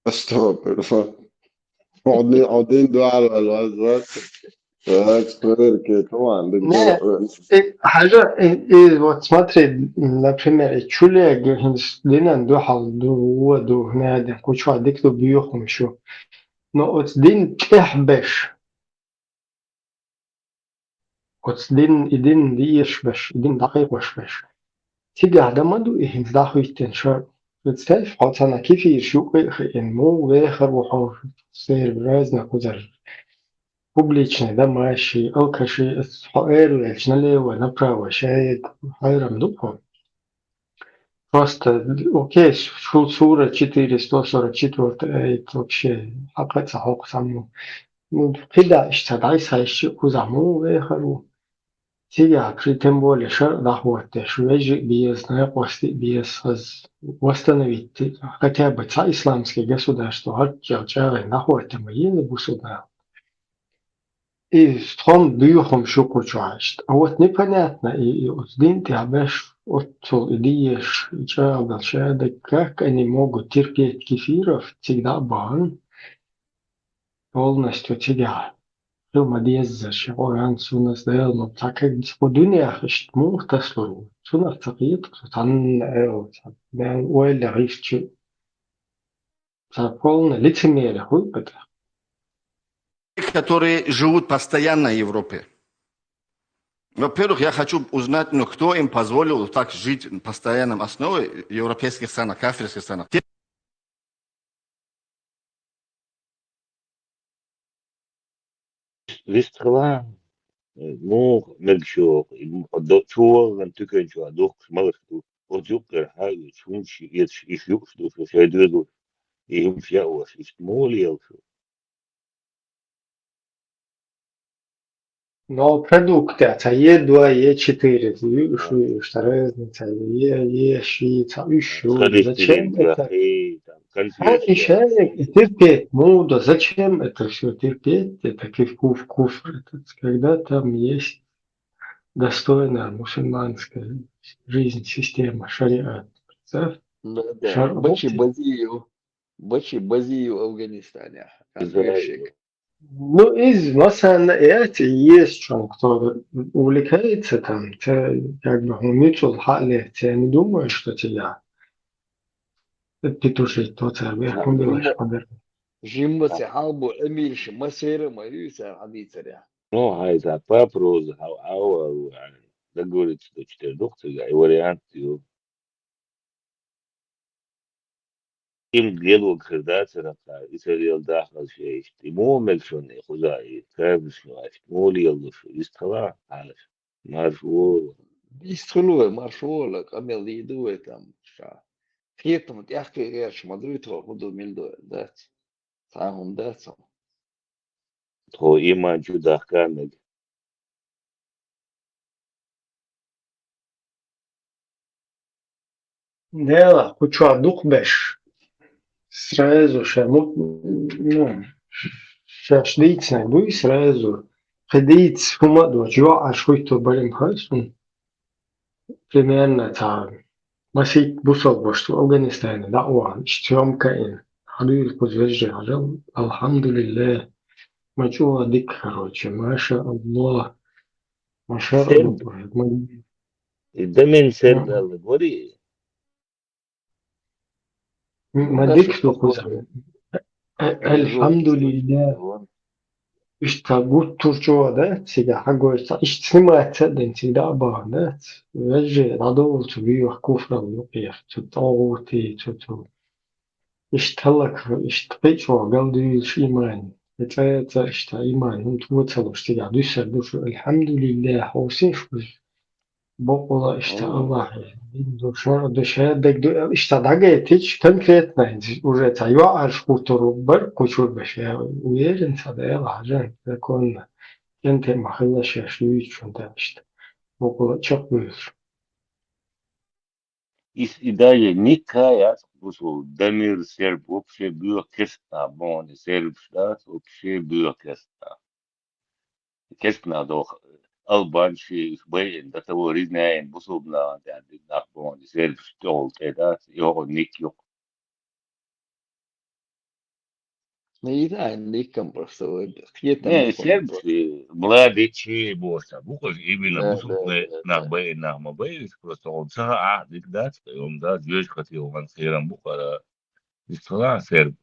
Астагфируллах. Хьо дин, хьо дин дуьхьал ваьлла вац, вац. Вац, проверка туман, диг Не, дала. И, хьажа, и, и, вот смотри, например, и чулега хӀинца динан дуьхьал ду, вон ду, хӀунда аьлла, кху чохь дика ду боьхамаш ю. Но оцу дин тӀехь беш, оцу дин, и дин дезаш беш, и дин дӀакхайкхош беш. Цигахь дан ма ду и хӀинца дӀахӀоьттина шарӀ. Представь, хьо цхьана кефираш юккъе а хиъна, муха вехар ву хьо, церан разный кхузара. Публичный домаши, алкаши, хьо эр велча, налево, направо, шайга хьайрам ду хьо. Просто, окей, шул сура четыре, сто сорок четвёртый аят вообще хьакха а ца хьокху саму. Ну, кхидӀа иштта ца дӀайсхьаьжча, кхузахь муха вехар ву? Цигахь, тем более, шарӀ дӀахӀоттадеш, вежарий а беза, накъостий а беза, хаза восстановить, хотя бы цхьа исламский государство, хӀоккхел чӀагӀйина дӀахӀоттам ма еза бусулба нах. И тхо-м боьхамаш ю кху чохь иштта. А вот непонятно, и, и оцу дин тӀехь беш, оццул и дезаш, и чӀагӀдала шадерг, как они могут терпеть кефиров, цига дӀа а бахана, полностью цигахь хила ма-деззара шен Къуръан, суннат, Дала ма, цхьа кхин кху дуьненахь иштта муха тасалур ву? Цунах ца кхета, цхьанна а ойла гӀирча, цхьа полный лицемерие хуьлу кху тӀехь. Которые живут постоянно в Европе. Во-первых, я хочу узнать, ну, кто им позволил вот так жить на постоянном основе в европейских странах, кафирских странах. Те- Вистхила, э, муха мегаш йоху, и м-, хьо до-, чу вахана туькан чохь духкуш малаш ду, оцу юккъера хьаоьцуш, хӀумаш эцаш, иш юуш ду, шу шайн доьзалш, и хӀумаш яа ваша, иштта муха лела шу? Но продукты, а ца е два, е четыре, юуш, а, юуш, разница, е, е, ши, ца, уьш, а, ю, зачем холестерин это? Яхи, там, а, конфеты, и шайга, и терпеть, муда, зачем это все терпеть? Это киф-, куф-, куфр, это, когда там есть достойная мусульманская жизнь, система, шариат. Представь? Да, да. Шар-, Бачи базию, бачи базию Афганистане. Израиль. Ну, из, масала, это есть, что кто увлекается там, те, как бы, хӀума муьцул хьале, те не думаю, что тебя петушить, то царь вверх, а, хӀума делаешь, жимма, хӀума делаешь. Жимма, а, цхьа хьал бу, эмирши, масера ма ю, цара хьадийцарехь. Ну, хьайза, по проза, хьау, хьау, договориться до четыре дух цига, и вариант ю. Им гелваг хир дацара, кхара, и ца лела дахалаш иштта. И муха мега шуна, и кхуза, и кавмаш ю аьлла, муха лелалуш, вистхила, хьаша, марш вола. Вистхила вай, марш вола, къамел дийр ду вай там, ша. Кхетам тӀаьхкхе гӀерташ ма дуй тхо, хӀун ду, мила ду, дац. Цхьа а хӀума дац хьуна. Тхо иман чу дахка а мега. Дела, кху чохь дукхахберш сразу ша мо-, ну, шаьш дийцинарг дуй сразу, кхин дийца хӀума а доцуш, йоӀ Ӏаш хӀуьтту барим хой суна. Примерно цхьа масийтта бусалба вашас ву Афганистане дӀа а вахана, иштта съёмка а йина, хьадуьйла кхуза вежарий хьажал, алхьамдулиллахӀ. Ма чӀоагӀа дика, короче, маша Аллах. Маша Серб. Аллах. Ма- И Дамир серб Мгм. аьлла, говори. Ма дика ду кхузахь. Алхьамдулиллах. Иштта гуттар чӀоагӀа да, цига хьагойца. Иштта снимать а ден, цига а бахьан да. Вежа, дӀадовла цу виех куфрал юкъех, цу тӀагӀути, цу, цу. Иштта хӀаллак, иштта кхечо галдуьйлуш иман. И цӀа, цӀа иштта иман, хӀунда вон ца луш, цига дуьсар ду шу, алхьамдулиллах, хьовсеш вуй. Бокъула иштта Аллахь, ду шар, ду шар, дег ду, иштта дӀагайтич, конкретно, уже ца юӀаш хутур бар, кучур баш, я уверен, ца да, я лахьажан, законно. Кенте махалла шаш юй чун да иштта. Бокъула чакх буьйлуш. Ис и даже никая, бусул Дамир серб вообще буьйха керста бон, сербш дац вообще буьйха керста. Керста дох албанчи их байин, да того ризняйин, бусул на, да, нах бон, сербш тёл те дац, його ник юк. Ну, и да, никам просто, вот, где там Не, ником серб, просто. э, младичи бошта, бухаш именно Да, бусул да, на, да, нах да. байин, нах ма байин, просто он ца а, дик дац, он да, звёж хати, он херам бухара, из цала серб.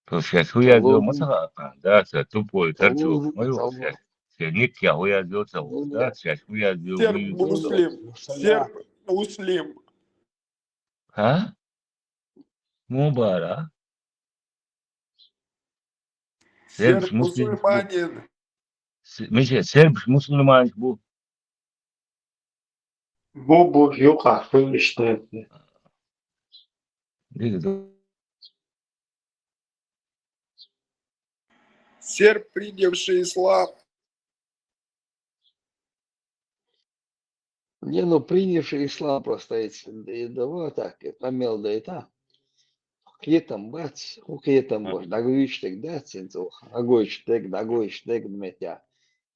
То сейчас хуя Алло. Масаха, да, ца тупой тарчу, Алло, мою, алло. Сейчас, сейчас никя хуя зёца, Ну, да, нет. Сейчас хуя зё, Серб мою. муслим, Шага. серб муслим. А? Мубара. Серб Серб муслим. мусульманин. С-, Миша, серб мусульманин бу. Бу, бу, юкъа, хуьлуш дерг. Дигда. Серб, принявший ислам. Не, ну, принявший ислам просто, и, и, да, вот так, и помел, да, и та. Кхетам бац, хӀун кхетам бац, дӀагуьйчу дерг дац хӀинца оха, дӀагуьйчу дерг, дӀагуьйчу дерг, метя.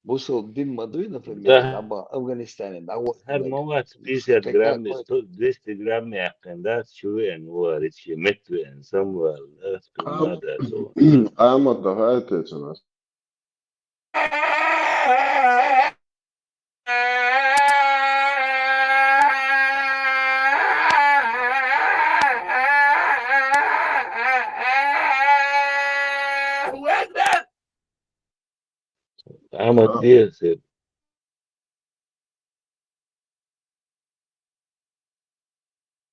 Бусул дин ма дуй, например, Да. аба Афганистане, дӀагуьйчу Хар дерг. Мават пятьдесят Какая грамм, кой- сто, двести грамм яккан дац, чу вен, варичи, мет вен, самвал, дац, Ам- да, со. Къамат дахьа тецунас. Амат десет.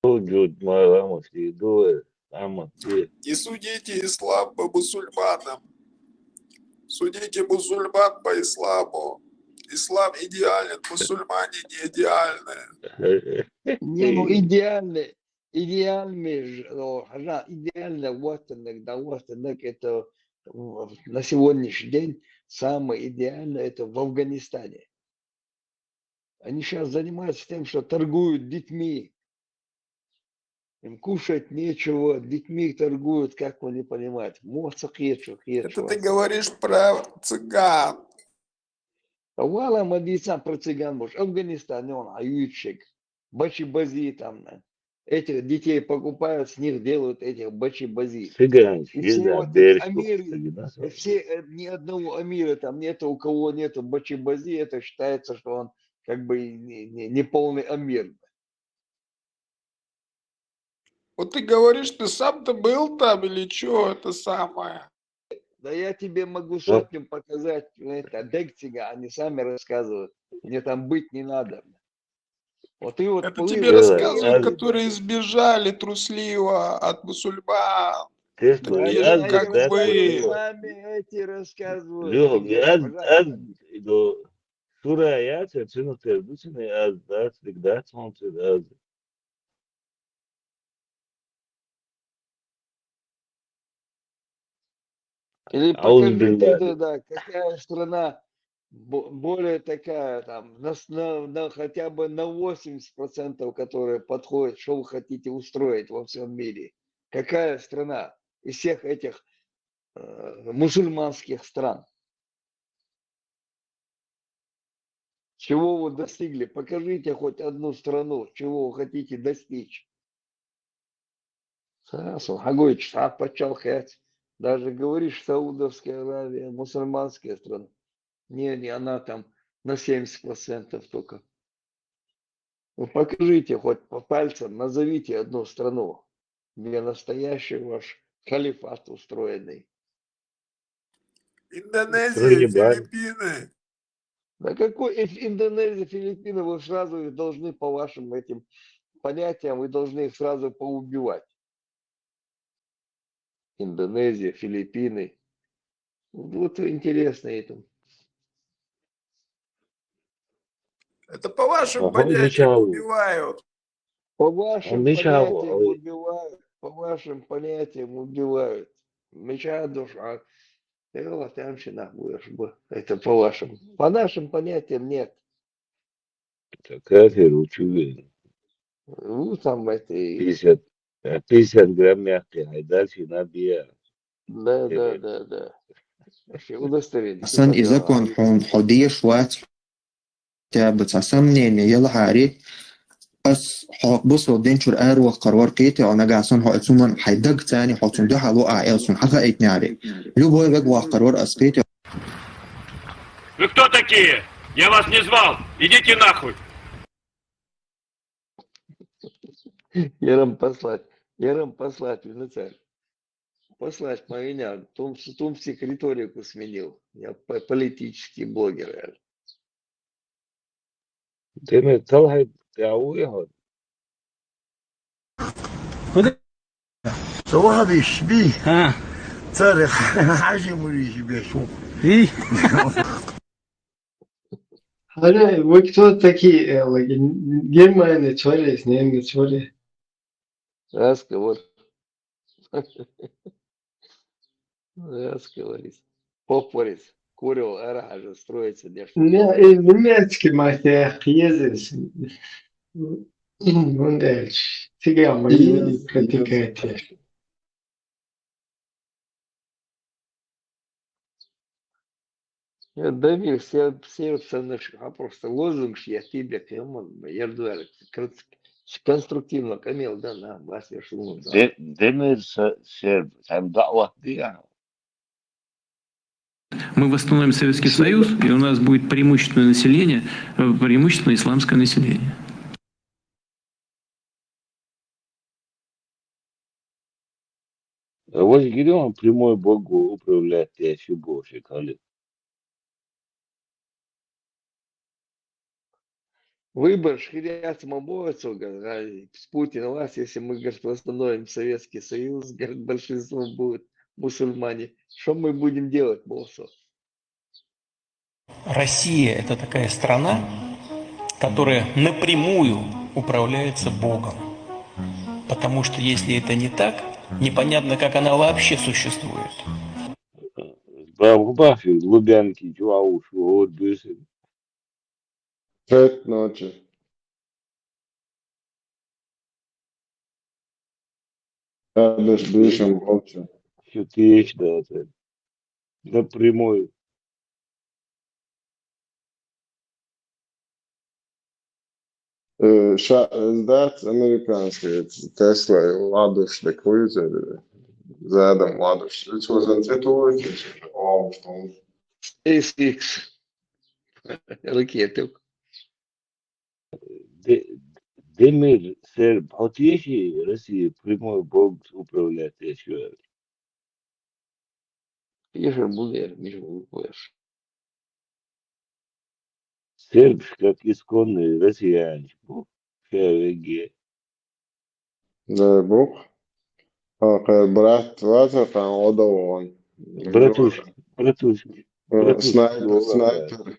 Джуд ма амат ди дуэ, амат ди. Не судите ислам по мусульманам. Судите мусульман по исламу. Ислам идеален, мусульмане не идеальны. Не, ну, идеальный, идеальный же, о, хьажа, идеально вот он, да, вот он, это в-, на сегодняшний день самое идеальное это в Афганистане. Они сейчас занимаются тем, что торгуют детьми. Им кушать нечего, детьми торгуют, как вы не понимаете. Муха ца кхеташ, кхеташ Это вац. Ты говоришь про цыган. А вала ма дийцан про цыган, бо уж Афганистане он, а ючек. Бачи бази там, на. Этих детей покупают, с них делают этих бачи бази. Цыган, И все да, вот эти берешь амиры, цыгана. И все, э, ни одного амира там нету, у кого нету бачи бази, это считается, что он как бы не, не, не полный амир. Вот ты говоришь, ты сам-то был там или что это самое? Да я тебе могу сотню показать, это, дерг цига, они сами рассказывают. Мне там быть не надо. Вот ты вот Это плыл, тебе Дело, рассказывают, а- которые избежали трусливо от мусульман. Ты Такие смотри, же, аз они как дас вы. Сами эти рассказывают Лёха, тебе, аз, пожалуйста. аз, до, шурая, церцину тердусини, аз дас, дик дас, он цер, аз. Или Аузу покажи ты билля. тогда, какая страна бо- более такая, там, на, с- на, на хотя бы на восемьдесят процентов, которая подходит, что вы хотите устроить во всем мире. Какая страна из всех этих э, мусульманских стран? Чего вы достигли? Покажите хоть одну страну, чего вы хотите достичь. Сасун, хьагойча, схьа паччалхец. Даже говоришь, Саудовская Аравия, мусульманская страна. Не, не, она там на семьдесят процентов только. Ну, покажите хоть по пальцам, назовите одну страну, где настоящий ваш халифат устроенный. Индонезия, Троллейбан. Филиппины. Да какой Ин- Индонезия, Филиппины, вы сразу их должны по вашим этим понятиям, вы должны их сразу поубивать. Индонезия, Филиппины. Вот интересно это. Это по вашим Ага, понятиям Михаил. Убивают. По вашим Михаил, понятиям ой. Убивают. По вашим понятиям убивают. Меча душа. Эла, там щи нахуй, аж бы. Это по вашим. По нашим понятиям нет. Кафир, учугин. Ну, там это и- пятьдесят, э, пятьдесят грамм мягкий, айдар шина бия. Да, да, Привет. Да, да. Вообще удостоверение. Асан иза кван хьун хьо деш вац. Тя бац асан мнение яла хари. Ас хьо бусо денчур ар вахкар вар кете, а нага асан хьо эцуман хьайдаг цани хьо цун дехало а элсун хаха эйтняри. Любой вег вахкар вар ас кете. Вы кто такие? Я вас не звал. Идите нахуй. Ярам послать. Ярам послать, вина царь. Послать по меня. Тумс, тумсик риторику сменил. Я по- политический блогер. Я. Деме талхай тяуи хо. Савабиш би А, царих хажи муриш бешу. и Хьара, вы кто такие, Элла? Германия цоре, с ними цоре. Раска, вот. Раска, Борис. Поп Борис. Курил, ара хажа строится нечто. Не, э, немецкий мать, я хиезис. Вон дальше. Тига мы Хиезис, протекаете. Я Дамир, все, все, все наши, а просто лозунг, я тебе, кому, я говорю, конструктивно, Камил, да, на, вас я шуму, да. Де- Демир се- серб, там даъват дига. Мы восстановим Советский Союз, и у нас будет преимущественное население, э, преимущественно исламское население. Вот Гидеон прямой Бог управляет, я ещё больше, Кали. Выбор ширяться мабоцо, говорит, с Путина вас, если мы, говорит, восстановим Советский Союз, говорит, большинство будут мусульмане. Что мы будем делать, Босо? Россия — это такая страна, которая напрямую управляется Богом. Потому что если это не так, непонятно, как она вообще существует. Баб бафи Лубянки чуау шуот бюсин. Пять ночи. Кадыш бишем молча. Всё тише, да, это напрямую. Э, ша- э, сдать американские Тесла, ладуш, так вы задом ладуш. Ведь вот он цветовой, он что он SpaceX. Ракеты. Де- Демир серб, хоть ещё Россия прямой Бог управляет ещё. Ешер будер, миш будер. Серб, как исконный россиянин, бу, фереге. Да, Бог. А, как брат, вата, там, одовон. Братуш, братуш, Э, братуш, Снайпер, Бог, снайпер.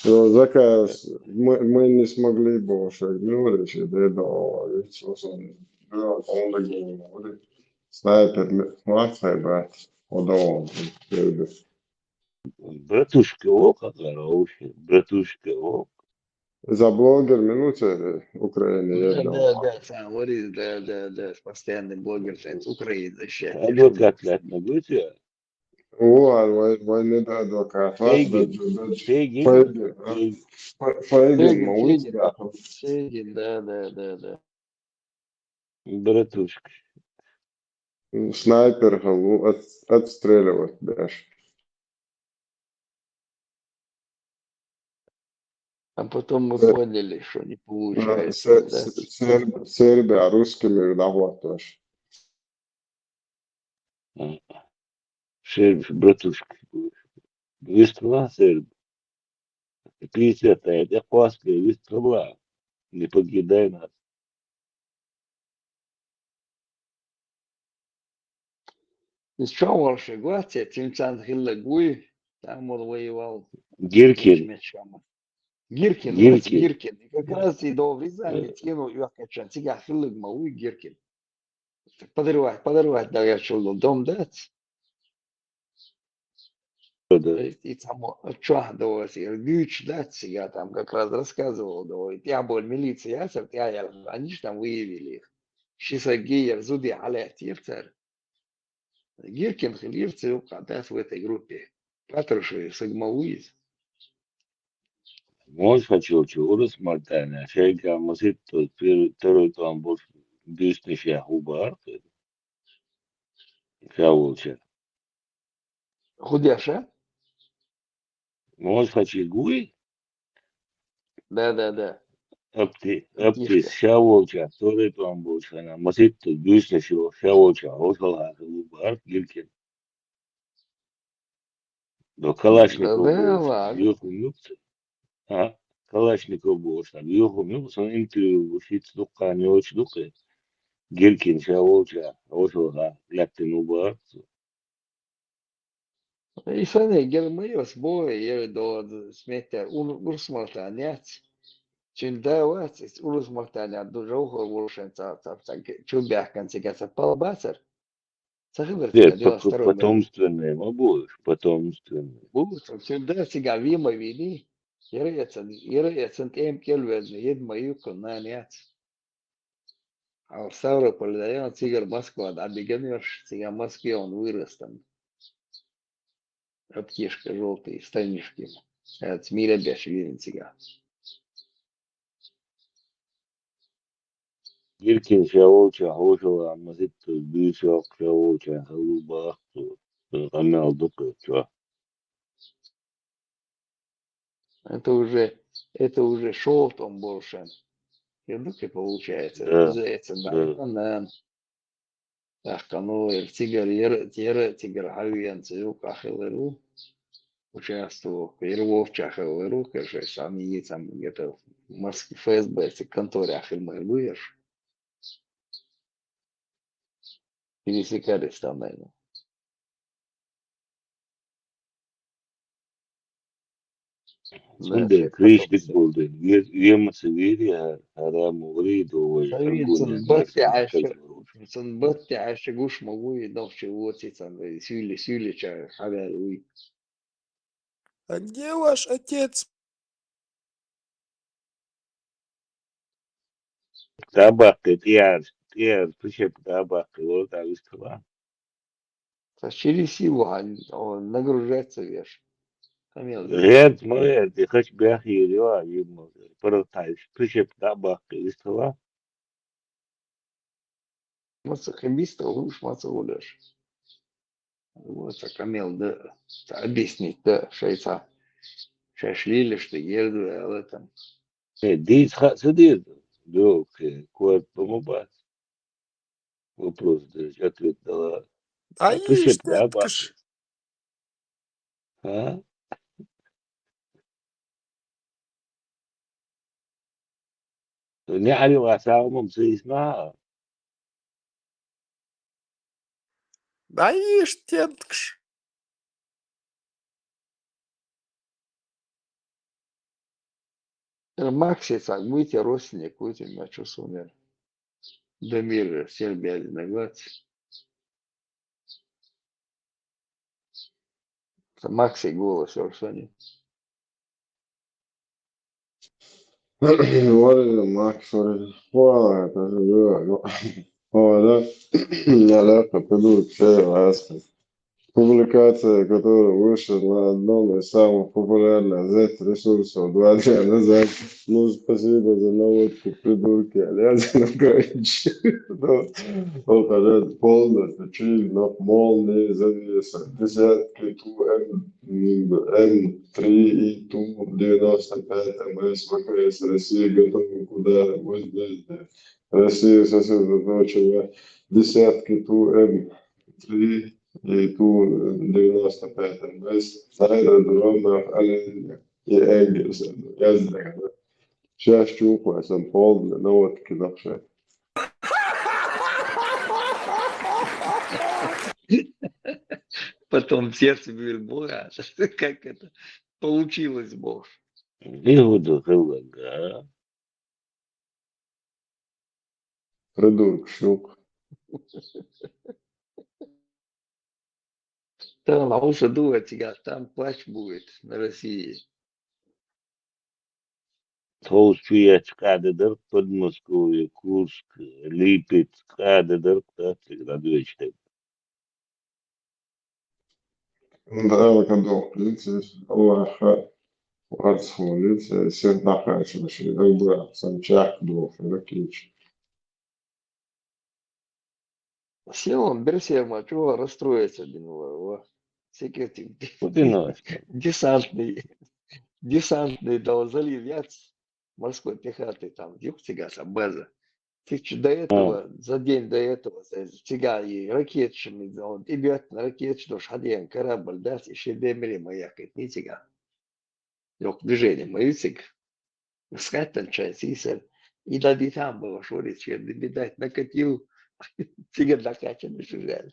Его заказ, мы, мы не смогли больше, говорит, да, да, ведь, собственно, да, он так говорит. Снайпер, м- младший брат, одовон, серб. Братушка, о, как хороший, братушка, о. За блогер минуты Украины Да, едем. да, да, сам говорит, да, да, да, постоянный блогер, с Украины, вообще. Адвокат латна гуся. Ву, а вай, вай не да адвокат, ва, Фейгин, баджу, баджу. Фейгин, Фейгин, а? Фейгин. Фе-, Фейгин, Фейгин, ма ву Фейгин. Цигаху. Фейгин, да, да, да, да. Братушка. Снайпер халу, от-, отстреливать дальше. А потом мы Се-, поняли, что не получается, да? Се-, се-, серб-, сербия русскими нахватываешь. М. Серб, братушка. Вистхила серб. Пятьдесят лет, я класс, вистхила. Не покидай нас. Из чо валше гватсе, цинцан хилла гуй, там он воевал. Гиркин. Меч-, меч-, Гиркин, Гиркин. Гиркин. И как раз и до Рязани, э, тяну, я качан, цига хиллаг ма уй Гиркин. Подорвать, подорвать, да, я чё, дом дать. Да. И, и там, а чё, да, вот, и Гюч, да, цига там как раз рассказывал, да, вот, я был милиция, я сам, я, я, они же там выявили их. Шисаги, я в зуде, аля, тирцер. Гиркин хилирцев, кадас в этой группе. Патрушев, Сагмауиз. Мож хачил чу урус мартана, шайка масит то пир-, второй там бос бюстный шаху бар. Шавулча. Худяша? Мож хачи гуй? Да, да, да. Апти, апти, Кишка. Шавулча, второй там бос, она масит то бюстный шо, шавулча, ошал хаху бар, Гиркин. Но Калашников Да, да, был, ладно. Юху Мюкс. А? Калашников был, что Юху Мюкс, он интервью вышит, ну, не очень, ну, Гиркин, ша волча, ошо, га, ляттин убар. И сане, гермайос, бой, ери до смета, ун-, урус мартаняц. Чин да вац, урус мартаня, ду жохо вошен ца, ца, ца, чубяхкан цига ца палбацар. Сахибар Нет, цига, по-, девяносто второй год. Потомственные, ма будешь, потомственные. Будут, всегда цига вима вини. Ерецен, ерецен тем кельведны, ед маюкон на няц. А в Ставрополь да, я цигар Москва, да, беганешь, цига Москве он вырос там. Аптечка жёлтый, штанишки. От мира бяш вирин цига. Гиркин ша волча, хошала, амма ситто, бюсёк ша волча, халу бахту, гамял дукы, чё? Это уже, это уже шёлт он больше. И дукы получается. Да, Из-за этого, да. Она, так, ну, и цигар, ер, ер, цигар, хавиан, цюк, ахилеру. Участвовал, первого в Чаховой руке, же сам и там где-то в Москве, Ф С Б, если конторе ахил мэр будешь. Или сикарис там, наверное. Да, Сунде, всё, кришник потом всё. Болден. Е-, емасы вери, а, араму ври, довой, Союз аргуня, сын бэтти наша, аща, как бы. Сын бэтти аща гуш могу и дом чего цицан, и сюли, сюли чай, хавял, уй. А где ваш отец? Табакъы, тияр, тияр, пичеп табакъы, вот, а, выстава. Та через силу, а, о, нагружаться веш. Камел, Ред, ну, ред, я хочу бяхи, рева, ему, пара тайш, пичеп табакъы, выстава. Маца хемиста, уж маца улеш. Вот, а камел, да, та объяснить, да, шайца. Шашлили, что еду, а в этом. Э, дис ха-, сидит, друг, э, кот помогает. Вопрос, то есть ответ дала. А А пишет, иште да, ба-, кыш. А? Не али васаумум сыйсма. Да иште кыш. Макси сак, будете родственник, будете на чё сумер. Дамир, Сербия, Леногорец. Макси голос, Орсони. What is a Max? What is, what is, what is, what is, what is, what is, what is, Публикация, которая вышла на одном из самых популярных Z ресурсов два дня назад. Ну, спасибо за наводку, придурки, Алязин Кович. Ну, вот она полностью чил, но молнии, завеса, десятки, ту М, М три и ту девяносто пять М С В К С России готовы к удару. Россия сосредоточила десятки ту М три и ту девяносто пять М С на аэродромах Оленя и Энгельса. Я знаю, да. Сейчас чухло, сам полный, но вот кино. Потом в сердце говорит, Бога, как это получилось, Бог. Иуду хыллага. Придурок, шлюк. Там лучше думать, там плач будет на России. Толчуя чкады дыр Подмосковье, Курск, Липецк, кады дыр, да, ты градуешь. Да, вот он был, в принципе, Аллаха, Арцхолит, Сент Нахачевич, Эльбра, Санчак, Дох, Ракич. Сион берсерма чула расстроится бинула. Секретик. Путинович. Десантный. Десантный дал залив яц морской пехоты там, юг цигаса база. Тик до этого, за день до этого, цига и ракетчими, он и бьет на ракетчи, то шаден корабль, да, и шедемри маяк, и цига. Лёг движение, маюцик. Скатан чай, сисер. И да ди там было, шорит, чем ди дать накатил. Цига накачанный шурял.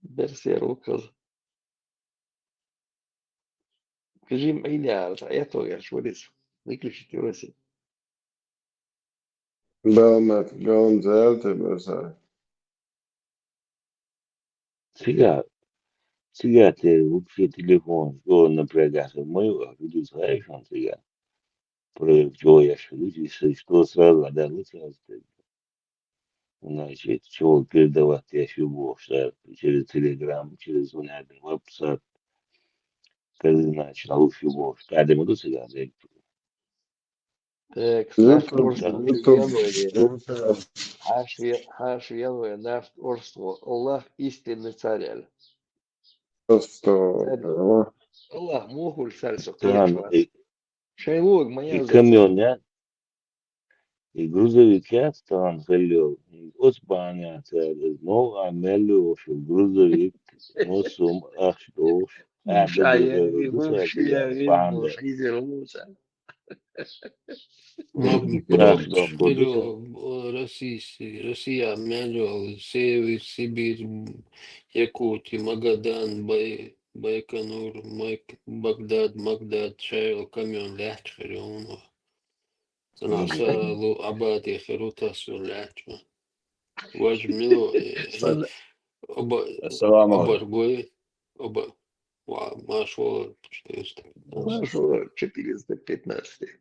Берсер указ. Скажи, Майляр, а я то я шорит. Выключите вроде. Белмет, Белмзелте, Берсер. Цигар. Цигар те вообще телефон, что напрягаться. Мы люди знаешь, он цигар. Про что я шучу, что сразу, да, вы сразу. Значит, чего передавать я еще буду, что через Telegram, через WhatsApp. Когда начал, а уж его, когда мы тут цигар. Так, наш орство чуялоє. Хашвелоє наш орство. Аллах истинный царь. Просто, Аллах мухуль царь со. Шайлуг И моя камён, да? И грузовик я стан халё. И Испания, царь, но амелю, что грузовик, мусум, ах, что, Шаярим, шаярим, шаярим. Российский, Россия, Мялёл, Север, Сибирь, Якутия, Магадан, Бай-, Байконур, Майк-, Багдад, Магдад, Шайл, Камён, Лячхарёнова. Санасалу, Абади, Херутасу, Лячма. Важмило, оба, Ассаламу алейкум. Обаргой, оба, ва, Машо, четыреста. Машо, четыреста пятнадцать.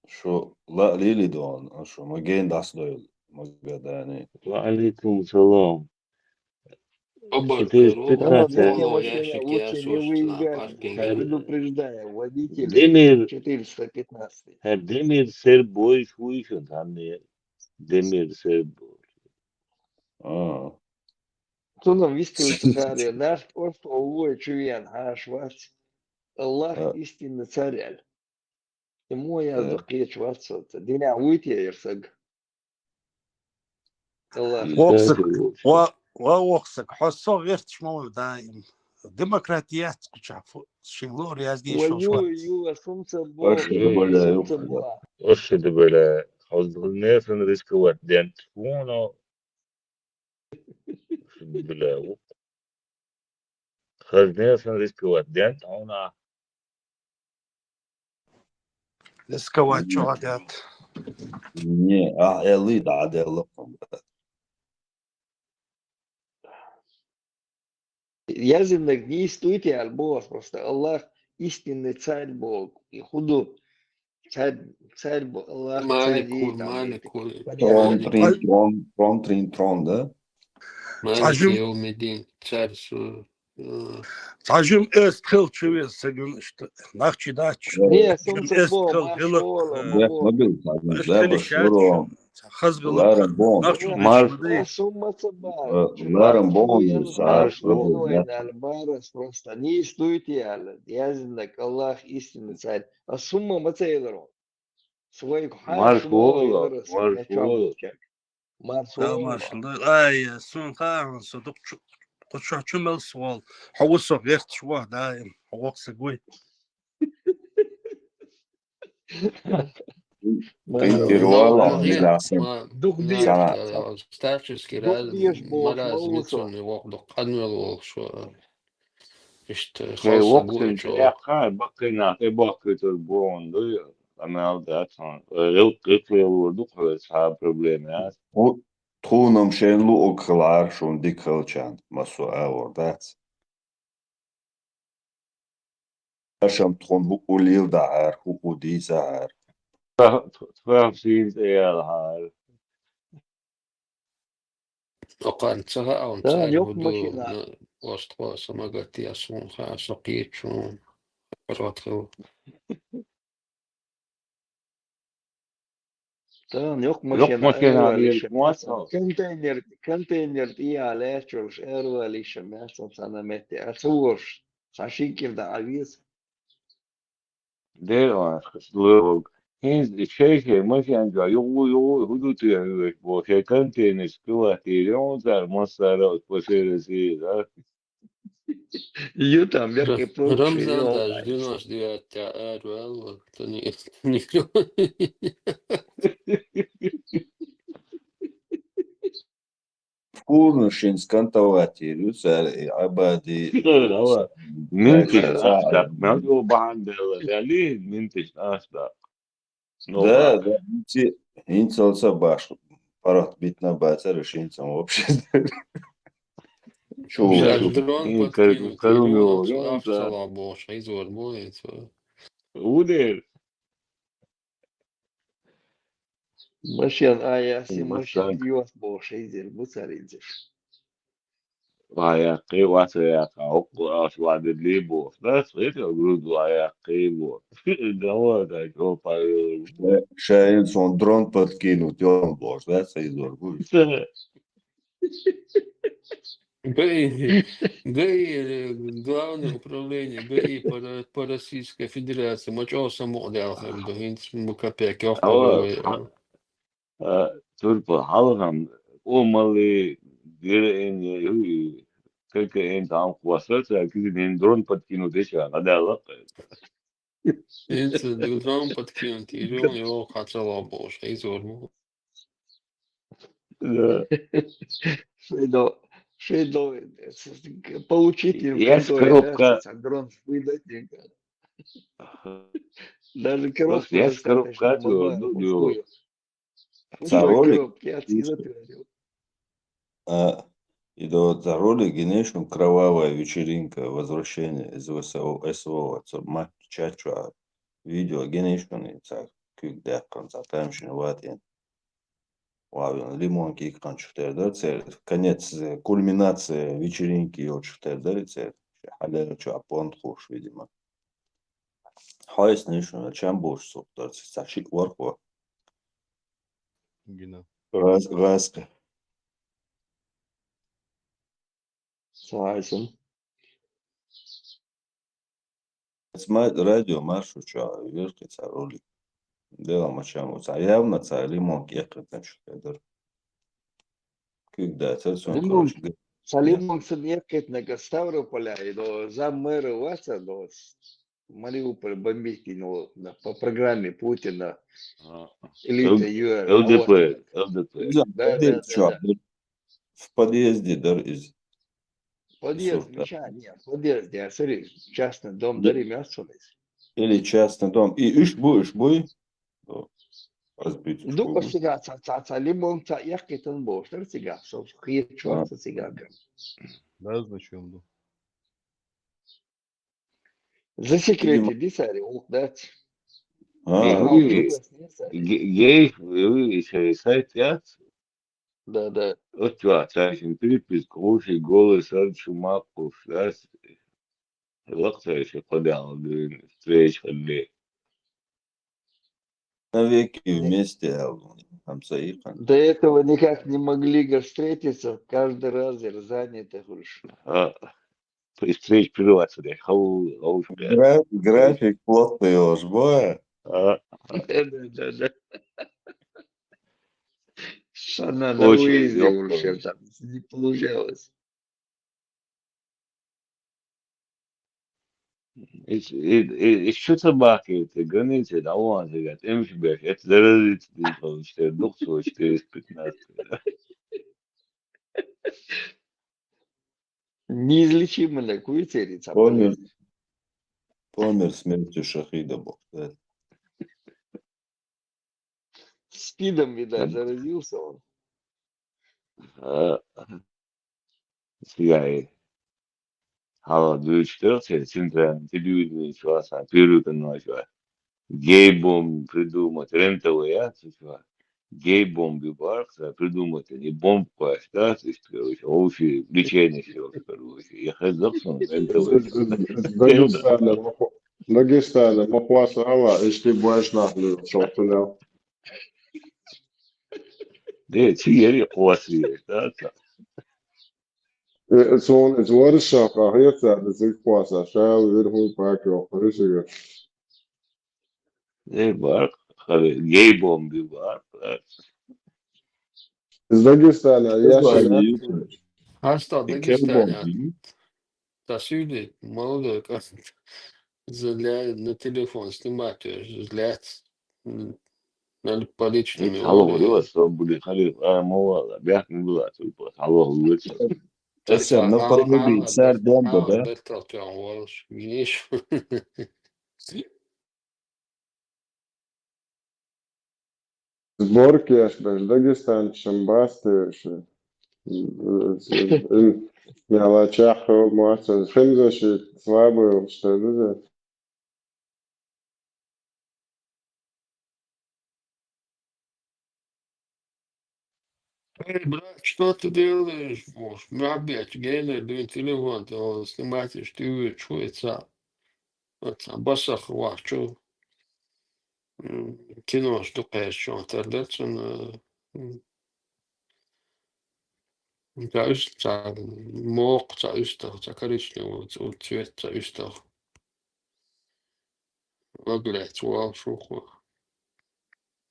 Шо ла лили дон, а шо маген дас дойл, Магадане. Ва алейкум салам. Оба, Четыреста Херутас, пятнадцать. Оло, ящик, я, Лучше не сошла, выезжать. паркинг. Предупреждаю водителей. Демир, Четыреста пятнадцать. э, Демир Сербой шуйшун, там не Демир Сербой. А, Кто нам вистует царь? Наш орство увой чуян, хаш варц. Аллах А. Истинный царь. Ему я Э. Докеч варц. Диня уйти ерсаг. Аллах. И- Воксак, ва, ва воксак, хосо герч мама даим. Демократия цкуча, шин лор язди шо Ваю, шварц. ю, сумца бо. Вообще не более, Сумца ух, бо. Ошибки были. Хозлнефен рисковать дент. Уно. Бля, вот. Хозлнефен рисковать дент, а она Рисковать чогатят. Не, а, элли да, да, лопом. Я зимник не истуйте, альбо просто Аллах истинный царь Бог. И худу царь, царь Бог, Аллах царь Маликуль, там, Маликуль. Трон, трин, трон, трон, трин, трон, да? Цхьа жим, цхьа жим эст хила чу веза ца гун иштта. Нах чи дач. Не, сум ца бо, хила, марш вола, э, ма бо. Хазбила. Ларам бон. Нах чу марш. Сум ма ца ба. Ларам бон. Марш вола, марш вола, марш просто. Не стойте, яла. Я знаю, Аллах истинный царь. А сум ма ца еларо. Свой марш вола, марш вола. Марш вола. Ай, сун хаан со дук чу, куча чу мел свол. Хаву со герт шва даим. Хаву са гуй. Интервала, дух диеш. Старческий раз, мара змицун вок дук анвел вол шо. Ишта хавса гуй чо. Яха, баккина, э, баккитур бон, ду. Амал дац, хан. Гъил-, гъилкъвелур ду, хъве, цхьа проблема яц. Тхунам шен луъуг хилар шун дика хилчан, масу агӀор дац. Ашам тхун хӀуъу лил дагӀар, хӀуъу дийца гӀар. Тфа-, тфа-, фин цӀе ял гӀар. Окъан ца хаун, да, цар йокъ хӀуду машина. Остхо самагати асун ха сокъичун. Парватху. Тан йокъ машина, йокъ машина, айвалиша. Контейнер, контейнер тӀия лаьчулш, айвалиша, мясо цана метте, а цуш, ца шикир да авиз. Дерван, луг. Хин шей-шей машина, югу-югу, худути, бо, шей контейнер, скилати, рёнзар, массара, спасибо, да? Ю там, бяхи, Рамзан даже девяносто девятый арвал, вот, то не, не. Фурнушин скантоватир, ю цар, и абади. Минтиш, так, так, надо его бандела, дали, минтиш, аш, так. Ну, да, ладно. Да, инци-, инцалца баш, парат битна бацар, шинцам вообще. Чу, дрон подкинуть, кор-, корумил, дрон, да. Сала бош, изор боец. Удер. Машин, а я си машин, юас бош, изер, буцар изер. Ваяккъи, вацаяккъа, окъла аш вадили бу. Да, светил груду ваяккъи бу. Давай, да, жопа. Ше-, шеин сон дрон подкинуть, он бу, да, са изор бу. Да. ГАИ, ГАИ, э, Главное управление ГАИ по Ро-, по Российской Федерации. Мачо само дял хаб, да, инц му капек, ё, а, турпа, халгам, о, мали, дирен, э, как эн там хвастаться, а кизин дрон подкинуть, ещё, надо лак. Инц дрон подкинуть, и он его хотел обошь, изор бу. Да. Шедо, шедо, с-, с-, получите, я с-, коробка. Дрон выдать. Даже коробка. Я с коробка, ну, ну. Ца ролик. Коробка, я отсюда. А, и до ца ролик, конечно, кровавая вечеринка, возвращение из СВО, СВО, ца мать чачу, а видео, конечно, и ца кук дяккан, ца тамшин ватин. Вавин лимонки иккъанчух тера дар, цер конец, э, кульминация вечеринки йолчух тера дар, цер хьалера чу а понт хуш, видимо. Хьайс нишуна, чам буш сух дар, ца шик варх ва. Гина. Газ-, газка. Цайсун. Сма радио маршу ча, верхи ца ролик. Дела мачам уца. Явно ца лимон кекет на чу дар. Кук да, ца сон, лимон, короче, г-, ца лимон ца кекет на га Ставрополя, и до за мэра ваца, до с-, Мариуполь бомбить кинул, да, по программе Путина. А. Элита Л-, ЮР. ЛДП, ЛДП. Да, да, да, да. В подъезде дар из. Подъезд, сурта. Миша, не, в подъезде, а, смотри, частный дом, да, дари мясо. Или частный дом. И уж бу, уж бу. Разбить. Ду, уж бу. Ца, ца, ца, лимон, ца, я китан бу, что цига, со, хие, чё, а, ца, цига, гам. Да, значит, ду. Засекретили, сари, ух, да. А. Ге-, ге-, ге-, сайт, я? Да, да. Оццо цаьшин приписка, гӀур ши голый сард шу ма кхуш, да? Лакхера ши кхо дагӀа дуьйна, встреча хилли. Навеки вместе, аьлла, хӀама ца йикхина. До этого никак не могли, говорит, встретиться, каждый раз, говорит, заняты, говорит. А, встреча прерваться, да, хау, хау, Гра- График плотный йолуш бу. А, Да, да, да, да. Она на Очень выезде лёгкая. Уже там не получалось. И, и, и, и что собаки эти, границы, да, вон, говорят, им же, блядь, это заразить не получится, дух свой четыреста пятнадцать. Неизлечимо, да, куйцерица. Помер, помер смертью шахида, Бог. Да. СПИДом, видать, заразился он. А, цигахь. Хьала дуьйцуш дара церан центральный телевидение чохь а, первый канал чохь а. Гей-бомбу придумать, РЕН-ТВ яц цу чохь а. Гей-бомбу бара, цара придумать, и бомбу кхоьссина, да, иштта, короче, вовшийн лечение йолуш, короче. Я хезна суна, РЕН-ТВ. Дагестана ма хо-, Дагестана ма кхоссал, иштта бу аша нах луьйчу цунах. Де, цигара кхоссийша, да, ца. Э, суна иза варшах къахьеца, иза кхоссар, ша вира хӀун пак йоккхура шига. Де, бара, хали, гей-бомбу бара. Из Дагестана яшка. Хьаста Дагестана. Та сюди, молодой, как за для, на телефон снимать, э, для, м, надо по личному. Хьалха вара, со були хали, а, мо вала, бяхна була, тупо, хьалха вара. Эсэм, ну, подруби, цар дом, да? Бертал тём волш, гиниш. Сборки аш беш Дагестан шамбасты аш. Мяла чахо моца хемза ши слабый, что ли? Эй, брат, что ты делаешь? Может, мягбет, генер, блин, телефон, ты его снимаешь, ты его чуется. Оцу басах вахчу, м, кинош дукхаьрчу тардацун, м, ца уьст-, ца мокх, ца уьстагӀ, ца коричневый, ца цвет, ца уьстагӀ. Ваглец вал шух.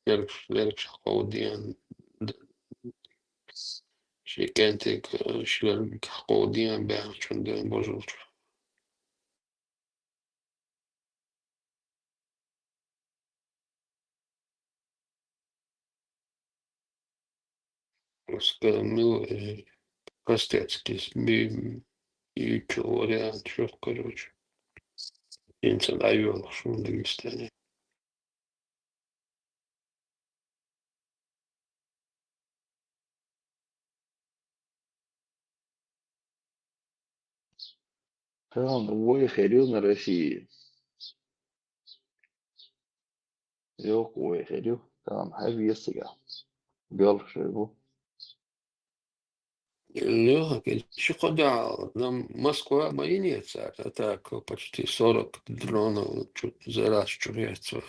Леркш-, леркш ховден. Ши кентик, ши лерг ховден, бяхчун ден божулчу. Просто, ну, э, простецкий, би-, и чё, вариант, чё, короче. Инца дайвал, шо Дагестане. Там вой херю на России. Йокъу вай хир ю, тахана хьаьжа веза цига. Боьлхуш вай бу. Леха, кхин ши-кхо дуьхьал, нам Москва ма йинера цара, а так почти сорок дронов чу-, за раз чу хецо.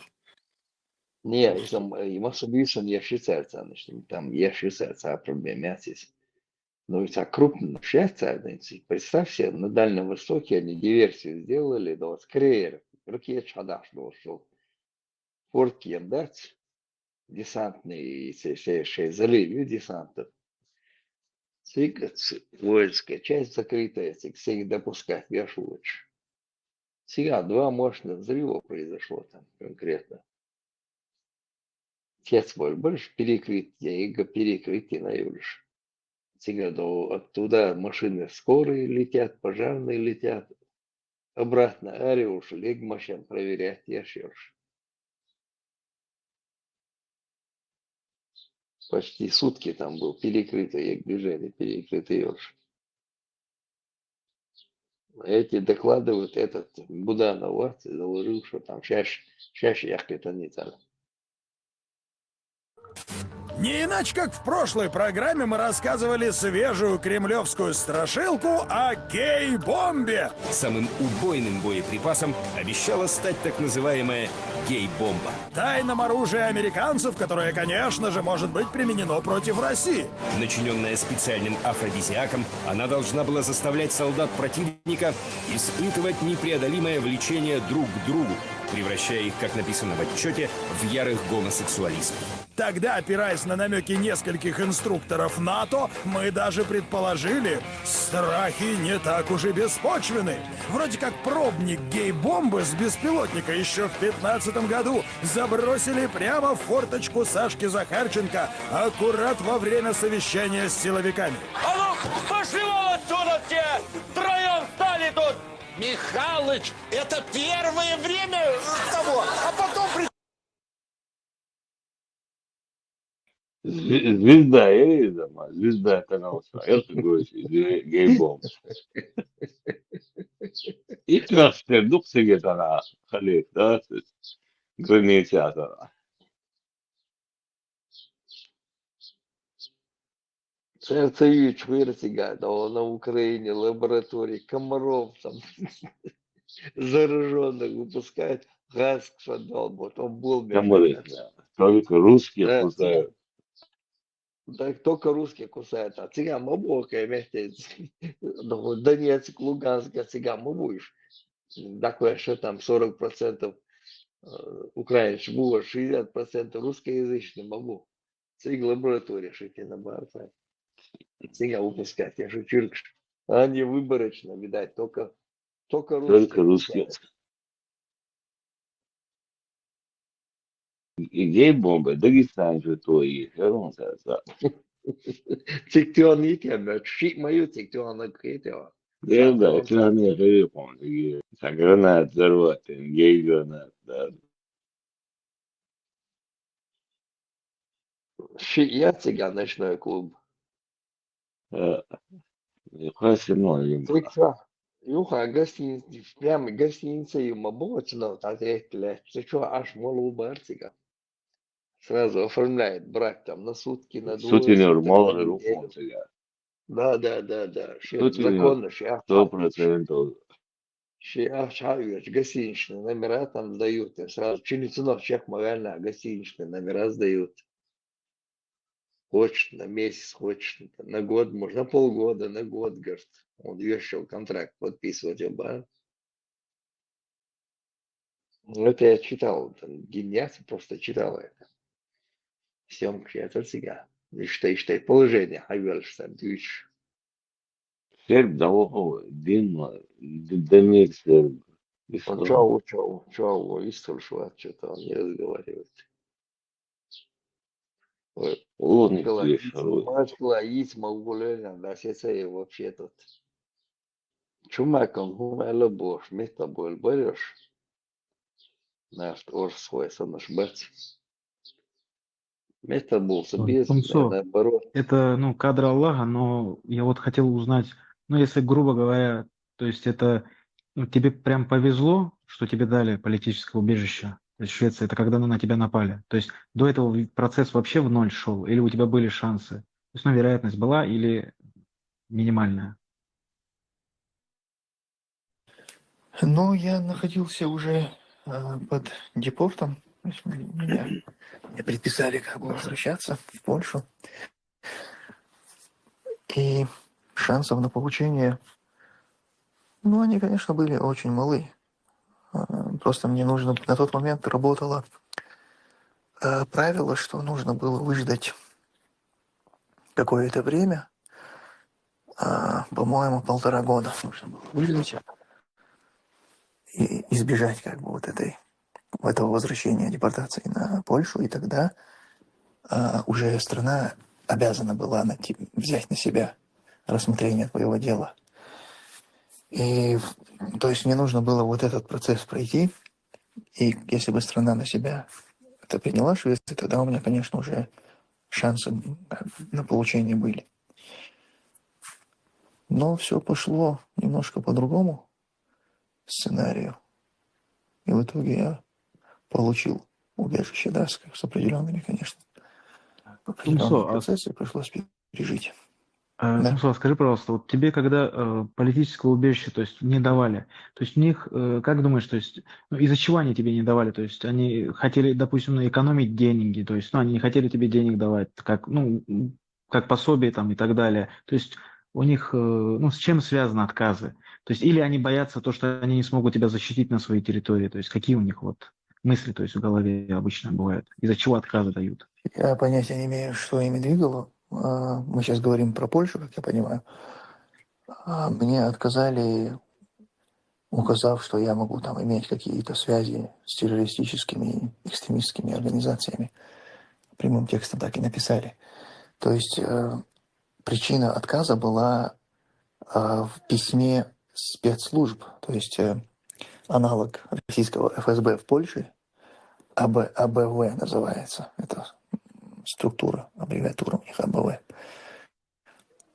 Не, и там, и Москва бийсан еш ю цара царна, что там еш ю цара, цара проблема яц иза. Ну, и так крупно шеца, представь себе, на Дальнем Востоке они диверсию сделали, да вот скорее ракету хьадахьаш долуш. Форт Кем дац, десантный, се-, се-, шен залив ю десанта. Цига ц-, воинская часть закрытая, цига, цига допускать веш воцуш. Цига два мощных взрыва произошло там конкретно. Цец боль больше перекрыть, я и га-, перекрыть и наявлюш. Цига до, оттуда машины скорые летят, пожарные летят. Обратно ари уж лег машин проверять, я ж уж. Почти сутки там был перекрытый, як движение перекрытый уж. Эти докладывают, этот Буданов, вот, доложил, что там щас, щас яхкет они там. Не иначе, как в прошлой программе мы рассказывали свежую кремлевскую страшилку о гей-бомбе. Самым убойным боеприпасом обещала стать так называемая гей-бомба. Тайном оружии американцев, которое, конечно же, может быть применено против России. Начиненная специальным афродизиаком, она должна была заставлять солдат противника испытывать непреодолимое влечение друг к другу, превращая их, как написано в отчете, в ярых гомосексуалистов. Тогда, опираясь на намеки нескольких инструкторов НАТО, мы даже предположили, страхи не так уж и беспочвены. Вроде как пробник гей-бомбы с беспилотника еще в пятнадцатом году забросили прямо в форточку Сашки Захарченко, аккурат во время совещания с силовиками. А ну, пошли вон отсюда все! Втроем встали тут! Михалыч, это первое время того, а потом при... Звезда, я видел, звезда канал, я такой гей-бом. И как ты дух себе тогда, халиф, да, граница тогда. Це, це і чвиртіга, да, на Украине лаборатории комаров там зараженных выпускают, газ, что долбут, он был Комары, да. Только русские Да, кусают. Так только русские кусают, а цыган мобу, окей, вместе, Донецк, Луганск, а цыган мобу ишь. Такое, что там сорок процентов украинцев было, шестьдесят процентов русскоязычных мобу. Цыг лаборатория, что тебе на барфа. Цыган выпускать, я шучу. Они выборочно, видать, только, только русские. Только русские. И гей-бомбы, Дагестан же твои, я вам сказал. Цыктён и тем, щит мою цыктён, окей, тем. Я, да, это не гей-бомбы, там гранат взорвать, гей-гранат, да. Щит я цыган, ночной клуб. Э, Хвастимо, Ты чё? Юха, гостиница, прямо гостиница ему было, но так лет, ты чё, аж мало барцика. Сразу оформляет брак там на сутки, на двое. Сутенер, суток, мало на неделю. рук, да. Да, да, да, да. Ши Сутенер, законно, ши Сто процентов. Ши гостиничные номера там дают, и сразу чиницынок чек морально гостиничные номера сдают. Хочешь на месяц, хочешь на год, можно на полгода, на год, говорит. Он вешал контракт подписывать оба. Ну, это я читал, там, гимназия просто читала это. Всем кшетер сега. Иштай, иштай положение, хайвелш там дюч. Серб да охо, дин, дин серб. Он чё, чё, чё, историю, что-то он не разговаривает. Ой, Ложный Николай, клеш, ой. Москва, Исма, Гулёня, да, все это вообще тут. Чумаком, хумайло бош, место был берешь. Наш орс свой, санаш бац. Место был собес, Тумсо, наоборот. Это, ну, кадры Аллаха, но я вот хотел узнать, ну, если, грубо говоря, то есть это, ну, тебе прям повезло, что тебе дали политическое убежище, то есть Швеция, это когда на тебя напали. То есть до этого в- процесс вообще в ноль шел, или у тебя были шансы? То есть, ну, вероятность была или минимальная? Но я находился уже э, под депортом. То есть м- меня, мне предписали как бы возвращаться в Польшу. И шансов на получение, ну, они, конечно, были очень малы. А, Просто мне нужно на тот момент работало э, правило, что нужно было выждать какое-то время, а, по-моему, полтора года нужно было выждать и избежать как бы вот этой этого возвращения депортации на Польшу, и тогда а, уже страна обязана была на те- взять на себя рассмотрение твоего дела. И в- то есть мне нужно было вот этот процесс пройти, и если бы страна на себя это приняла, Швеция, тогда у меня, конечно, уже шансы м, на получение были. Но все пошло немножко по другому сценарию. И в итоге я получил убежище, да, с, с определенными, конечно, Определённые процессы пришлось пережить. Э, да. Тумсо, скажи, пожалуйста, вот тебе, когда э, политическое убежище, то есть не давали, то есть у них, э, как думаешь, то есть, ну, из-за чего они тебе не давали? То есть они хотели, допустим, ну, экономить деньги, то есть, ну, они не хотели тебе денег давать, как, ну, как пособие там и так далее. То есть у них, э, ну, с чем связаны отказы? То есть или они боятся то, что они не смогут тебя защитить на своей территории, то есть какие у них вот мысли, то есть в голове обычно бывают, из-за чего отказы дают? Я понятия не имею, что ими двигало. А, мы сейчас говорим про Польшу, как я понимаю. А, мне отказали, указав, что я могу там иметь какие-то связи с террористическими, экстремистскими организациями. Прямым текстом так и написали. То есть э, причина отказа была э, в письме спецслужб, то есть э, аналог российского Ф С Б в Польше, А Б, А Б В называется, это структура, аббревиатура у них А Б В.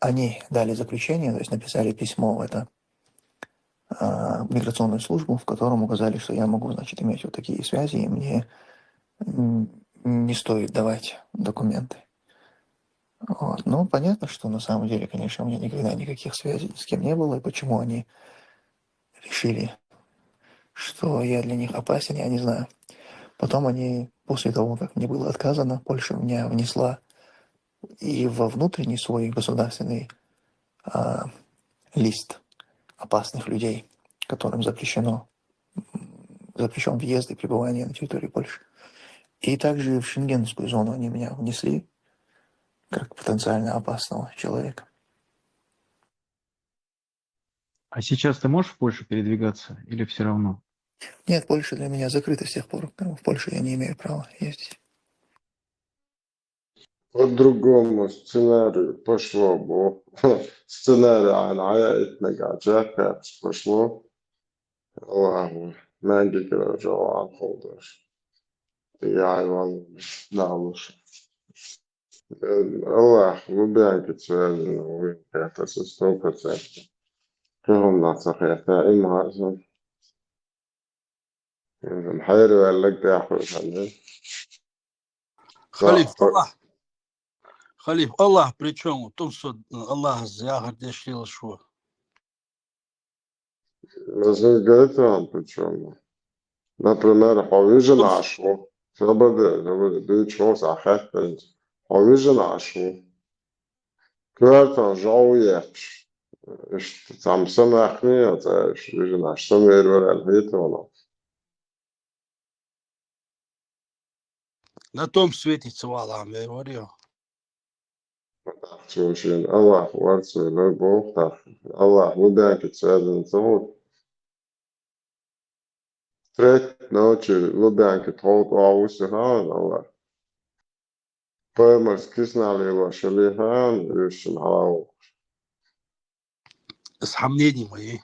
Они дали заключение, то есть написали письмо в это а, миграционную службу, в котором указали, что я могу, значит, иметь вот такие связи, и мне не стоит давать документы. Вот. Ну, понятно, что на самом деле, конечно, у меня никогда никаких связей ни с кем не было, и почему они решили, что я для них опасен, я не знаю. Потом они, после того, как мне было отказано, Польша меня внесла и во внутренний свой государственный а, лист опасных людей, которым запрещено, запрещен въезд и пребывание на территории Польши. И также в шенгенскую зону они меня внесли как потенциально опасного человека. А сейчас ты можешь в Польшу передвигаться или все равно? Нет, Польша для меня закрыта с тех пор. В Польшу я не имею права ездить. По-другому сценарию пошло бы. Сценарий عن حياتنا قاعد пошло. الله أعلم. ما عندي كده جواب عن خضر. يعني والله مش نعرفش. الله لبيان كتير وين كانت أساس سوف تسافر. كهم ناس أخير تائم هذا. محير ولا لك يا أخوي خليل. خليف الله. خليف الله بريتشون تنصد الله الزياغر ديش ليل شو. Mas es grāmatā, причём. Например, хьо вижен ашо. Сабаде, сабаде, дучо сахет. Хьо вижен ашо. Квартал жау еш. Иш там самахни, это иш вижен аш самер вер аль хитоно. На том свете цвалам вер варио. Чушин, Аллах варцу ле бохта. Аллах лубянки цведен цвут. Треть ночи лубянки тхот ауси хан, Аллах. Поймарс киснали ва шали хан, юшин халау. Сомнений мои.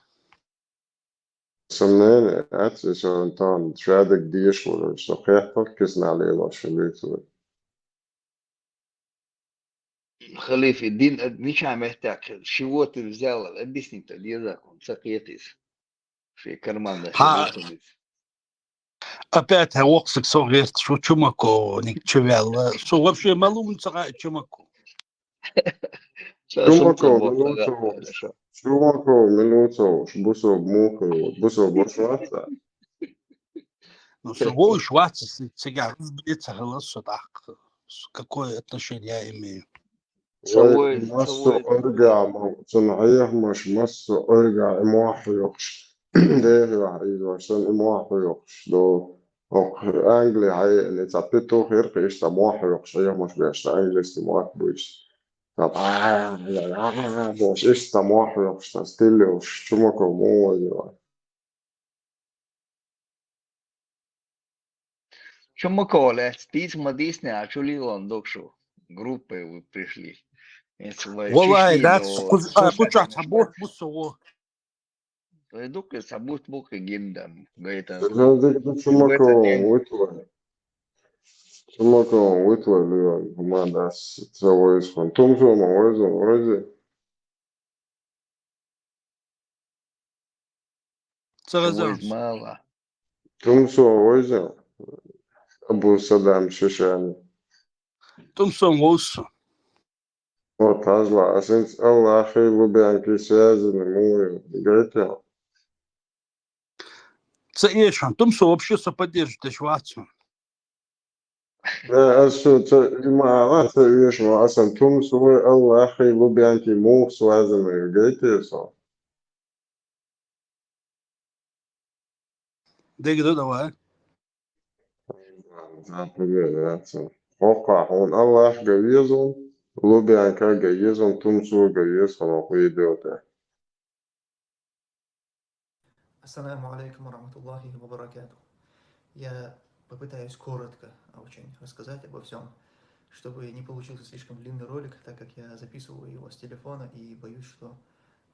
Сомнение, это всё там, человек дешевле, что хехтал киснали ва шали. Халиф, дин, э, меча мехтяк, чего ты взял? Объясни-то, дизакон, сакетис. Ши карман да. Ха. Опять воксик со герт, шо Чумако ник чевял. Со вообще малум сага Чумако. Чумако, минуцо. Чумако, минуцо, бусо мухо, бусо бусо. Ну, со вой швац, сега, сбиться, голосо так. Какое отношение я имею? Вай массо оргама, цун хьехмаш массо орга имохьёхш. Дехьёх изошсан имохьёхш. До ох Англи хьене ца питу хирк ишта мохьёхш, хьехмаш бешта английский мохь буйш. Та бош ишта мохьёхш, та стилёш, Чумако муоева. Чумако ле, стис мадисне, а чулилон докшу. Группы вы пришли. Валай, да, куча сабут мусово. Дукы сабут мукы гиндам. Гайта. Чумако, вытвой. Чумако, вытвой, Леон, команда с целой исход. Тумсо, мой, мой. Цагазамс. Мала. Тумсо ойза. Абу Садам Шишани. тӀум сом вовза со. Вот, хьажал, ас хӀинца Аллахьи Лубянкеи связаны муха ю, гайта? Ца эшан, тӀум со вообще со поддерживать деш вац хьона. Да, ас шу ца, и ма ала, ца эшан, асан тӀум со Аллахьи Лубянкеи муха связаны ю, гайта со? Дега ду, давай. Хьокха хьона Аллахь ган веза, Лубянка ган еза, тӀум со ган еза, хьона хӀу йиделта. Ассаламу алейкум ва рахматуллахи ва баракатух. Я попытаюсь коротко очень рассказать обо всем, чтобы не получился слишком длинный ролик, так как я записываю его с телефона и боюсь, что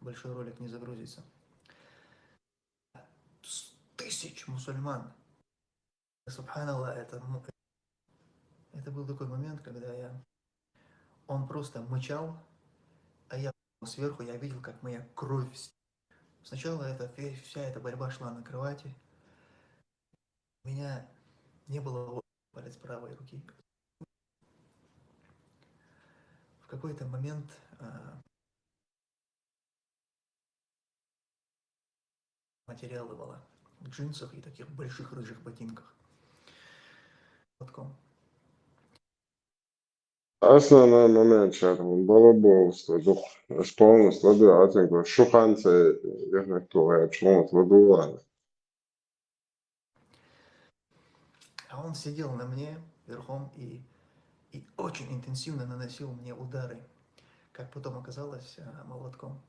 большой ролик не загрузится. С тысяч мусульман. Субханаллах, это, ну, это был такой момент, когда я, он просто мычал, а я сверху, я видел, как моя кровь с-, сначала это, ве-, вся эта борьба шла на кровати. У меня не было палец правой руки. В какой-то момент, а, материала была, в джинсах и таких больших рыжих ботинках. Лотком. Основной момент сейчас балаболство, дух, полностью ладу, а ты говоришь, шуханцы, я говорю, кто я, чему вот ладу, ладно. А он сидел на мне верхом и, и очень интенсивно наносил мне удары, как потом оказалось, а, молотком.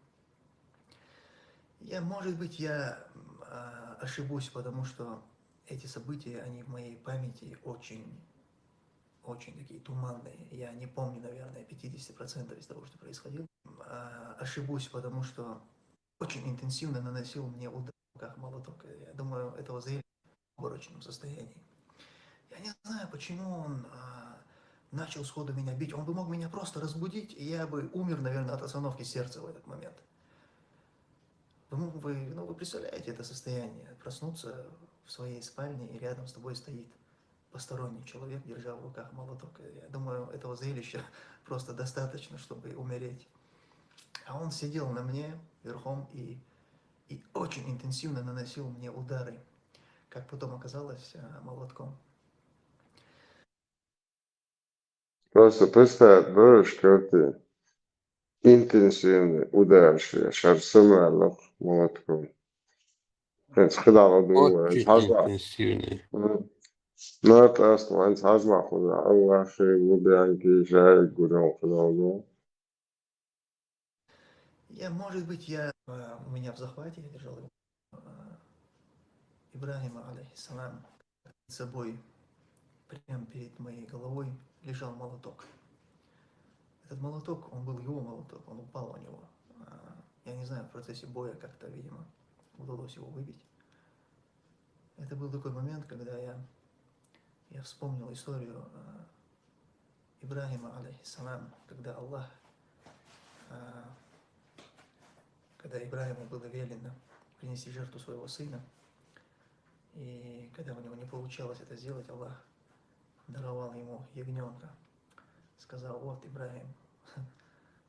Я, может быть, я, м, а, ошибусь, потому что эти события, они в моей памяти очень, очень такие туманные. Я не помню, наверное, пятьдесят процентов из того, что происходило. М, а, ошибусь, потому что очень интенсивно наносил мне удар в руках молоток. Я думаю, этого зрелища в обморочном состоянии. Я не знаю, почему он, а, начал сходу меня бить. Он бы мог меня просто разбудить, и я бы умер, наверное, от остановки сердца в этот момент. Вы, мо-, вы, ну, вы представляете это состояние, проснуться в своей спальне, и рядом с тобой стоит посторонний человек, держа в руках молоток. Я думаю, этого зрелища просто достаточно, чтобы умереть. А он сидел на мне верхом и, и очень интенсивно наносил мне удары, как потом оказалось, а, молотком. Просто представь, боже, как ты интенсивный удар, шар самарлах молотком. Хинц хидала ду, очень интенсивный. Ну, это основное, хинц хьажал хьона, Аллахьи Лубянкеи шайга гурам хидала ду. Я, может быть, я, э, у меня в захвате, я держал его, э, Ибрахима, алейхиссалам, перед собой, прямо перед моей головой лежал молоток. Этот молоток, он был его молоток, он упал у него. А, я не знаю, в процессе боя как-то, видимо, удалось его выбить. Это был такой момент, когда я, я вспомнил историю, э, Ибрахима, алейхиссалам, когда Аллах, э, когда Ибрахиму было велено принести жертву своего сына, и когда у него не получалось это сделать, Аллах даровал ему ягнёнка. Сказал: «Вот, Ибрахим,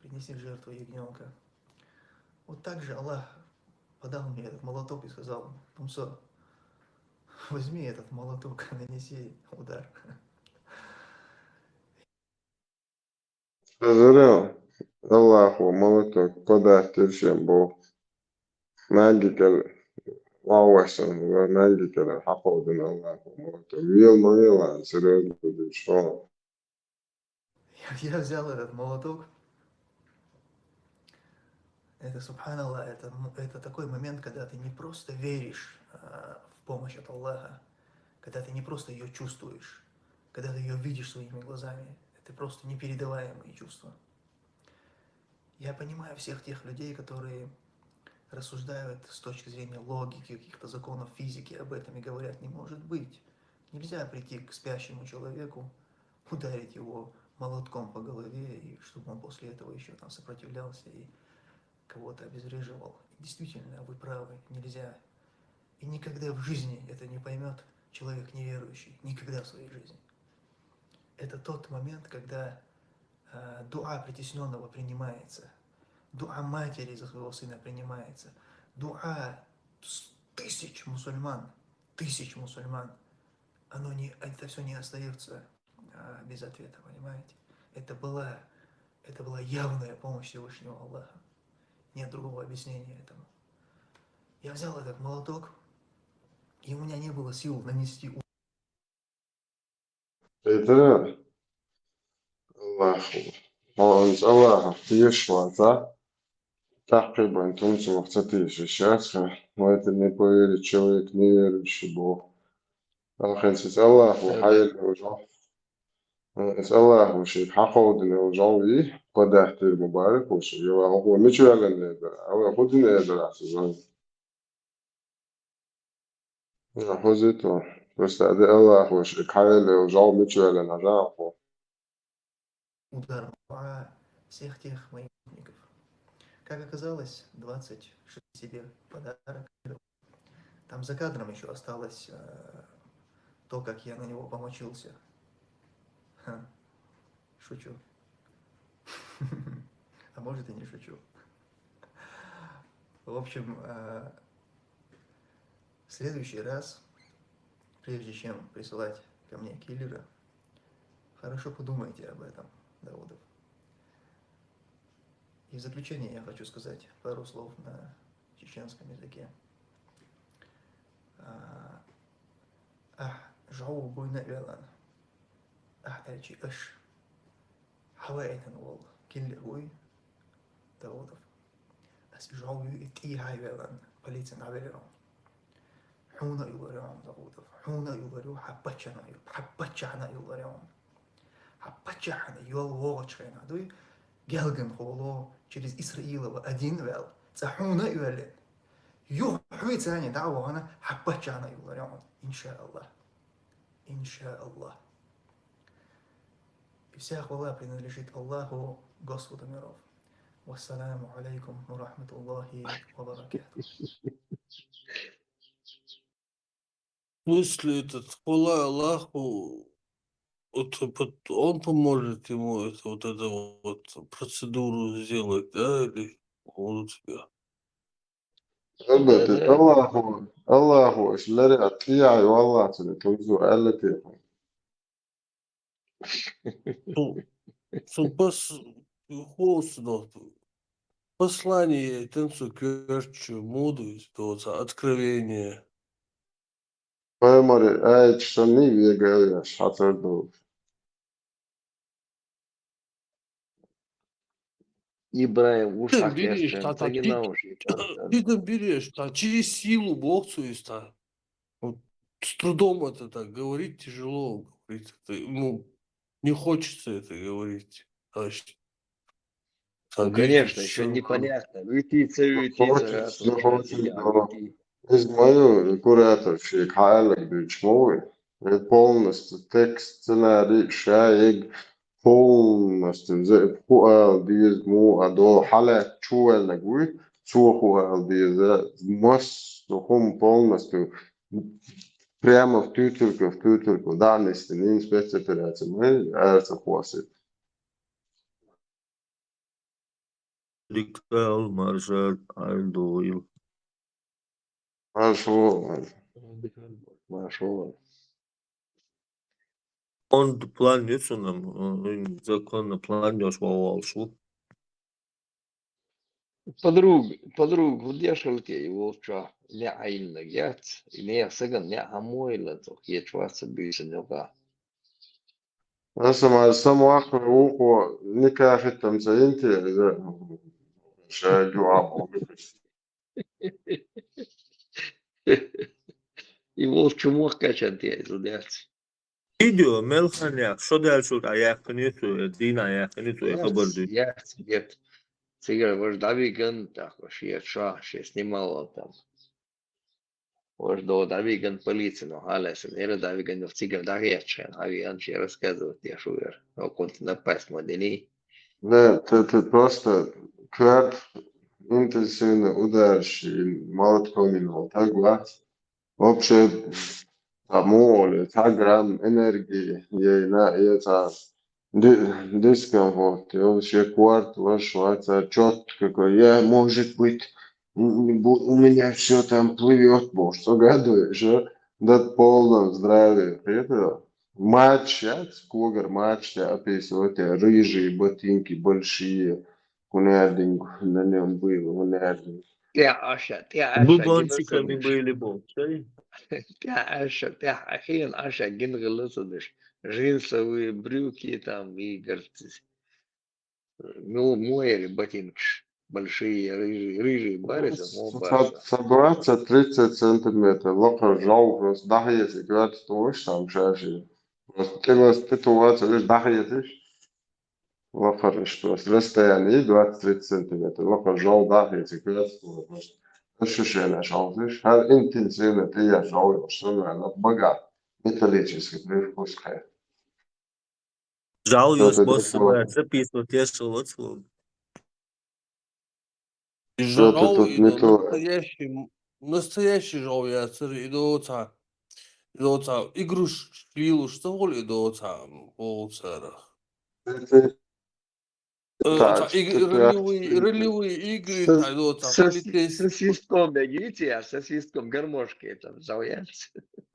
принеси в жертву ягнёнка». Вот так же Аллах подал мне этот молоток и сказал: «Тумсо, возьми этот молоток, нанеси удар». Хазарел, Аллаху молоток подарок дир шен боху. Маьнгикъел вагӀвашсан, маьнгикъел хьакховдина Аллаху молоток. Вел ма велла, серьёзно дийш хьо. Я, я взял этот молоток. Это, субханаллах, это, м, это такой момент, когда ты не просто веришь, а, в помощь от Аллаха, когда ты не просто её чувствуешь, когда ты её видишь своими глазами. Это просто непередаваемые чувства. Я понимаю всех тех людей, которые рассуждают с точки зрения логики, каких-то законов физики об этом и говорят: «Не может быть. Нельзя прийти к спящему человеку, ударить его молотком по голове, и чтобы он после этого ещё там сопротивлялся и кого-то обезвреживал». И действительно, вы правы, нельзя. И никогда в жизни это не поймёт человек неверующий, никогда в своей жизни. Это тот момент, когда э, дуа притесненного принимается, дуа матери за своего сына принимается, дуа с- тысяч мусульман, тысяч мусульман, оно не, это все не остается э, без ответа, понимаете? Это была, это была явная помощь Всевышнего Аллаха. Нет другого объяснения этому. Я взял этот молоток, и у меня не было сил нанести удар. Это Аллаху. Он с Аллахом пьешь вода. Так как бы он тунцем в цепи сейчас. Но это не поверит человек, неверующий Бог. Алхен с Аллаху хайр уже. С Аллаху шейх хаков дин уже и подахтир мубарак уже. Его мичуэлен недер. А вы худин недер. Хозито. Просто аде Аллаху шейх хайр уже мичуэлен. Удар всех тех моих гопников. Как оказалось, двадцать шесть себе подарок. Там за кадром еще осталось э, то, как я на него помочился. Ха, шучу. А может и не шучу. В общем, э, в следующий раз, прежде чем присылать ко мне киллера, хорошо подумайте об этом, Даудов. И в заключение я хочу сказать пару слов на чеченском языке. Ах, жау буйна велан. Ах, эльчи ыш. Хава этен ол. Киллер буй. Даудов. Ас жау ю ити хай велан. Полиция на велерон. Хуна юларион, Даудов. Хуна юларион. Хапачана юл. Хапачана юларион. Хапачана юл вогачхена дуй. Гелген холо через Исраилова один вел. Ца хуна юлен. Ю хуицани да вогана хапачана юларион. Иншаллах. Иншаллах. И вся хвала принадлежит Аллаху, Господу миров. Вассаламу алейкум ва рахматуллахи ва баракатух. В смысле, этот, хвала Аллаху, вот, вот он поможет ему это, вот это вот процедуру сделать, да, или он у тебя? Албетте, Аллаху, Аллаху, иши лари аттияй, Аллах цуни тузу, Аллах тихо. Су, су пос, хосу, послание, тенцу керчу, мудрость, то откровение. Пайгамбар айт шани вегаяш хатар ду. Ибрайым ушак Береш, яшчан, тата, цаги ти- науши чан. Ты там берешь, та, через силу Бог та. Вот с трудом это так говорить, тяжело говорить. Это, ну, не хочется это говорить. Значит, Ну, конечно, еще непонятно. Витица, витица, Хочешь, раз, не раз, хочешь, я но вити. Из мою куратор шейк хайлак дучмовый. Это полностью текст, сценарий, шаек, полностью за хуал диз му адо халя чуэллаг уй, цу хуал диз мос хум полностью прямо в тютюрку, в тютюрку. Данности, не спецоперация. Мы, это хвасит. Дикал маржар альдоил. Маршо. Маршо. Он план нету нам, он законно план нёс валшу. Подруг, подруг, вот я шалке, и волча, не айльна гяц, и не саган, не амойла, то хе чваса бюсенёга. Аса мар самуахра ухо никахи там за инти, шагу або. И волчу мох качан те, и зудяц. Видео мелханяк, что дальше а яхниту, дина яхниту, я хабар ду. Я нет. Цигар вож дави ган, так, вож я ша, ше снимал там. Вож до дави ган полиция, но халя сэн, эра дави ган в цигар дави я чен, ави ан че рассказывать я шувер. Но кот напасть модени. Да, это, это просто кварт интенсивный удар, и мало кто минул. Так, вот. Вообще, цхьа муха олу, цхьа грамм энергии, ей, на, ей, цхьа ди-, дискомфорт, йолу шен корта лаш вац, цхьа чётко какой, я, может быть, м, м, бу-, у меня всё там плывёт, бо, что гадаешь, а? Да ты в полном здравии, это, матч, щас, когар матч, тебя описывают, э, рыжие ботинки большие, хӀун аьлла, на нём было, хӀун аьлла. ТӀехьа Ӏаша, тӀехьа Ӏаша, гина Бубончиками ца веш. Были бу, сай? ТӀехьа Ӏаша, тӀехьа Ӏаша, гина хилла ца веш. Джинсовые брюки там и, говорит, ну, муха аьлла, ботинкаш. Большие, рыжие, рыжие бари ца, мо Ца, барца. Ца двадцать-тридцать сантиметров, лакхара жовхӀарца дӀахеца, коьрта тӀе тохуш там шаьш. Просто тӀе ласта тӀе тохаца, веш дӀахецаш. Лакхара, что с расстояния двадцать-тридцать сантиметров. Лакхара жовхӀ дӀахеца, коьрта тӀе тохаца. Просто ощущение шалзиш. ХӀара интенсивно тӀе я жовхӀ йолуш, самая бага металлический привкус кхе. Жал Вот йос это босса такое. Записывать еш вац вон. И Вот жал это и не до то. Настоящий, м, настоящий жал яцара и доца. И доца игрушки лелуш ца волу и доца, м, волу цара. Это Э, так, ца иг-, что ты ролевые, ролевые игры, Со, ца и доца, со, полицейский. Со свистком бегите, а со свистком гармошки это жал яц.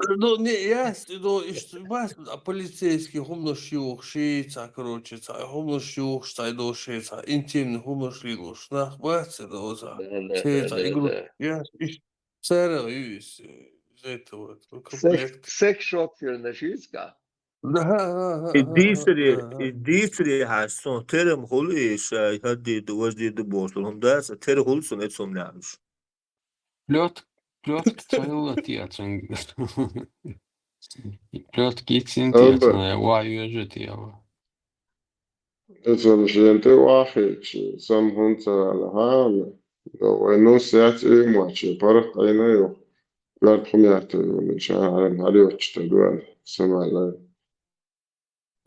Ну, не, яц, ну, и что, бац, а полицейский хӀуманаш юхуш, ца, короче, ца, хӀуманаш юхуш, ца, и доши, ца, интимный хӀуманаш лелуш, нах, бац, и до, ца. Да, да, Се, да, ца, да, игру, да. Яц, и цара юис, э, из этого, ну, Секс, комплект. Секс-шоп фирна шуьйска? Да, да, да, И да, дийцаре, да, да. И дийцаре хьан сон терам хуьлу и ша хӀаддийда, важдийда бохуш, хӀума дац, тера хуьлу сон эцу хӀума лаьмаш. Плёт-, плётка ца хилла те цуьнга. Плётка йицйина те Аба. Цуьнга, вай вежа те ва. Иза шена тӀе вахийча, сама хӀунда ца ваьлла хьала, вай нус яц и моча, паргӀат Ӏийна юха. Коьрта хӀума яьтта вуьйна, ша хьарам хьалйоцуш тӀе дуьйна, сама лай.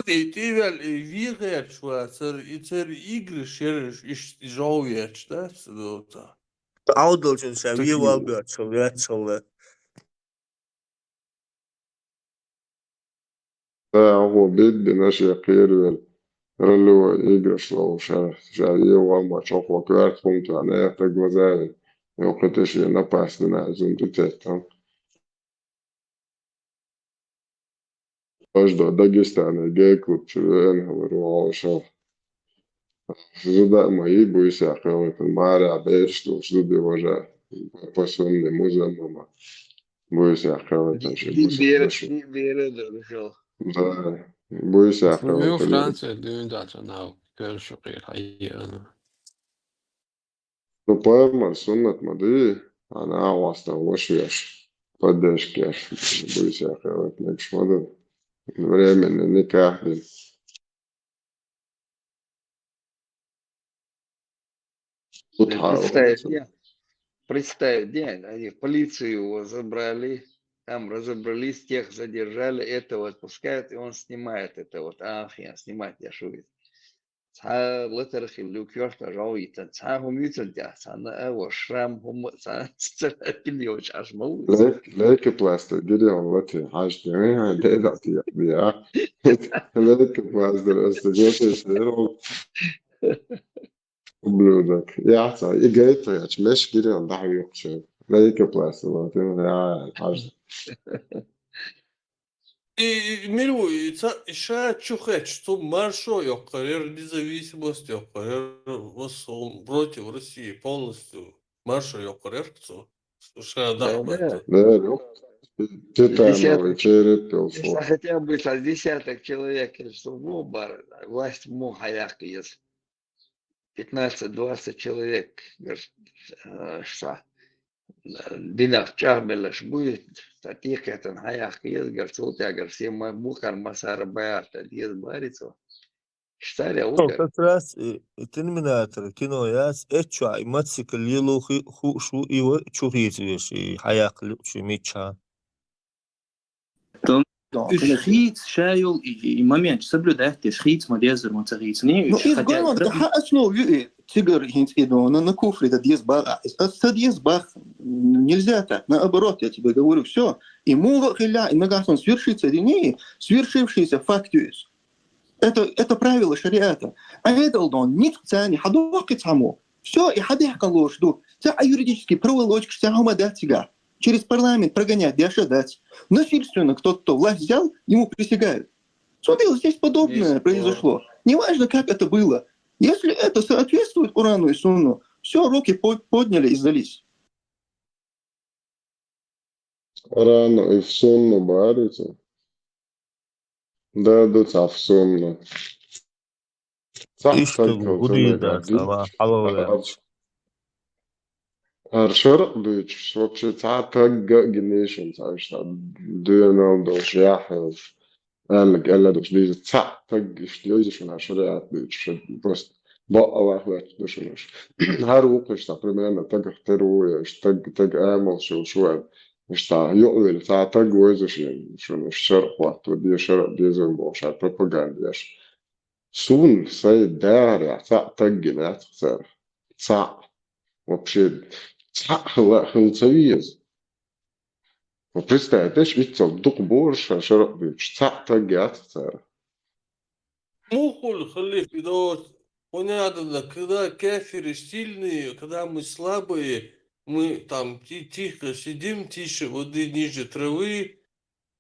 И тӀе ваьлла, и вехаьча вацара, и церан играш ераш, иштта жов еча, да, ца доца. Ӏовдалчун ша Так ве и вал бу. Боьрчал, вецчал. Да, хӀокхо беддина шен кхеравелла, ролевой играш ловшара, ша ве вал ма чохо коьрта хӀума тӀе, наьртаг лазавина, йоккхуьйтуш вена пас дина, зун тӀе теттам. Важдо Дагестана гей-клуб чуьра веана хилар ву хьошал. Зуда а ма йий, буьйса кхелхийтина, марехь бераш долуш зуда важа, по сунне музаммама. Буьйса кхелхийтина ши Ди-, буьйса бера, дошо. Ди-, бера долуш. Да, буьйса кхелхийтина. Франция дуьйна дац, нав, кхел шу кхел хьайеана. Ну, пайхамар суннат ма ду, хьан агӀостагӀа ваша веш, поддержка еш, буьйса кхелхийтина мегаш ма ду. Временно никахь дина. Тут Представь, хьан я, представь, где они, в полицию его забрали, там разобрались, тех задержали, этого отпускают, и он снимает это вот, ах, я снимать, я шует. Цхьа латар хилла коьрта жов йитан, цхьа хӀума йицан тӀехь, цхьанна а во шрам хӀума, цхьа царапина йолчу Ӏаш ма ву иза. Лейк-, лейкопластырь гири он лати, хьаьжча, э, дедати, я. Лейкопластырь аса гетеш, э, рол. Ублюдок. Я, цхьа, и гайта, я, чмеш гири он дахьа юкхучу. Лейкопластырь лати, я, хьаьжча. И, и мила ву, и ца, и ша чу хечу, цу маршо йоккхур яра, независимость йоккхур яра, в основном против России полностью маршо йоккхур яра цу. Ша Да, даха да. Байту. Да, ну, титановый череп, Если хотя бы с десяток человек, конечно, во бар, власть муха яккха еза. Пятнадцать-двадцать человек, говорит, э, ша, э, динах чӀагӀбеллаш буй, ца тӀекхетан хьаяккха еза, говорит, цул тӀаьхьа, говорит, се ма-, муххар масара баярта деза бари цо. Иштта а Ну, ву, говорит. Как раз и, и Терминатор кино яц, эцчохь и мотоцикл лело хи-, хууш ву, и ва чу хийца веш, и хьаяккха лиъчу миччахьа. Тун-, Уж хийца ша йола и, и момент соблюдать деш хийца ма дезар, ма ца хийцаний. Ну, уж из хотя бы гонка, ха, основа ю-, э, цигара хӀинца и дона, на куфре да деза баха. Из ас ца деза баха. Нельзя так. Наоборот, я тебе говорю, всё. И муха хилла, и нагахь санна свершится или не, свершившийся факт есть. Это, это правило шариата. А это дон, ницкъ цани, хьадохкъи цхьаммо. Всё, и хьадехкан лош ду. Ца а юридически проволочка, ца хӀума дац цигахь. Через парламент прогонять деш а дац. Насильственно кто-то власть взял, ему присягают. Смотри, вот здесь подобное произошло. Неважно, как это было. Если это соответствует Корану и Сунну, всё, руки по-, подняли и сдались. Корану и Сунну барица. Да, да, ца Сунну. Цхьа иштта таг гу-, хилча гудий нагахь дац, дийцача, ала хьалаваьлча. ХӀара шарӀ дуьйцуш, вообще цхьа таг а гинийшин, цхьа иштта доьналла долуш, яхь йолуш, аьлларг аьлла долуш дийза, цхьа таг иштта йойза шуна хӀара шариӀат дуьйцуш, просто бакъалла хӀоьттина ду шуна уьш. ХӀара вукху иштта, примерно, тагах тера ву, я иштта таг, таг амалш йолуш ву аьлла. Иштта юкъавелла, цхьа таг войза шена, шуна уьш шарӀ хӀотто де, шарӀ деза бохуш, хӀара пропаганда еш. Суна сайн дахарехь цхьаъ таг гина яц-кх цара. Цхьаъ. Вообще, цхьаъ хила, хила ца веза. Вот представь, деш виццал дукха борша шарахь дуьйцуш, цхьаъ таг яц-кх цара. Мухуль халиф идос, понятно, когда кафиры сильные, когда мы слабые, мы там ти-, тихо сидим, тише воды, ниже травы,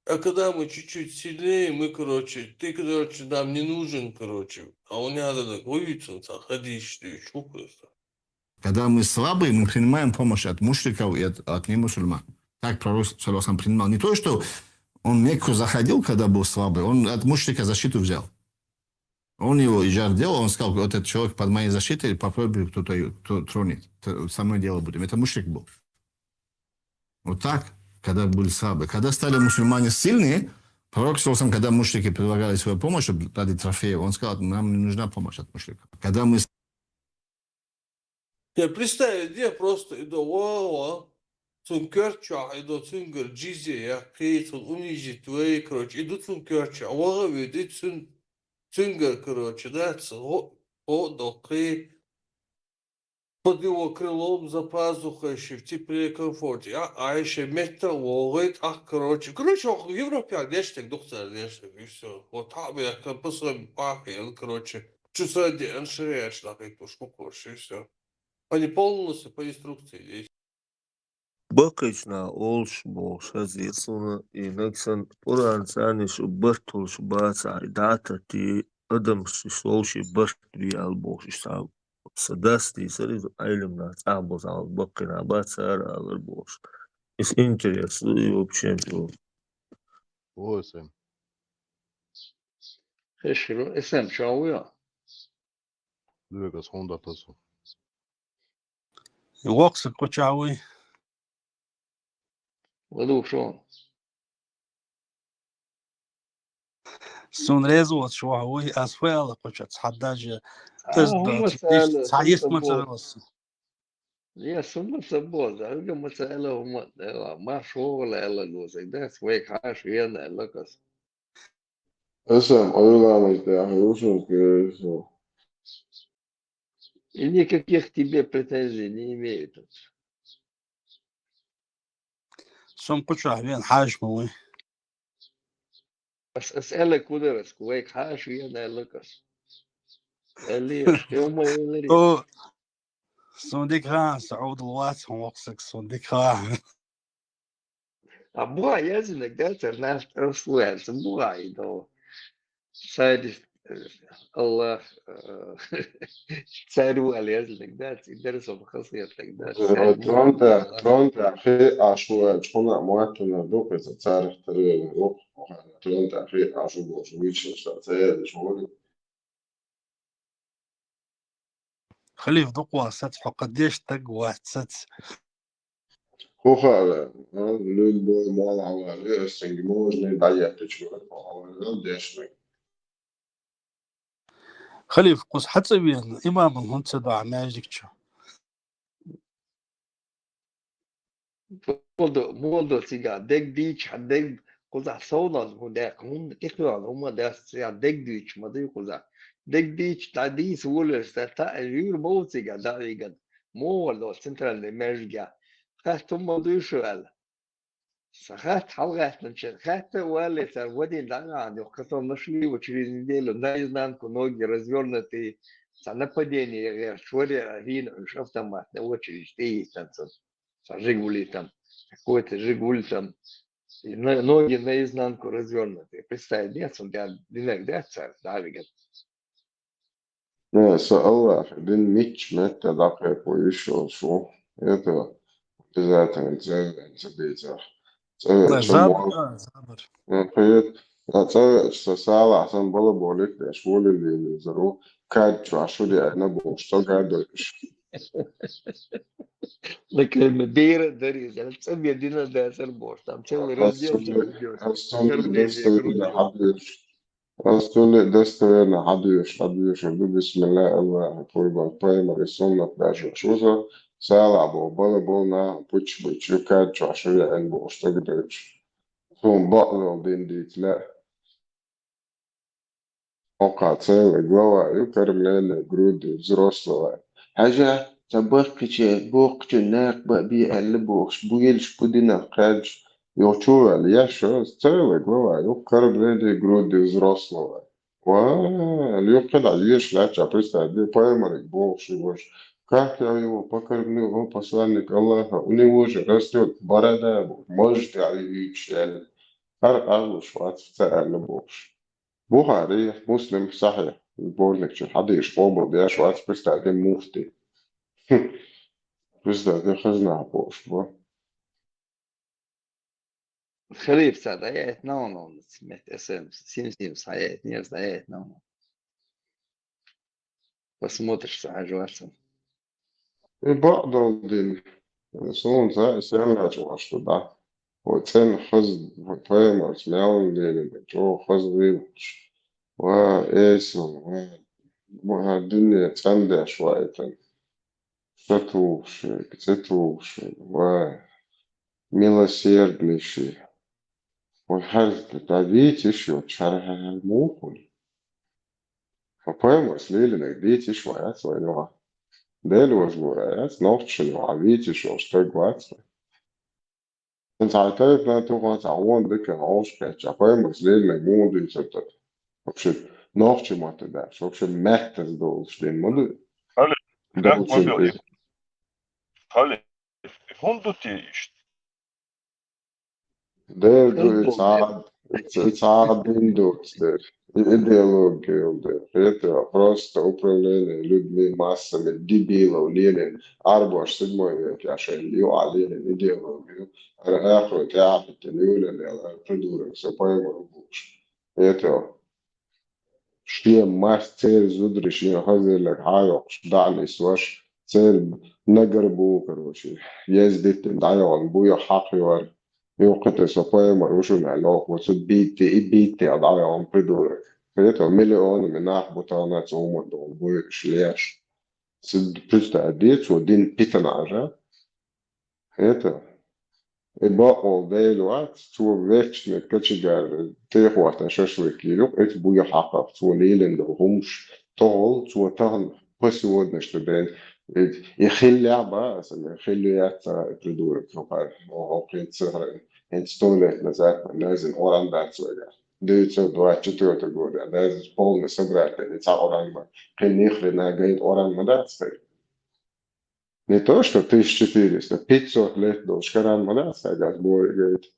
А когда мы чуть-чуть сильнее, мы, короче, ты, короче, нам не нужен, короче. А у меня надо так ловиться, он так, ходи, что и чухается. Когда мы слабые, мы принимаем помощь от мушриков и от, от немусульман. Так пророк, саллаллаху алейхи ва саллям, принимал. Не то, что он в Мекку заходил, когда был слабый, он от мушрика защиту взял. Он его и жар делал, он сказал: «Вот этот человек под моей защитой, попробуй кто-то её, кто тронет. Т-, со мной дело будем». Это мушрик был. Вот так, когда были слабые. Когда стали мусульмане сильные, пророк, саллаллаху алейхи ва саллям, когда мушрики предлагали свою помощь, чтобы ради трофеев, он сказал: «Нам не нужна помощь от мушриков». Когда мы с- Я представить, где просто иду, ва, ва, цун коьртачохь иду, цуьнгара джизья яккхий, цун унизить вай, короче, иду цун коьртачохь, ваха а вуьду, цун, цуьнгара, короче, да, ц-, гӀо-, гӀо а доккхий. Под его крылом, за пазухой, ши в тепле и комфорте. А, а ещё метта вогӀий, тӀаккха, короче. Короче, ох, Европе деш дерг ду-кх цара деш дерг, и всё. Вот хьа а бехкан, по-своему пахьа елла, короче. Чу ца деана шариаташ дӀахӀитталуш бу-кх уьш, и всё. Они полностью по инструкции действуют. Баккхийчу наха олуш бохуш хезира суна, и нагахь санна Къуръан царна шу барт хуьлуш бацахь, и дӀа а таттий, адамаш шу вовшийн барт бе аьлла бохуш, иштта сан дас дийцира иза, Ӏелам нах цӀахь бозахь, баккхий нах бац цара алар бохуш. Иза интерес ду и вообще. Во, Сэм. Хешхиро, Сэм, чан вуй? Вегас хӀунда тасу. Воксаг кху чохь вуй. ЛадугӀуш ву. Суна реза воцуш ваха вуй, ас вай ала кху чохь, цхьа даже а, ас хӀума доцу ца аьлла, цхьа хӀума йист ца ма ца боху. Вела сан. Я, хӀума ца боху, Ӏуьрга ма ца аьлла, хӀума а, марш вогӀала аьлла гусаг дац, вайга хьаша вена аьлла кхас. Аса Ӏуьйранаш тӀехь юшунг кхерийса. И никаких к тебе претензий не имеют. Сум кху чохь вен хьаша ма вуй. Ас, ас аьлла кударас, вайга хьаша вена аьлла кхас. Аьллий, хӀума элларий. О, суна дика хаьа, сан Ӏовдал вац хьуна воксаг, суна дика хаьа. А боху яздинарг дац, цара нах тӀаьршалла ваьлла, боху и до. Сайдис, э, Аллах, э, цаьрга ваьлла яздинарг дац, и дара со хазахетарг дац. Э, трон тӀе, трон тӀе хи Ӏаш ву аьлча, хӀуна а моттана ду, иза царах тера ву, трон тӀе хи Ӏаш ву бохуш, вуьйцуш ца яздеш ву. Халиф дукха ван сац, хьо кхин деш стаг вац сац. ХӀун хаьа, а? Любой молла хьавале, ас цуьнга можно дӀаеттачу вара хьавале, дешнаг. Халиф, кхуза хьан цӀа вена, имамал хӀунда ца дохьу маьждиг чу? Муха до, муха до цигахь, дерг дийча, дерг кхузахь совнал хӀун даьккха, хӀумма тӀекхоьхьа, хӀумма дац, цхьа дегдуьйцуш ма дуй кхузахь. Дегдийчу дӀадийца волавелча, сан таӀа юьр бовцийга дӀа а виган. Муха вала долу центральный маьждигехь? Хатта хӀумма дуй шу аьлла. Сан хатта хьалагӀаьттинчу, хатта а валале, цара вадийна дӀа а ваьхьна, юха кхин сон нашли ву через неделю наизнанку ноги развёрнутые, цхьа нападение гӀерташ варе а, хӀийна уьш автоматный очередь тӀеийттан цунна. Цхьа жигули там, какой-то жигули там. И на-, ноги наизнанку развёрнутые. Представить, нет, цунна динарг дац цара дӀа а виган. Не, со Аллахьа дин мичча метта дӀакхайкхо йиш йолуш ву. Это обязательно цӀа веана ца дийцахь. ЦӀа веача сан забар, муьлхха, а, забар. М, кхета, ткъа цӀа веача сан салахь санна балаболик деш волаллин везар ву, кад чохь шу деана бохуш, цӀа ган дойуш. Лакхайма бера а дарий, цӀа бен дина а дацара бохуш, там целый раздел там идёт. Ас цунна достоверно хьадоьшу. Ас цунна достоверно хьадоьшу, хьадоьшур ду, бисмиллахӀ, Аллахьан пурбан, пайхамаран суннат баьржош ву со, салахь боху бала болу нахана пуччахь буччу, кад чохь шу яьлла бохуш, стага дойуш. Суна бакъдолу дин дийца лаьа. Хьокху целая глава ю кормление грудью взрослого. Хьажа, сан баккхича, боккхачун накха бан бе аьлла бохуш, бу елаш бу динах кхаьчча, йо чу ваьлла, еш шу, целая глава ю кормление грудью взрослого. Ва, юккъе дӀа еш лаьттача, представь, де пайхамариг бохуш ю ваш. Как я его покормлю, о посланник Аллаха, у него же растёт борода, бу, можете а видеть, что ли? ХӀара къарлуш вац ца аьлла бохуш. Бухари, Муслим, Сахьихь, сборникчу хьадийш къобал деш вац, представь, де муфти. Представь, де хазна бохуш бу. Халифа ца дӀаяйтина ван ван, мет эсэм, сим-сим схьаяйтинера, дӀаяйтина ван. Посмотришь, ца хьажа вацан. И бакъдолу дин. Суна ца и сенна чу ваша ду, да? Вай цӀена хаза, вай пайхамарца мел лелина, чӀогӀа хаза вуьйлуш. Ва, эсал, ва, ва, дуьне цӀандеш ваийтина. Ша тухуш, цӀе тухуш, ва, милосердный ши. Вай хьаьрта дӀа дийца йиш йоцуш, хьара хьара муха хуьлу? Ва пайхамарца лелинарг дийца йиш ван яц вайна юкъахь. Дела важа лур а яц, нохчашна юкъахь вийца йиш йолуш стаг вац вай. ХӀинца хьайн тайпана тухахь цхьа гӀонна дика хьовш кхетча, пайхамарца лелинарг муха дуьйцур ду? Вообще, нохчийн матте даьлча, вообще, меттаза долуш дин ма ду. Хали, Долчун ма бел. Хали, хӀунда ду те иштта? Дера ду и цхьа, и цхьа дин доцу дера. И идеология йолу дера. Хета, просто управление людьми, массами, дебилов лелийна. Арабош седьмой векехь шайна юкъахь лелийна идеология. Ара ахрой тӀаьхьахӀиттина юьйлан яла, ара придурок, со пайхамар ву бохуш. Хета, шен мас церан зударий шен хаза лелларг хьа а йоккхуш, дӀа а нисвеш, церан нагар бу, короче, еза диттина дӀайогӀун бу, я хьакха йора. Юккъе тӀе со пайхамар ву шуна аьлла, оха цу битте, и битте дӀайогӀун придурок. Хета, миллионами нах бу тахана цу хӀуманна догӀун буй уьш леш. Ца представь де, цо дина питана Ӏажа. Хета, и бакъволу Дела вац, цо вечно кочегар тӀехӀоттан шашлык йийр ю, эца буй хьакхах, цо лелийна долу хӀумаш, тохал, цо тахана посуднаш дан. И, и хиллехь бан аса, и хилла яц ца и придурок хӀокхара, хӀокхуьнца ца хьарна. ХӀинца сто лет назад вайн нанас Къуръан дац вайгахь. Девятьсот двадцать четвёртый года, нанас полный собрать дина, цхьа Къуръан бан. Кхин ни хрена гайта Къуръан ма дац тхайна. Не то, что тысяча четыреста, пятьсот лет долуш Коран ма дац, хьайгахь бори гайта.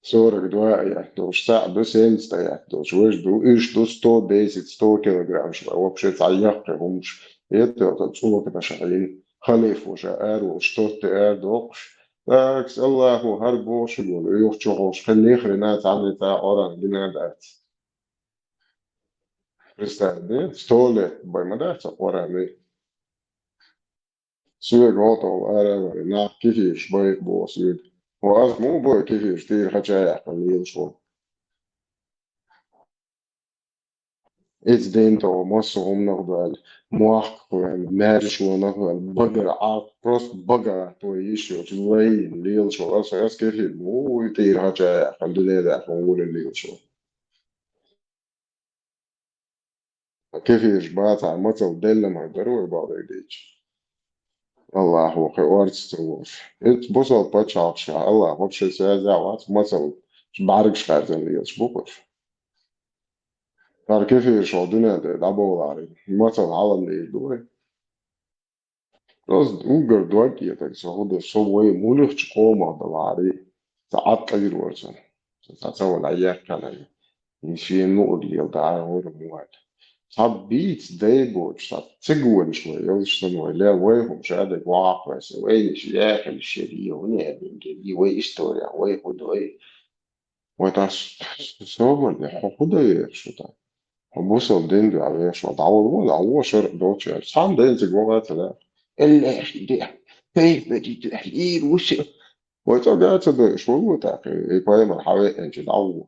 Сорок два аят долуш, цхьаъ ду, семьдесят аят долуш, важа ду, уьш ду сто десять, сто килограмм шуьга, вообще цхьа яккхий хӀумаш. Эттел ца цӀоканаш хьийна, халифо ша ара волуш, тотте ара доккхуш. Такс, Аллахо хӀара бохуш волу, юха чу ховш, кхин ни хрена цхьанна цхьа Къуръан дина дац. Представь, де, сто лет бай ма дац Къуръан. Соьга гӀо-тӀо ара а вара, нах кефираш бай боху соьга. Ва ас муха бой кефираш, тӀера хача яьккхина лелаш ву? Эцу дийнахь массо а хӀуманах а доьлла, мохк а хьоьху, маьршонах а доьлла, багара Ӏа, просто багара тхо йиш йолчу лайна лелаш волу аса, аса кефир, вуй, тӀера хьача яьккхина, дуьне даьккхина, вуй, лелаш волу. Кефираш бацахь, мацалла делла ма дара вай бахьана дийцча. Аллахо кхин орца ца лоруш. Эцу бусалба пачхьалкхашкахь Аллахо шайн саьза вац, мацалла бӀаьргаш кхаьрзина лелаш бу кхуш. ХӀара кефираш хьо дуьнен тӀе дӀабовлахьара, мацалла хьалам дийр ду вай. Просто уггар дог этарг со хӀун ду, со вай муьлххачу къомах далахьара, ца Ӏаткъийр вара цунна. Ца, ца вала яьккхина. И шен луъург лела дара хӀора муьлхха. Цхьа бийца дай боцуш, цхьа цигонаш вай йолуш санна вай ле, вай хӀума шадерг вахархой сан, вайна иша яхилаш шерий, хӀун яьллинге, и вай история, вай хӀун ду, вай. Вай тас собар де, хьо хӀун дан вехаш ву тхан? Хьо бусалба дин дуьхьа вехаш ву, дӀавала вон, дӀавала шаръ долчу аьлла. Цхьана дайна цига ваха ца лаьа. Эллехь де, пайхамари дуьхьа лийр ву ша. Вай цӀа га ца дойуш вала ву тӀаккха, и пайхамар хьан веанчу дӀавала.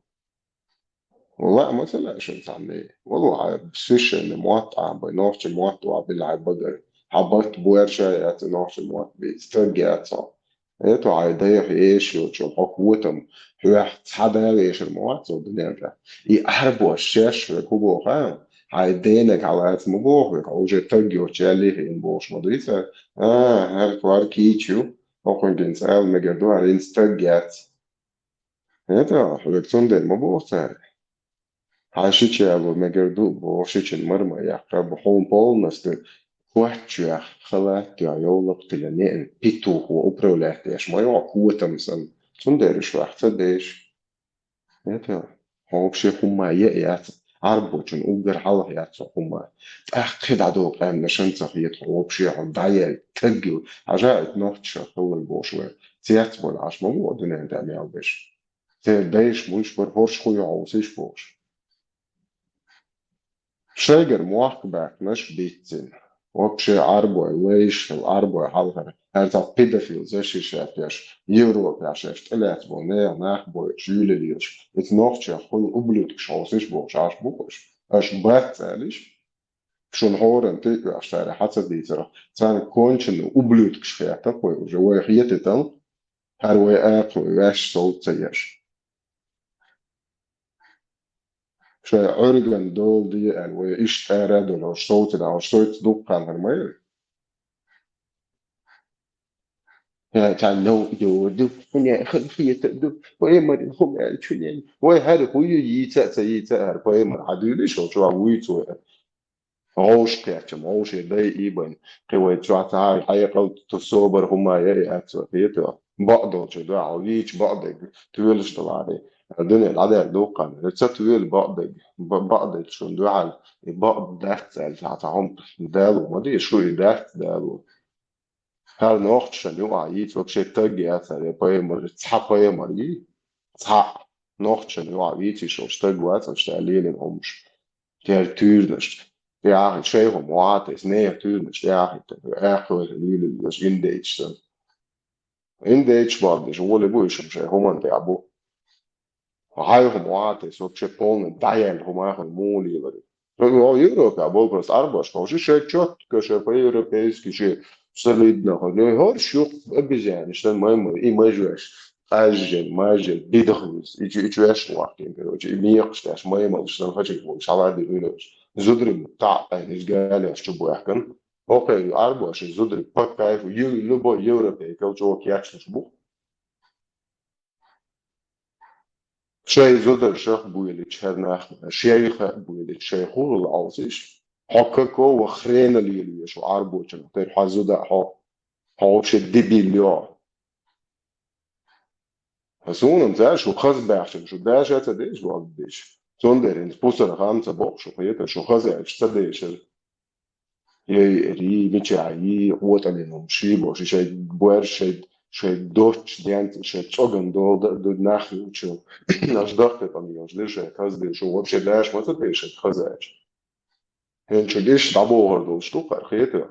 Вала ма ца лаьа шуна цхьанне. Вала хьан священный мотт Ӏамабай, нохчи мотт ван била хьан багара. Хьан батт боьрша яц нохчи мотт бийца, стаг яц хьо. Это хьайн дайх еш йолчу хьо котам, хьоьх цхьа да вешар ма вац цо дуьнен тӀехь. И Ӏарбош шаьш хьоьга хӀун боху, а? Хьайн денаг хьалаца ма боху хьоьга, хьо уже таг йоцчу яьллий хиъна бохуш ма дуй цара? А, хӀара кхор кийча ю, хӀокхуьнгин цӀа ала мегар ду, хӀара хӀинца таг яц. ХӀета, хьоьга цундела ма боху цара. Хьан шича яло мегар ду, боху шичина мара ма яккха, бо хьуна полностью коч чоьхь, халат тоьхна, йовлакх тилла неан петухо управлять деш ма ю хьо котам санна. Цундела уьш ваьхьа ца деш. ХӀета, хьо вообще хӀумма е а яц, Ӏарбочун уггар хьалха яц хьо хӀумма. ТӀаккха кхин дӀадо къаьмнашан ца хета хьо вообще хьо дӀаяьлла, таг ю, хьажа а нохчаша хиллал бохуш вай. Цец болу Ӏаш ма бу дуьнен тӀе мел беш. Церан дайша муьлш бара, хӀорш хуй хьовсийша бохуш. Шайгара мохк баьккхинарш биццина. Вообще Ӏарбой лайш, Ӏарбой хьалхара, хӀара цхьа педофил защищать деш, Европехь шаьш тӀелаьцна болу нехан нах бойуш, юьйлалелаш. Эца нохчех хуй ублюдкаш хьовсийша бохуш Ӏаш бу-кх уьш. Аша бац аьллиш? Шуна хӀоранна тӀе а оьхуш цара хьан ца дийцарх, царна конченый ублюдкаш хетта-кх вай уже, вай хетийтал, хӀара вай акхарой ваьш совца ца еш. Шайн Ӏуьрган дола де аьлла, вай иштта ара а долуш, совцина, уьш соьца дуккха хан хӀара ма яра. Цхьа новкъа дора ду, хӀуне хӀара хета а ду, пайхамаран хӀума аьллачунен. Вай хӀара хӀу ю, йийца а ца йийца а, хӀара пайхамар хьан дуьйлий шо, чохь вуьйцу вай? Вовшах кхеччам, вовшийн дай ийбан, кхин вай чохь ца хьекъал ту собар хӀума яй аьццо хетар. Бакъдолчу дуьхьа хьо вийча бакъдерг тоьлуш далахьара. Дуьне дӀадаьлла дуккха хан, ца тоьлу бакъдерг, ба-, бакъдерг шуна дуьхьал, и бакъ дац аьлла, цхьа, цхьа хӀума далу ма дийша, шу и дац далу. ХӀара нохчашна юкъахь йийца вообще стаг яцара, я пайхамар, цхьа пайхамар йий, цхьа нохчашна юкъахь вийцийша волу стаг вацара ша лелийна хӀумаш. Тера туьйранаш тӀехьахӀитта, шайн хӀума вахьа тесна, нехан туьйранаш тӀехьахӀитта, аьккхой лелийна индейцаш санна. Индейцаш бакъдерш гӀоле бу, уьш шайн хӀуманна тӀехь бу. Хьайн хӀума вахьа тесна, вообще полный дӀаяьлла хӀума хьуна муха лелара. Европехь болу просто Ӏарбош, хӀорш шайн чётко, шайн по-европейски, шен солидно, хӀорш юха обезьянаш санна, маймал, и мажош, къаьжжина, мажжина, бидахвис, и чу, и чу ваьш вахкина, короче, и мекхаш тӀеш, маймалш санна, хачиг волуш, хьалади вуьйлуш. Зударий таӀ тайна иза галеш чу бохкан. ХӀокхеран Ӏарбош и зударий по кайфу, ю-, любой европейкал чӀогӀа кечнаш бу. Шайн зударшах а буьйлича хӀара нах, шайх а буьйлича, шайн хурал Ӏовсийша. Хьо какого хрена лелавеш ву Ӏарбочунах, тера хьан зуда хьо, хьо вообще дебил йо. Суна-м цара шу хаза баьхчина, шу даша а ца деш, валла деш. Цундела хӀинца пусар хам ца боккху шу хетар, шу хаза аьлча ца дешар. Ей, ри, мичахь, йий, къотӀалин хӀума ший бо, ши шайн боьрша, шайн, шайн доцчу денца, шайн цӀоган дола дан а ду нах юучу. Аша дахкхетам йолуш дира шайн хаза дира, шу вообще даша ма ца деш шайн хаза аьлча. ХӀинца шу гиш дӀабохур долуш ду хӀара хетар.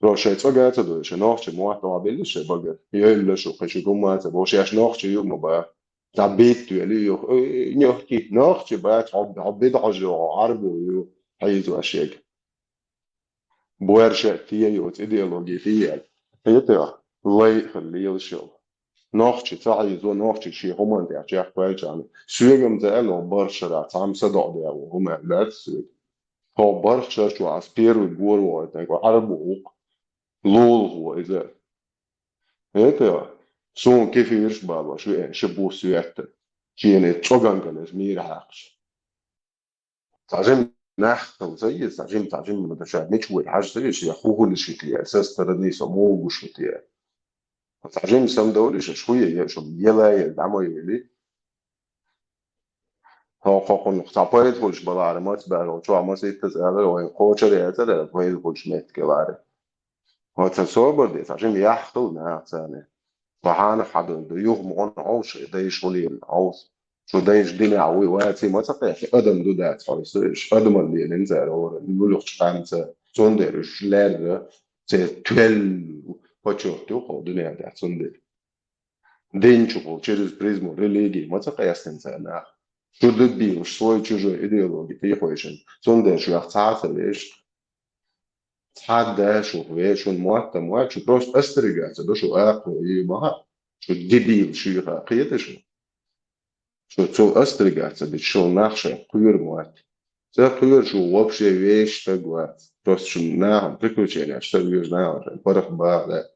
Ро шайн цӀоган ца дойуш, шайн нохчи мотт а беллаш шайн багара. Йойла шу, кхин шу гумма ца бохуш, еш нохчи ю ма бан. Цхьа битта вели ю, ой, нохчи, нохчи бац, хьо, хьо бидӀажо, хьо Ӏарбо ю. хьийзош ерг. Боьрша а тӀе йоцу идеологи тӀе яьлла. Хетий хьуна? Лай а хила лелаш йолу. Нохчи ца хьийзо, нохчи шен хӀуманна тӀехь чекхваьлча, соьга-м ца аьлла, барх шарахь цхьамма садоӀу дагӀо хӀума аьлла дац соьга. Хьо барх шар чохь ас первый гора вахийтинарг Ӏарбо ву-кх. Лулахо иза. Хетий хьуна? Суна кефираш балош веана, ши бус ветта. Шена и цӀоган галеш мийра хьаькхаш. Цхьа жима нах хила ца еза, цхьа жима, цхьа жима ма даша, мича вуй хьажа ца еза, я хӀун хуьлуш ю те, со стара дий, со муха гуш ву те. Цхьа жима самадовлуш, аша хӀун е, я шу ела, я дӀа ма йели. Хьо кхокхунах цхьа пайда хуьлуш балара маца баьргӀа, чохь маца иттаза аьлла, вайн кхочур яцара, пайда хуьлуш меттиг ялара. Оцу собар де, цхьа жима яхь хила наха царна. Ва хьанах хьадур ду, юха ма гӀо хьовса, дайша гӀулийна хьовса. Шу дайша динехь вуй ваций ма ца кхетта, адам ду дац хьо, шу адаман лелина цара вара, муьлхачу къаьмца. Цундела уьш лерра, церан тоьлла почёт ю хьо дуьнен тӀехь, цундела. Дин чухула через призму религии ма ца къестина цара нах. Шу дебилаш, свой-чужой идеологи тӀехойшина. Цундела шу яхь цхьа а ца вешта. Цхьа а да шух вешан мотт а мотт, шу просто остерегаться ду шу акхо и ма хаьа. Шу дебил шу юха кхета шу. Шу цо остерегаться ду, шу нах шайх кхоьру мотт. Ца кхоьру шу вообще вешан стаг вац. Просто шу нахана приключения, шу ца веза нахана шайн паргӀат баха.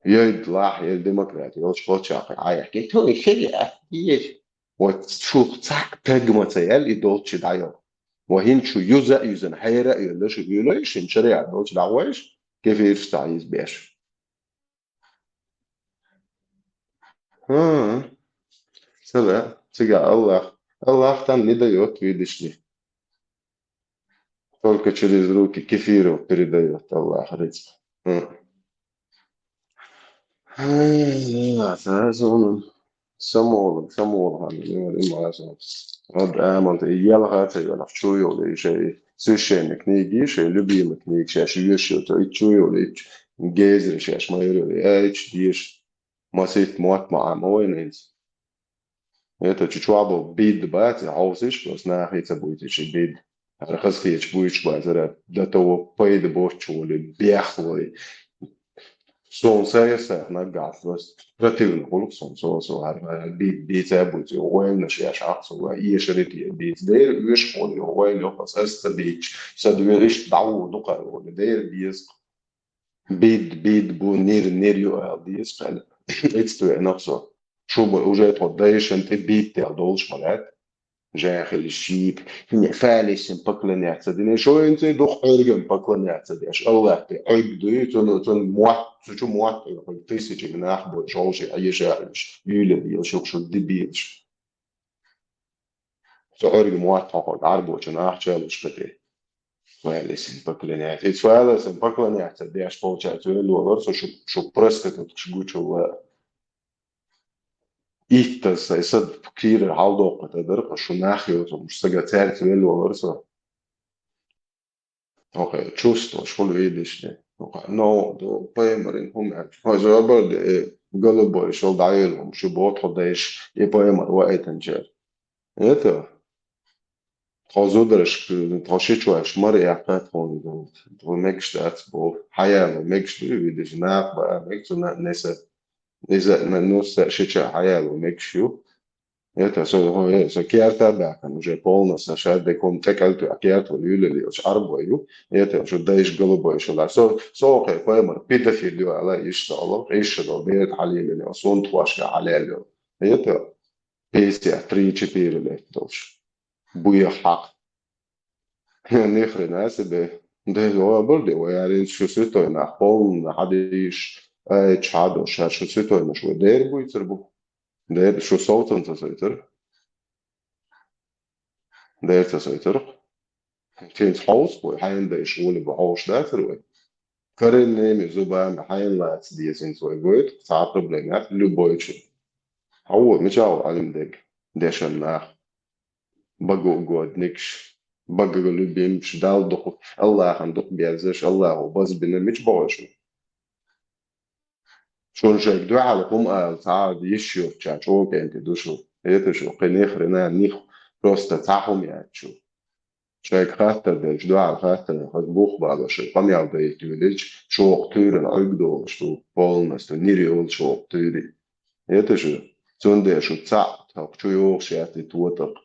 Йойд лахь, я демократи, йолчу паччахье Ӏа яхкина, ту и хили а, еза. Вот шух цхьаъ таг ма ца яьлла, и долчу дӀайо. Ва хӀинца шу юза а юзана, хьера а йолла, шу гуьйлой, шин шариат долчу дӀагӀойш, кефираш ца хьийзабеш. ХӀан, ца лаьа, цига Аллах, Аллах там не даёт, видишь ли. Только через руки кефиров передаёт Аллах рицкъ. М. Ай, да, да, зонун. Самола, самола, хан, говори, мазон. Вот, а, мон, ялха, ца, ялха, чу, йоли, шей, священник книги, шей, любимый книги, шей, шей, вещи, то, и чу, йоли, гезри, шей, шмайри, ай, чдиш. Масит мотт ма Ӏама вайна иза. Это чу чохь бо бид бац, хьовсиш, просто нахе ца буьйцуш и бид. ХӀара хазахеташ буьйцуш бацара, до того пайда боцчу волу бехлой. Сон сай сах наггахь просто противно гӀуллакх сон со, со хӀара бид бийца буьйцу, вайна шеш хьакъ со, вай эшарит е бийца. Дера уьш хьуна, вайна йохас ас ца бийцуш, са дуьйна иштта дӀавур ду кхара волу, дера беза. Бид, бид бу, нир, нир ю аьлла деза кхаьлла. Эцту веана со. Шу бу уже тхо дайшан тӀе бид тел долуш ма лаьтта. Жаьхили шийка, хӀинца фалисин поклоняться дина, шойнца дукха Ӏуьрган поклоняться деш. Аллах тӀе Ӏуьрг дуй, цуьнан, цуьнан мотт, цу чу мотт Ӏуьрг, тысячами нах бу, шовши, Ӏеша а Ӏуьш, юьйле бийла, шух шу дибийла. Цу Ӏуьрга мотт хьокхуьйту Ӏарбочун ахча луш кхетий. Фалисин поклоняться. И фалисин поклоняться деш получается, вел валар со шу, шу проституткаш гучул. Иттаза сайн сад кийрара хьалдоккхуьйту дара, кху шу нах йоцурш, сага цаьрца вел валар со. Окей, чувствуешь, хӀун видишь ты? Окей, но, до, поймарин, хӀун аьлча. Хьо зобар де, э, голубой, шел дӀаелла, хӀума шу боху тхо дайша, и поймар ваийтинчара. Это, тхо зударшка, тхо ши чоьш мара яьккха тхуна, тхо мегаш дац боху. Хьаяло мегаш ду, видишь, накъа баа мегаш ду, на, неса, иза, на, ну, са, ши ча хьаяло мегаш ю. Это, со, э, со керта баьхкан, уже полностью, ша де ком текал ту, а керта вал юлали, оч Ӏарбой ю. Это, шу дайш голубой шала. Со, со, хе, поймар, педофил ю, ала, иш со, ала, иш со, бер хьалилали, сон тхошка хьаляло. Это, пятьдесят три четыре лет долуш. Буя хьакъ. Ни хрена себе. Де, о, бурди, о, ярин, шу святой нах, полный хьадиш, ай, чхьадо, ша, шу святой наш, вай дер буйцар бу. Дер, шу совцан ца сойтар. Дер ца сойтар. Цинца хьовс вай, хьайн дайш воле бу хьовш дацар вай. Коренными зубами хьайн лаца дезинца вай гойту, цхьа проблема яц, любой чу. Хьо, мича ву Ӏалим дег, дешан нах? Богоугодникаш, боголюбимаш, Далла дукха, Аллахьан дукха беззаш, Аллахьо базбина мича бохуш ву? Шуна шайга дуьхьал хӀума ала ца Ӏа йиш йоцуча чӀогӀа кӀентий ду шу. Это шу, кхин ни хрена нах, просто цхьа хӀума яц шу. Шайга хаттар деш, дуьхьал хаттар, хаза бух бала шо, къамел дайта велича, шоха туьйрана Ӏуьрг долуш ду, полностью, нир йолу шоха туьйри. Эта шу, цундела шу цхьаъ, тхо чу йогӀуш яц и тотакх.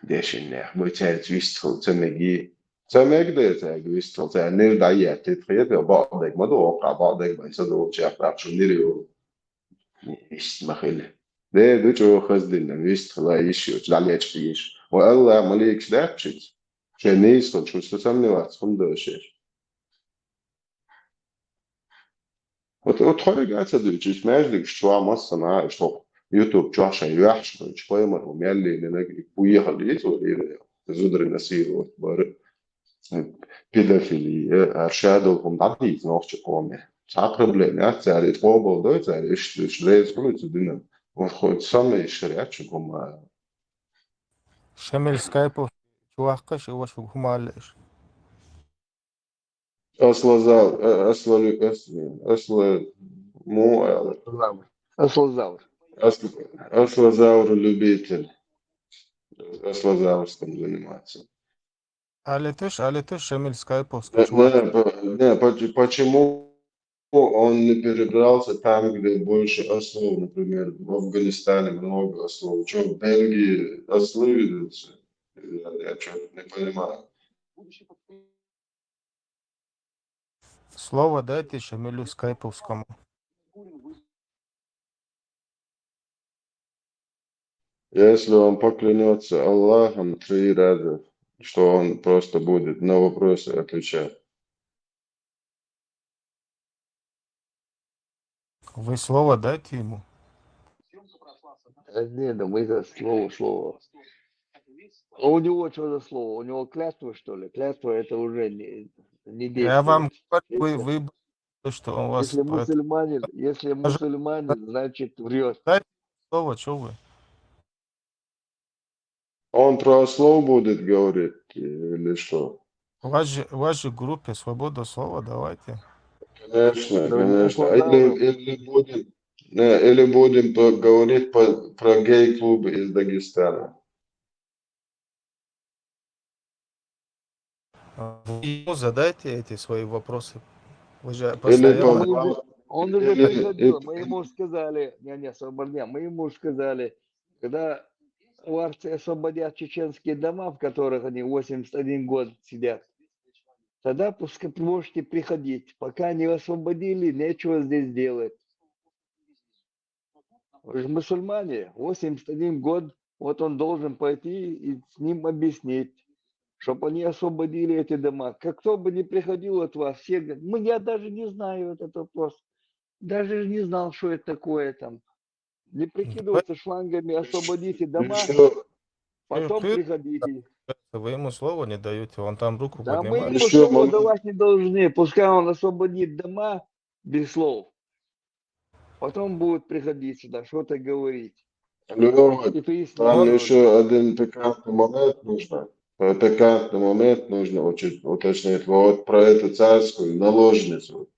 Дешиннех, вай цаьрца вистхила ца меги. Ца мега дай цаьрга вистхила, цаьрга нир дӀаяьттира тхета, бакъдерг ма ду, оккха бакъдерг бай са долчех, тӀаккха шу нир йолу. Иштта ма хила. Де, ду чӀогӀа хаздина, вистхила йиш йоцу, дӀалечкъа йиш. Ва Аллах, маликаш даьпчица. Шайн нийса хилча, хӀуста сомневаться хӀунда ду шаьш? Вот, вот тхоьга а ца дуьйцу, иш маьждигаш чохь массанхьа а, иш хӀокху YouTube чохь шайн юьхьаш хилча, пайхамар ву мел лелийнарг, и бу ехал иза ву лелийна, зударий насиловать бара, педофилия, аршадал хӀума дӀадийца нохчи къоме. Цхьа проблема яц цара, и къобал дой цара, иш, иш реза хуьлу цу динан. Вот хоть самый шариатчу хӀума. Шамил Скайпов чувахкаш, и вашу хӀума леш. Аслазал, э, асла лю-, ас-, асла му, э, Аслазавр. Ас-, аслазавр любитель. Аслазаврством заниматься. Алитуш, алитуш, Шамил Скайповский Э, чувак. Не, по-, не, поч-, почему он не перебрался там, где больше ослов, например, в Афганистане много ослов? Чё, в Бельгии ослы ведутся? Я, я чё-то не понимаю. Слово дайте Шамилю Скайповскому. Если он поклянется Аллахом три раза, что он просто будет на вопросы отвечать. Вы слово дайте ему. Э, не, ну мы за слово, слово. А у него что за слово? У него клятва, что ли? Клятва — это уже не, не Я вам действует. Говорю, вы, Если вы, то, что он вас если под- мусульманин, если Даже мусульманин, значит, врет. Дайте слово, что вы? Он про ослов будет говорить или что? У вас же, у вас же в группе свобода слова, давайте. Конечно, Ну, конечно. Или, или будем, э, или будем по- говорить по- про гей-клубы из Дагестана. Вы ему задайте эти свои вопросы. Вы же Или постоянно по- Он уже, он уже Или- приходил, мы ему сказали, не, не, Сабарнян, мы ему сказали, когда у вас освободят чеченские дома, в которых они восемьдесят один год сидят, тогда пускай можете приходить. Пока не освободили, нечего здесь делать. Вы же мусульмане, восемьдесят один год, вот он должен пойти и с ним объяснить, чтобы они освободили эти дома. Как кто бы ни приходил от вас, все говорят: «Мы, я даже не знаю этот вопрос. Даже не знал, что это такое там». Не прикидываться шлангами, освободите дома, Ещё потом Э, приходите. Вы ему слово не даёте, он там руку Да, мы поднимает. ему Ещё слово могу- давать не должны. Пускай он освободит дома без слов. Потом будут приходить сюда, что-то говорить. Лёва, И пояснить. Там ещё один пикантный момент нужно. Э, Пикантный момент нужно очень уточнить. Вот про эту царскую наложницу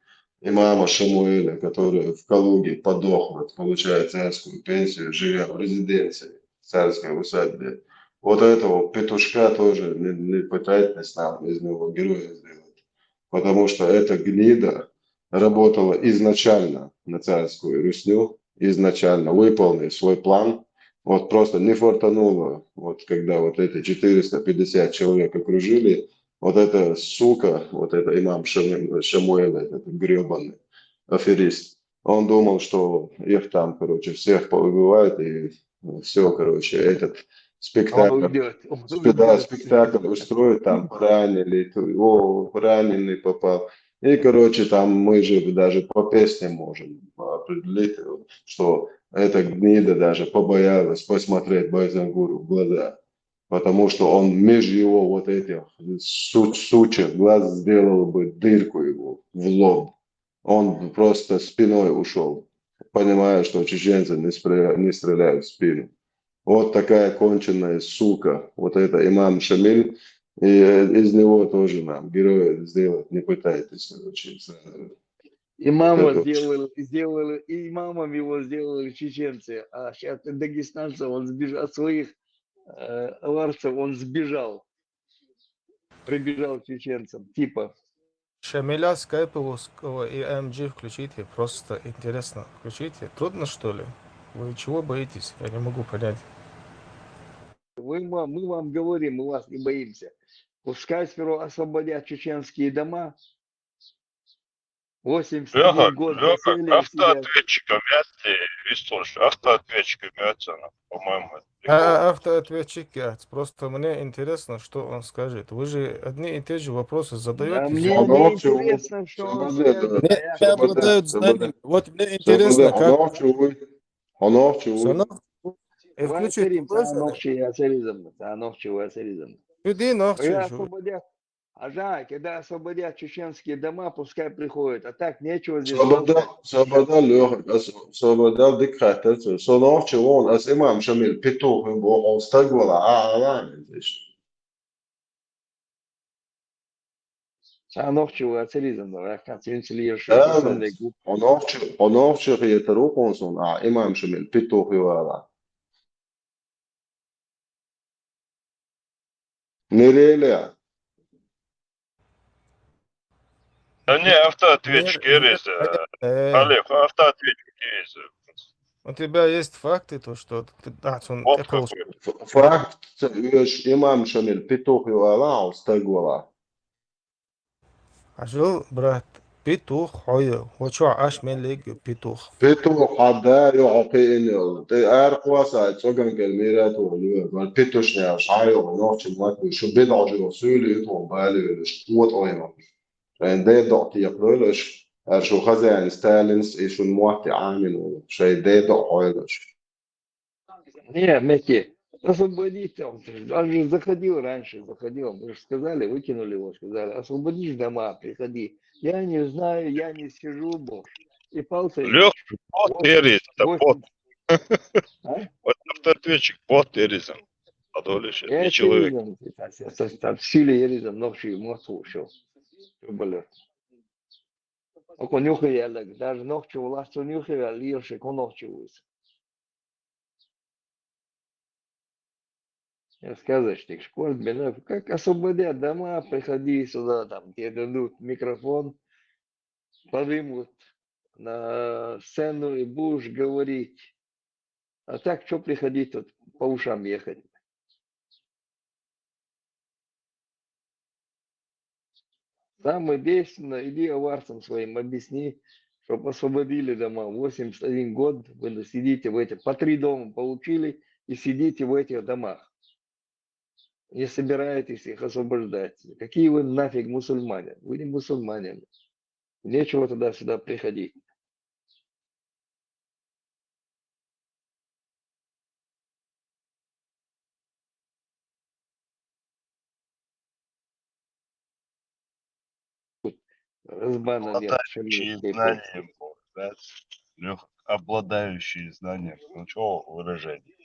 имама Шамуэля, которая в Калуге подохла, получая царскую пенсию, живя в резиденции, в царской усадьбе. Вот этого петушка тоже не, не пытайтесь нам из него героя сделать. Потому что эта гнида работала изначально на царскую Русню, изначально выполнив свой план. Вот просто не фартануло, вот когда вот эти четыреста пятьдесят человек окружили, вот эта сука, вот это имам Шаму- Шамуэль, этот грёбаный аферист, он думал, что их там, короче, всех поубивают, и все, короче, этот спектакль, спектакль устроит, там поранили, о, раненый попал. И, короче, там мы же даже по песне можем определить, что эта гнида даже побоялась посмотреть Байзангуру в глаза, потому что он меж его вот этих су- сучьих глаз сделал бы дырку его в лоб. Он просто спиной ушел, понимая, что чеченцы не, стреля- не стреляют в спину. Вот такая конченная сука. Вот это имам Шамиль. И э, из него тоже нам героя сделать не пытайтесь, короче, сразу. Имама сделали, сделали, и имамом его сделали чеченцы, а сейчас дагестанцев он сбежал от своих э, аварцев, он сбежал, прибежал к чеченцам, типа. Шамиля Скайпа русского и M G включите, просто интересно. Включите. Трудно, что ли? Вы чего боитесь? Я не могу понять. Вы, ма- мы вам говорим, мы вас не боимся. Пускай сперва освободят чеченские дома. Восемьдесят Лёха, один год Лёха, засели, сидят. автоответчиком я тебе, Вистолш, автоответчиком я тебе, по-моему. это прикол. А, автоответчик, я. Просто мне интересно, что он скажет. Вы же одни и те же вопросы Да задаете. мне Всё, не да, всё, интересно, что он всё, да, скажет. да. Да я Меня Всё, да, обладают всё, да. знаниями. Вот мне Всё, интересно, да, как оно чего? Оно чего? Сынок, и Вы включи Асерим, вопрос. Анохчи, Асеризм, Анохчи, вы Асеризм. Иди, Нохчи, Когда жу- освободят, а жаль, когда освободят чеченские дома, пускай приходят. А так нечего здесь Свобода, болтать. свобода, Лёха, ас-, свобода, диккат, это всё. Со нохчи вон, ас имам Шамиль петух, им бо, он стаг вала, а, а, ладно, здесь. Анохчи, вы Асеризм, да, я как раз интеллигент, Да, что Сандек. Оно нохчи, оно нохчи хиетару консон, а имам Шамиль петух юала. Нелеля. Да не, автоответчик Мер- есть. Э, Алиф, автоответчик есть. У тебя есть факты, то, что ты, да, сон- Вот это уж- какой. Ф-, факт, уж имам Шамиль петух юала, он стаг вала. Ажил, брат, петух, хойо. Вот что, аш мен лег петух. Петух хада ё окей ин ё. Те ар кваса цоган гел мира то лю. Вал петушня шайо нохчи мат шу бедал жо сули то бали ш вот ойма. Эн де док ти яклойлош. Ар шу хозяин Сталинс и шун муатти амин. Шай де док ойлош. Не, Мехти, освободите. Он же заходил раньше, заходил. Мы же сказали, выкинули его, сказали, освободишь дома, приходи. Я не знаю, я не сижу, бо. И палцы. Лёх, бот ерис, это бот. А? Вот автоответчик, бот ерис. Подолище, Я не человек. Еризм, там, там, там в силе Еризм, нохчи ему слушал. Блин. Око нюхи ялак, даже нохчи власть нюхи ялак, лиёши ко нохчи вуз. Я сказочник, шпорт, бенеф, как освободят дома, приходи сюда, там, тебе дадут микрофон, подымут на сцену и будешь говорить. А так, что приходить тут по ушам ехать? Самое действенное, иди аварцам своим объясни, чтоб освободили дома. Восемьдесят один год, вы сидите в этих, по три дома получили и сидите в этих домах. Не собираетесь их освобождать. Какие вы нафиг мусульмане? Вы не мусульмане. Нечего туда-сюда приходить. Разбан один, Обладающие Шамиль, знанием, да? Лёх, обладающие знанием. Ну что выражение?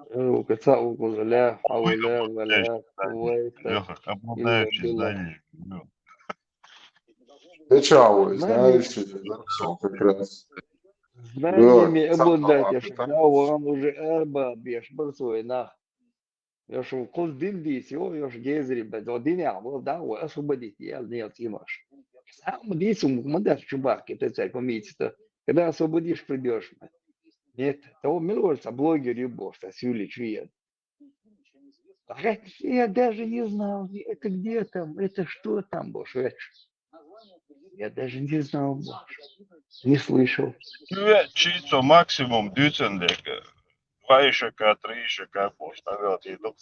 Э, у каца у кузля, ауля, валя, кувайта. Лёха, обладающий Билла. знанием. Ну, Ты чего, Знание. Знаешь, всё как раз. Знаниями Да, сам обладать, сама я ж питание. Да, он уже арба, беш, барсуй, нах. Я ж куз дин дис, ё, я ж гезри, бе, до дин я, вот, да, вот, освободить, я не отимаш. Сам дис, ум, мадас чубак, это царь, помните, когда освободишь, придёшь. Нет, того милвольца, блогер, ё, бо, что сюли чует. А я даже не знал, это где там, это что там, бо, что я чу-, я даже не знал, бо, не слышал. Чё, чисто максимум дюцен лега. Два ещё ка, три ещё ка, бо, ставил ты дом.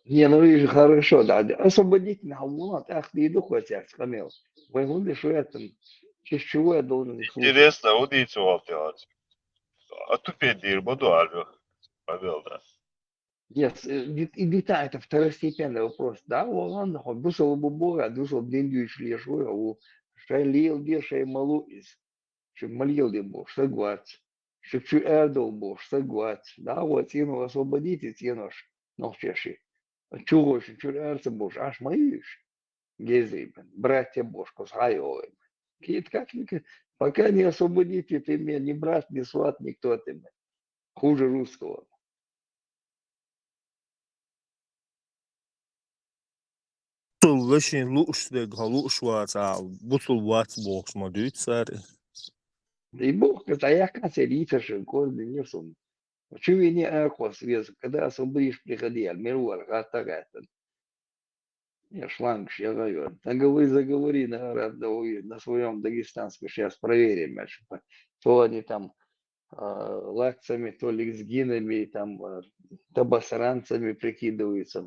Не, ну и же хорошо, да. Да. Освободить на вулат, ах, ты иду хоть, я вспомнил. Вы вон, что я там, через чего я должен их слушать? Интересно, удивительно делать. А тупее дыр буду, алё. Павел, да. Нет, э, ди-, и дита, это второстепенный вопрос. Да, о, ладно, хоть дусал бы Бога, дусал бы дин дюч лешуя, у шай лил дир, шай малу из. Чу малил дир Бог, соглас. Чу чу эрдол Бог, соглас. Да, вот, ину освободите, ину ж, нохчеши. Чугош, чу эрца Бог, аш маиш. Гезрибен, братья Бог, кос хайоем. Кит как ни-, пока не освободите ты меня, ни брат, ни сват, никто ты мне. Хуже русского. Бусулба шин лууш дег, хьо лууш вац, а бусулба вац бохуш ма дуьйцу цара. И боху, ца яхкан церан йийцаршан кӀордане сум. Чу вине а кхос веза, когда освободишь, приходи, аьлла, мир вара гӀатта гӀаьттан. Я шлангаш я гӀайор. Договори, заговори на, на своем дагестанском, сейчас проверим, значит, то они там а, латцами, то лезгинами, там, а, табасаранцами прикидываются.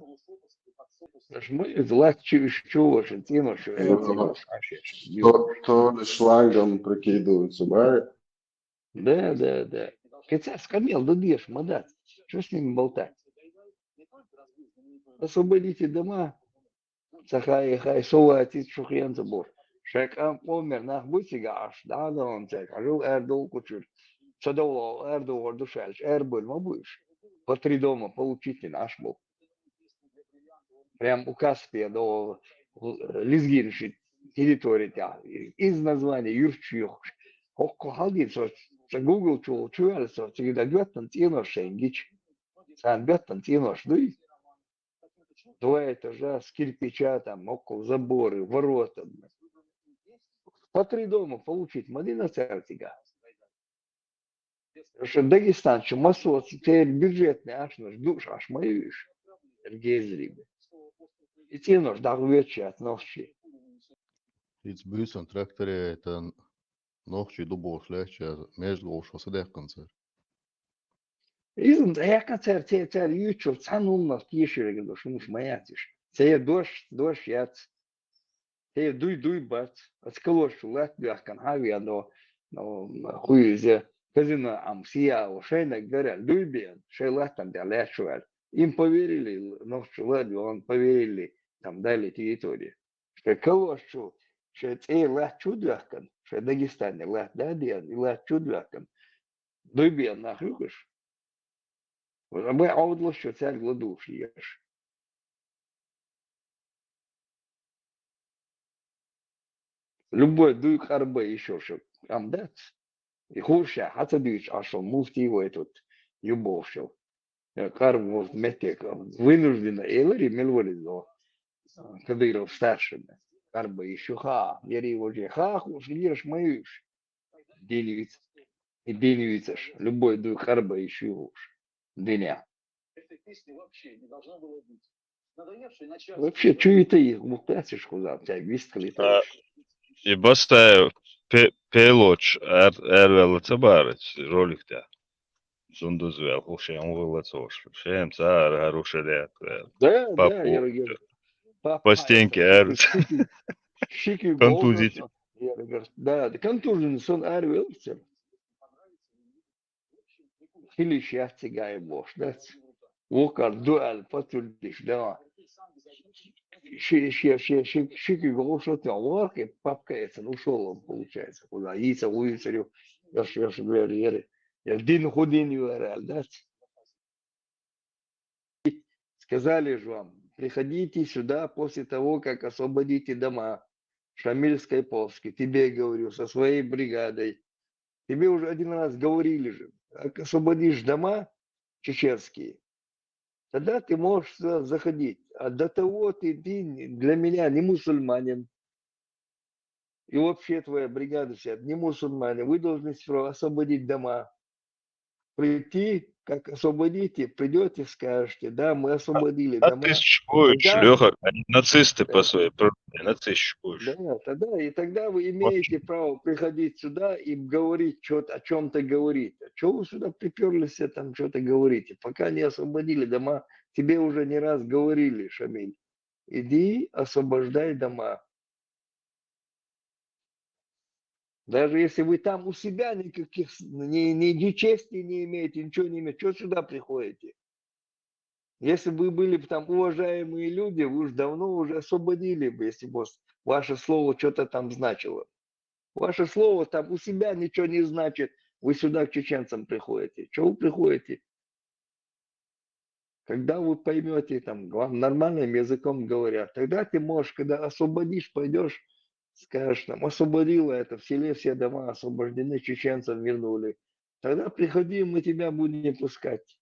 Аш мы из латчи уж чего же, цену что, я цену аж. То, то ли шлангом прикидываются, да? Да, да, да. Хотя скамел, да дешь, мадат. Что с ними болтать? Освободите дома, ца хай, хай, со вац иза шу хенца боху. Шайн къам-, къомера нах буй цига Ӏаш, дӀа а догӀун цаьрга, хьажал арадовла кху чуьра. Ца довла арадовхар ду ша аьлча, арабевлла ма бу уьш. По три дома получите, Ӏаш бу. Прям у Каспия до лезгинаши территории тӀехь. Из название юрташ юхуш. ХӀокху хьалдийна со, ца Google чу, чу ваьлла со, цига дан доьттан цӀенош шайн гича. Царна доьттан цӀенош дуй? Два этажа, с кирпича, там, около заборы, ворота. По три дома получить ма дина цаьрга цига. Шу Дагестан чу массо а церан бюджетный Ӏашнаш дууш Ӏаш ма ю уьш. Гезрига. И цӀенош дӀахвеча яц нохчий. Иза буьйсан тракторе а тан нохчий ду бохуш лаьттачара между вовшах са даьккхина цара. Иза даьккхина цара, ца-, цара юьйцуш цхьана хӀуманах тешарг ду, хӀумаш ма яц уьш. Церан дош, дош яц. Церан дуй, дуй бац. Аса калошчу латта доьхкина хьан вен до, но, хуй иза, казино Ӏам, сияо, шайнаг гарал, дуй бен, шайн латтана тӀехь лаьтташ ваьлла. Им поверили, нохчу ладоьгӀна, поверили, там дали территория. Шайн калошчу, шайн цӀе латта чу доьхкина, шайн Дагестане латта да деана, и латта чу доьхкина. Дуй бен нах юкъаш. Вай Ӏовдалаш чу цаьрга ладугӀуш еш. Любой дуй къарбай йиш йолуш кам дац. И хӀуша хьан ца дуьйцу Ӏаш муфтий вай тут ю бохуш йолу. Э, къарба вот меттиг, вынужденно элари мел вализо. Кадыров старшина. Къарба йиш ю хаа, яри важе хаа хууш, еш ма юьш. Дин виц-, и дин вицаш. Любой дуй къарба йиш ю хууш. Диня. Вообще, чу йита и мухтасиш хуза, цай вист калита. А, и Бастаев пе-, пелоч ар-, арвелла ца бара ролик тя. Зундуз вел, ху шен угла цош. Шен цара, хару шариат вел. Да, да, Папу. Я говорю, папа, по стенке это, ар-, шики, шики контузить. Голос, я говорю, да, да, контужен сон арвел. Хилиш яц цигахь бохуш дац. Вукхар ду аьлла, пацурдиш, да. Ши, ши, ши, ши, ши куьг гӀовшо тӀе вахар, и папка эцна ушолла, получается. Куда йийца вуьйцур ю, йош, йош, вер, ер. Я дин ху дин ю аьлла дац. Сказали же вам, приходите сюда после того, как освободите дома. Шамиль Скайповский, тебе говорю, со своей бригадой. Тебе уже один раз говорили же, как освободишь дома чеченские, тогда ты можешь сюда заходить. А до того ты, ты для меня не мусульманин. И вообще твоя бригада вся не мусульмане. Вы должны сперва освободить дома. Прийти, как освободите, придёте, скажете: «Да, мы освободили дома». Нацистиш бу уьш, тогда, Лёха, они нацисты по, э, своей природе, нацистиш бу уьш. Да, тогда, и тогда вы имеете право приходить сюда и говорить, чё-то, о чём-то говорить. А чё вы сюда припёрлись, все там чё-то говорите? Пока не освободили дома, тебе уже не раз говорили, Шамиль. Иди, освобождай дома. Даже если вы там у себя никаких с-, ни, ни, ни чести не имеете, ничего не имеете, чё сюда приходите? Если бы вы были бы там уважаемые люди, вы уж давно уже освободили бы, если бы вас-, ваше слово чё-то там значило. Ваше слово там у себя ничего не значит, вы сюда к чеченцам приходите. Чё вы приходите? Когда вы поймёте, там, вам нормальным языком говорят, тогда ты можешь, когда освободишь, пойдёшь, скажешь, там, освободила это, в селе все дома освобождены, чеченцам вернули. Тогда приходи, мы тебя будем пускать.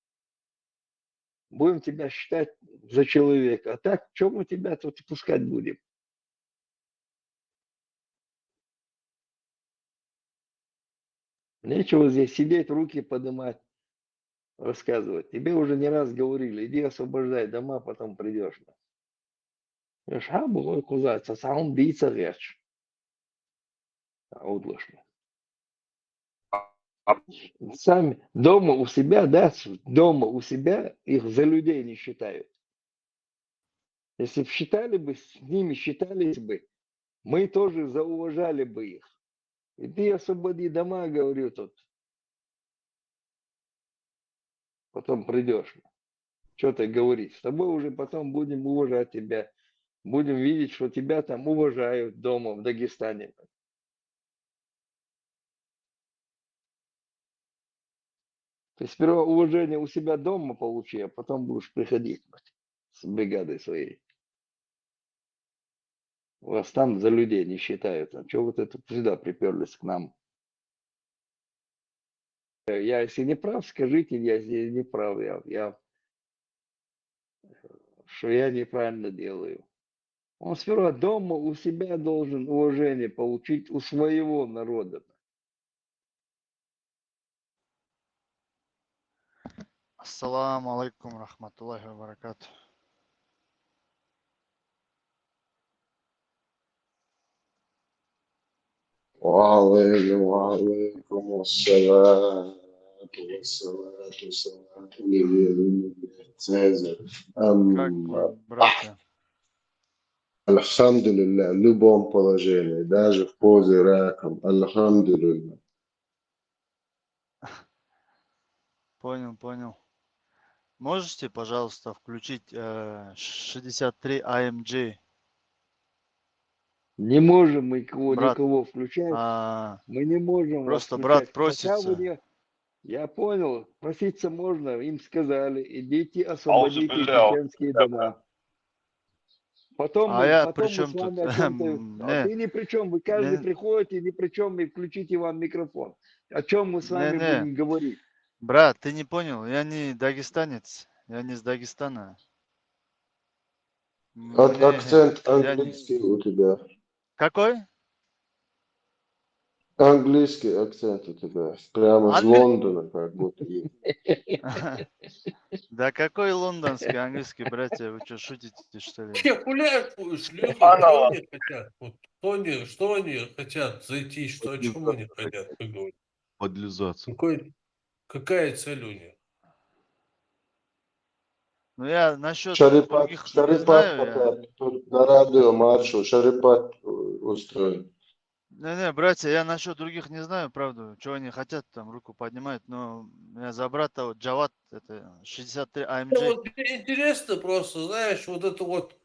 Будем тебя считать за человека. А так, что мы тебя тут пускать будем? Нечего здесь сидеть, руки поднимать, рассказывать. Тебе уже не раз говорили: иди освобождай дома, потом придешь. Шабу, ой, кузаца, саун бийца герч. Аудлашма. Сами дома у себя, да, с- дома у себя их за людей не считают. Если бы считали бы, с ними считались бы, мы тоже зауважали бы их. Иди освободи дома, говорю тут. Потом придешь. Что ты говоришь? С тобой уже потом будем уважать тебя. Будем видеть, что тебя там уважают дома в Дагестане. Ты сперва уважение у себя дома получи, а потом будешь приходить с бригадой своей. Вас там за людей не считают. А чё вот это сюда приперлись к нам? Я если не прав, скажите, я здесь не прав. Я, я, что я неправильно делаю. Он сперва дома у себя должен уважение получить у своего народа. Ассаламу алейкум рахматуллахи ва баракатух. وعليكم وعليكم السلام والصلاة والسلام على النبي الأمي سيد. Как أما вы, братья? الحمد لله, в любом положении, даже в позе раком, الحمد لله. Понял, понял. Можете, пожалуйста, включить э, шестьдесят три А М G? Не можем мы кого, Брат, никого включать. А, Мы не можем вас просто брат включать. Хотя вы просится. не- Я понял, проситься можно. Им сказали, идите, освободите Аузубилля. Чеченские дома. Потом А мы, я потом при мы чем с тут? вами о чем-то... М, А не, ты ни при чем, вы каждый не, приходите, ни при чем, и включите вам микрофон. О чем мы с не, вами не. будем говорить? Брат, ты не понял, я не дагестанец, я не с Дагестана. От- Мне, Акцент я не... английский у тебя. Какой? Английский акцент у тебя. Прямо с Англи- Лондона как будто. Да какой лондонский английский, братья? Вы что, шутите, что ли? Те гуляют, шлюхи, Ана. Что они хотят? Вот, что они, что они хотят зайти, что, о чем они хотят поговорить? Подлизаться. Какой, какая цель у них? Ну, я насчет Шарипат, других не Шарипат знаю. Я... опять. Тут на радио маршал. Шарипат э, устроен. Не-не, братья, я насчет других не знаю, правда, что они хотят, там руку поднимают, но я за брата, вот Джават, это шестьдесят три А М Ну, G. Вот мне интересно просто, знаешь, вот это вот,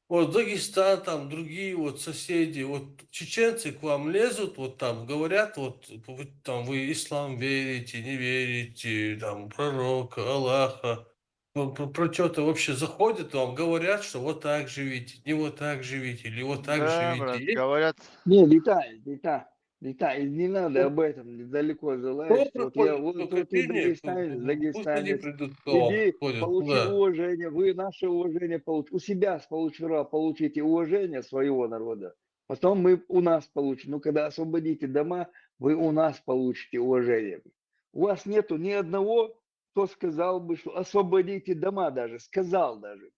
вот Дагестан, там другие вот соседи, вот чеченцы к вам лезут, вот там говорят, вот вы, там вы ислам верите, не верите, там пророка, Аллаха, ну, про, что-то вообще заходят вам, говорят, что вот так живите, не вот так живите, или вот так Да, живите. брат, Есть? Говорят, Не, Виталий, Виталий, Виталий, не надо Ну, об этом далеко Ну, залазить. про- Вот я, ну, вот, ну, вот ты какие мне, дагестанец, ну, ну, пусть они дагестанец, придут к вам, иди, ходят, получи да. Уважение, вы наше уважение получите. У себя получи-, получите уважение своего народа. Потом мы у нас получим. Ну, когда освободите дома, вы у нас получите уважение. У вас нету ни одного, кто сказал бы, что освободите дома даже, сказал даже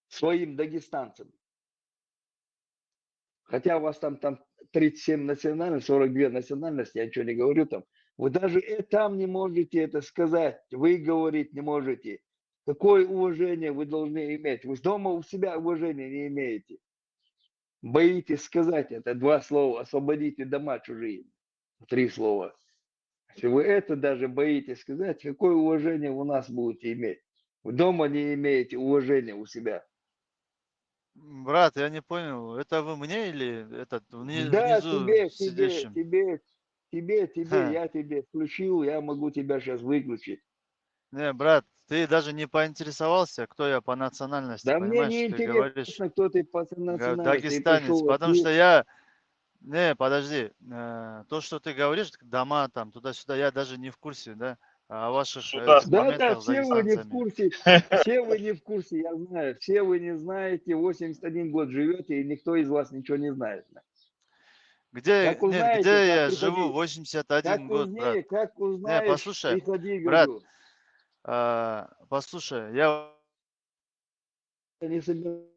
своим дагестанцам. Хотя у вас там, там тридцать семь национальностей, сорок две национальности, я ничего не говорю там. Вы даже и там не можете это сказать, вы говорить не можете. Какое уважение вы должны иметь? Вы дома у себя уважения не имеете. Боитесь сказать это два слова, освободите дома чужие. Три слова. Если вы это даже боитесь сказать, какое уважение у нас будете иметь? Вы дома не имеете уважения у себя. Брат, я не понял, это вы мне или этот вни- Да, внизу тебе, тебе, сидящим? Тебе, тебе, тебе, Ха. Я тебе включил, я могу тебя сейчас выключить. Не, брат, ты даже не поинтересовался, кто я по национальности, Да мне понимаешь, не ты говоришь интересно, кто ты по га- национальности. Ты дагестанец, пришёл потому отсюда. Что я, Не, подожди. Э, то, что ты говоришь, дома там, туда-сюда, я даже не в курсе, да, о ваших, э, Сюда. этих Да, да, моментах с все вы не в дагестанцами. Курсе, все вы не в курсе, я знаю, все вы не знаете, восемьдесят один год живете, и никто из вас ничего не знает. Где, Как нет, узнаете, где так я живу приходи. восемьдесят один Как год, брат? узнае, как Не, узнаешь, послушай, приходи, брат, говорю. а, послушай, я Не собираюсь.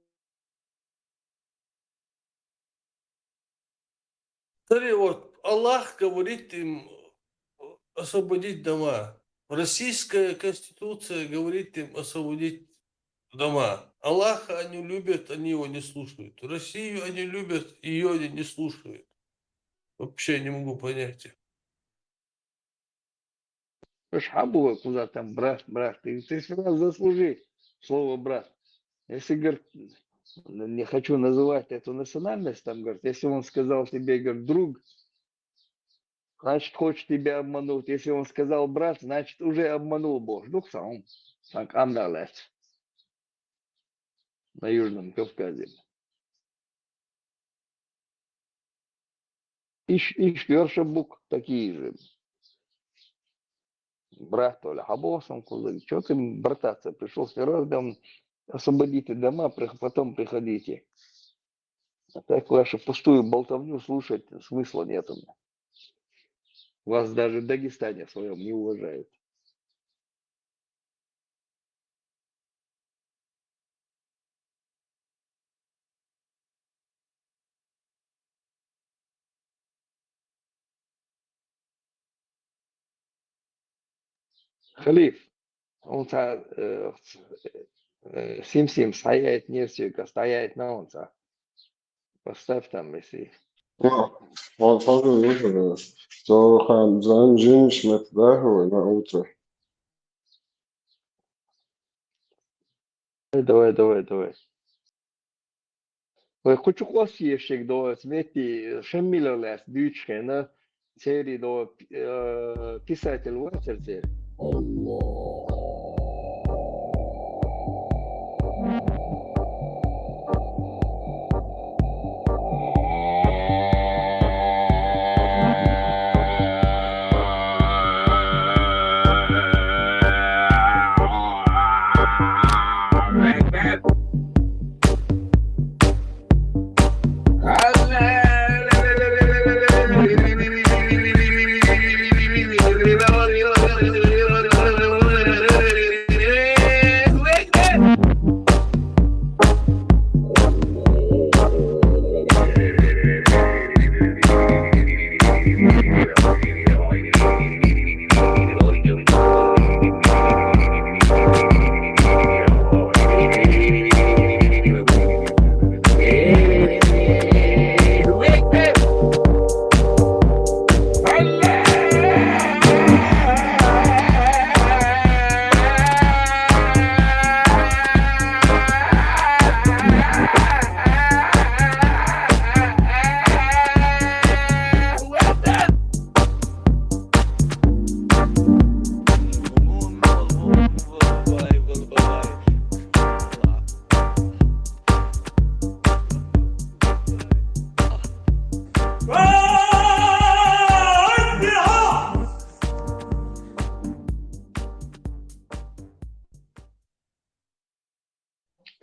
Смотри, вот Аллах говорит им освободить дома. Российская конституция говорит им освободить дома. Аллаха они любят, они его не слушают. Россию они любят, ее они не слушают. Вообще не могу понять их. Слушай, а было куда там, брат, брат, ты, ты всегда заслужи слово брат. Если, говорит, не хочу называть эту национальность, там, говорит, если он сказал тебе, говорит, друг, значит, хочет тебя обмануть. Если он сказал брат, значит, уже обманул Бог. Ну, сам, так, амдалет. На Южном Кавказе. Иш, иш, Йоршабук такие же. Брат, Оля, а бог сам куда? Чё ты брататься? Пришёл с Фероздом, освободите дома, при- потом приходите. А так вашу пустую болтовню слушать смысла нету. Вас даже в Дагестане своем не уважают. Халиф, он та, э, э, сим-сим, стоять не все, стоять на он та. Поставь там, если. Ну, он тоже выжил. Что хан зан джиниш мет да, на утро. Давай, давай, давай. Ой, хочу класс ещё до смети, шеммилер лес, дючкена, цери до, э, писатель Ватерцер.